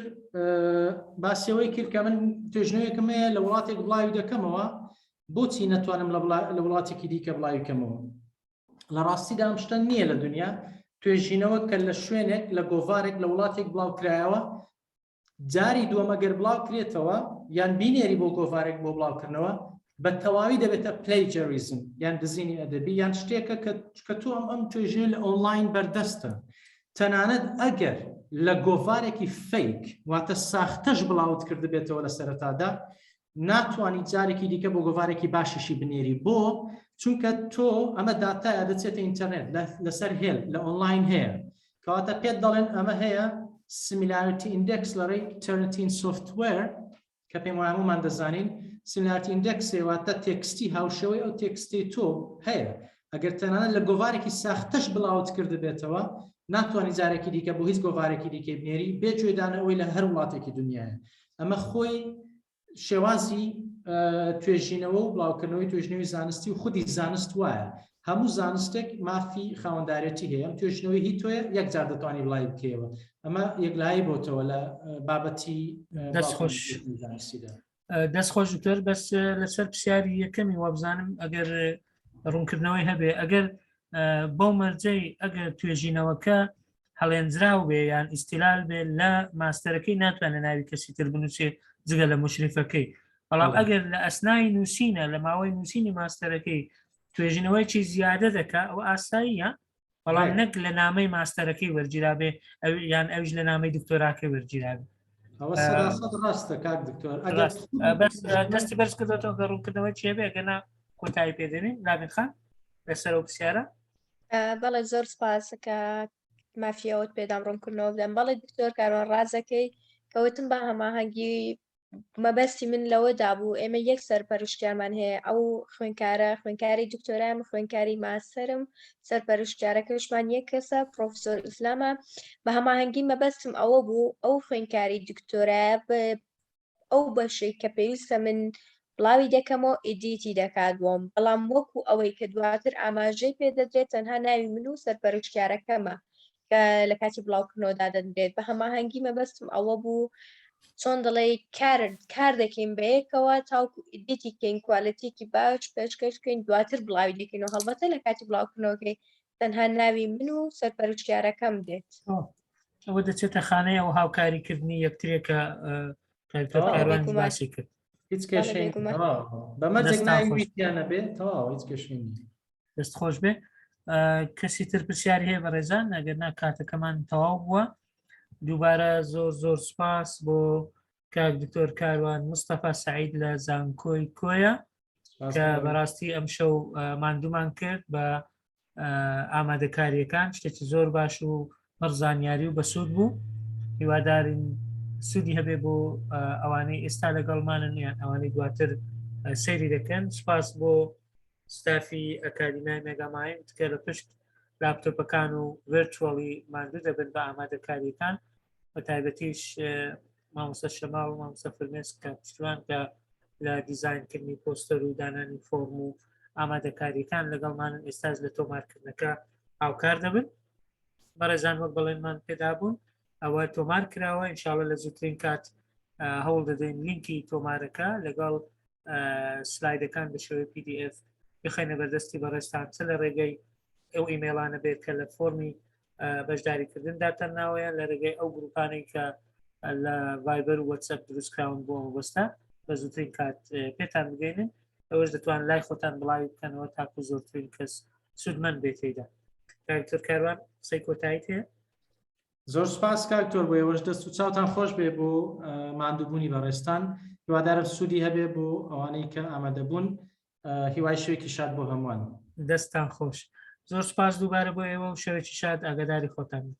باسیەوەی کرد کە من توێژنەوەیەکم هەیە لە وڵاتێک بڵاوی دەکەمەوە بۆچی نەتوانم لە وڵاتێکی دیکە بڵاوی کەمەوە لە ڕاستیدا ئەم شتە نییە لە دنیا توێژینەوە کە لە شوێنێک لە گۆڤارێک لە وڵاتێک بڵاو کرایەوە جاری دووەم ئەگەر بڵاو کرێتەوە یان بینێری بۆ گۆڤارێک بۆ بڵاوکردنەوە بە تەواوی دەبێتە plagiarism یان دزینی ئەدەبی یان شتێکە کە تۆ ئەم ئەم توێژینە لە ئۆنلاین بەردەستە تەنانەت ئەگەر لە گۆڤارێکی fake واتە ساختەش بڵاوت کردبێتەوە لە سەرەتادا ناتوانی جارێکی دیکە بۆ گۆڤارێکی باشیشی بنێری بۆ چونکە تۆ ئەمە داتایە دەچێتە ئینتەرنێت لەسەر هێل لە ئۆنلاین هەیە کەواتە پێت دەڵێن ئەمە هەیە similarity index لە ڕێی Turnitin software کە پێم وایە هەموومان دەزانین similarity index واتە text ی هاوشێوەی ئەو text ی تۆ هەیە ئەگەر تەنانەت لە گۆڤارێکی ساختەش بڵاوت کردبێتەوە ناتوانانی جارێکی دیکە بۆ هیچ گۆڤارێکی دیکەی بنێری بێ گوێدانە ئەوەی لە هەر وڵاتێکی دنیاە ئەمە خۆی شێوازی توێژینەوە و بڵاوکردنەوەی توێژینەوەی زانستی و خودی زانست وایە هەموو زانستێک مافی خاوەندارێتی هەیە ئەم توێژینەوەی هی تۆیە یەک جار دەتوانی بڵاوی بکەیەوە ئەمە یەکلایی بۆتەوە لە بابەتی دەست خۆش زانستیدا دەست خۆش دکتۆر بەس لەسەر پرسیاری یەکەمی وابزانم ئەگەر ڕوونکردنەوەی هەبێ ئەگەر بەو مەرجەی ئەگەر توێژینەوەکە هەڵێنجراو بێ یان ئیستیلال بێ لە ماستەرەکەی ناتوانێت ناوی کەسی تر بنووسێ جگە لە مشریفەکەی بەڵام ئەگەر لە ئەسنای نووسینە لە ماوەی نووسینی ماستەرەکەی توێژینەوەیکی زیادە دەکا ئەو ئاساییە بەڵام نەک لە نامەی ماستەرەکەی وەرگیرابێ یان ئەوش لە نامەی دکتۆراکەی وەرگیرابێ ئەوە ڕاستە کاک دکتۆر بەس دەستی بەرز کردێتەوە کە ڕوونکردنەوەی چێ بێ گەنا کۆتایی پێدێنین لاوین خان لەسەر ئەو پرسیارە بەڵێ زۆر سپاس کە مافیەوەت پێدام ڕوونکردنەوە بدەم بەڵێ دکتۆر کاروان ڕازەکەی کەوتم بە هەماهەنگی. مەبەستی من لەوەدا بوو ئێمە یەک سەرپەرشتیارمان هەیە ئەو خوێنکارە خوێنکاری دکتۆرام خوێنکاری ماسەرم سەرپەرشتیارەکەشمان یەک کەسە پرۆفسۆر ئیسلامە بە هەماهەنگی مەبەستم ئەوە بوو ئەو خوێنکاری دکتۆرایە ئەو بەشەی کە پێویستە من بڵاوی دەکەمەوە edit ی دەکات بۆم بەڵام وەکو ئەوەی کە دواتر ئاماژەی پێدەدرێت تەنها ناوی من و سەرپەرشتیارەکەمە کە لە کاتی بڵاوکردنەوە دادەنرێت بە هەماهەنگی مەبەستم ئەوە بوو چۆن دەڵێ کار کار دەکەین بەیەکەوە تاوکو edit ی کەین quality ێکی باش پێشکەش بکەین دواتر بڵاوی دەکەین و هەڵبەتە لە کاتی بڵاوکردنەوەکەی تەنها ناوی من و سەرپەرشتیارەکەم دێت. ئەوە دەچێتە خانەی ئەو هاوکاریکردنی یەکترێکە کاروان باسی کرد هیچ کێشەی بە مەرجێک ناوی ویستیان نەبێت تەواو هیچ کێشەی نییە. دەست خۆش بێ کەسی تر پرسیاری هەیە بەڕێزان ئەگەر نا کاتەکەمان تەواو بووە دووبارە زۆر زۆر سپاس بۆ کاک دکتۆر کاروان مستەفا سعید لە زانکۆی کۆیە کە بەڕاستی ئەم شەو ماندوومان کرد بە ئامادەکاریەکان شتێکی زۆر باش و پڕ زانیاری و بەسوود بوو هیوادارین سوودی هەبێ بۆ ئەوانەی ئێستا لەگەڵمانن یان ئەوانەی دواتر سەیری دەکەن سپاس بۆ ستافی ئەکادیمیای مێگامایند کە لە پشت لاپتۆپەکان و virtually ماندوو دەبن بە ئامادەکاریەکان بە تایبەتیش مامۆستا شەماڵ و مامۆستا فرمێسک کە پشتیوان کە لە دیزاینکردنی پۆستەر و دانانی فۆرم و ئامادەکاریەکان لەگەڵمانن ئێستاش لە تۆمارکردنەکە هاوکار دەبن بەڕێزان وەک بەڵێنمان پێدابوون ئەوە تۆمار کراوە ئینشاءاللە لە زووترین کات هەوڵ دەدەین لینکی تۆمارەکە لەگەڵ سلایدەکان بە شێوەی PDF بخەینە بەردەستی بەڕێزتان چ لە ڕێگەی ئەو ئیمەیڵانە بێت کە لە فۆرمی بەشداریکردن داتەناوەیان لە ڕێگەی ئەو گروپانەی کە لە ڤایبەر و وەتسئەپ دروستکراون بۆ مەبەستە بە زووترین کات پێتان بگەینن ئەوەش دەتوان لای خۆتان بڵاوی بکەنەوە تاکو زۆرترین کەس سوودمەند بێت تێیدا دکتۆر کاروان قسەی کۆتاییت هەیە؟ زۆر سپاس کاک تۆر بۆ ئێوەش دەست و چاوتان خۆش بێ بۆ ماندووبوونی بەڕێزتان هیوادارم سوودی هەبێ بۆ ئەوانەی کە ئامادەبوون هیوای شەوێکی شاد بۆ هەمووان. دەستتان خۆش زۆر سپاس دووبارە بۆ ئێوە و شەوێکی شاد ئاگاداری خۆتان بن.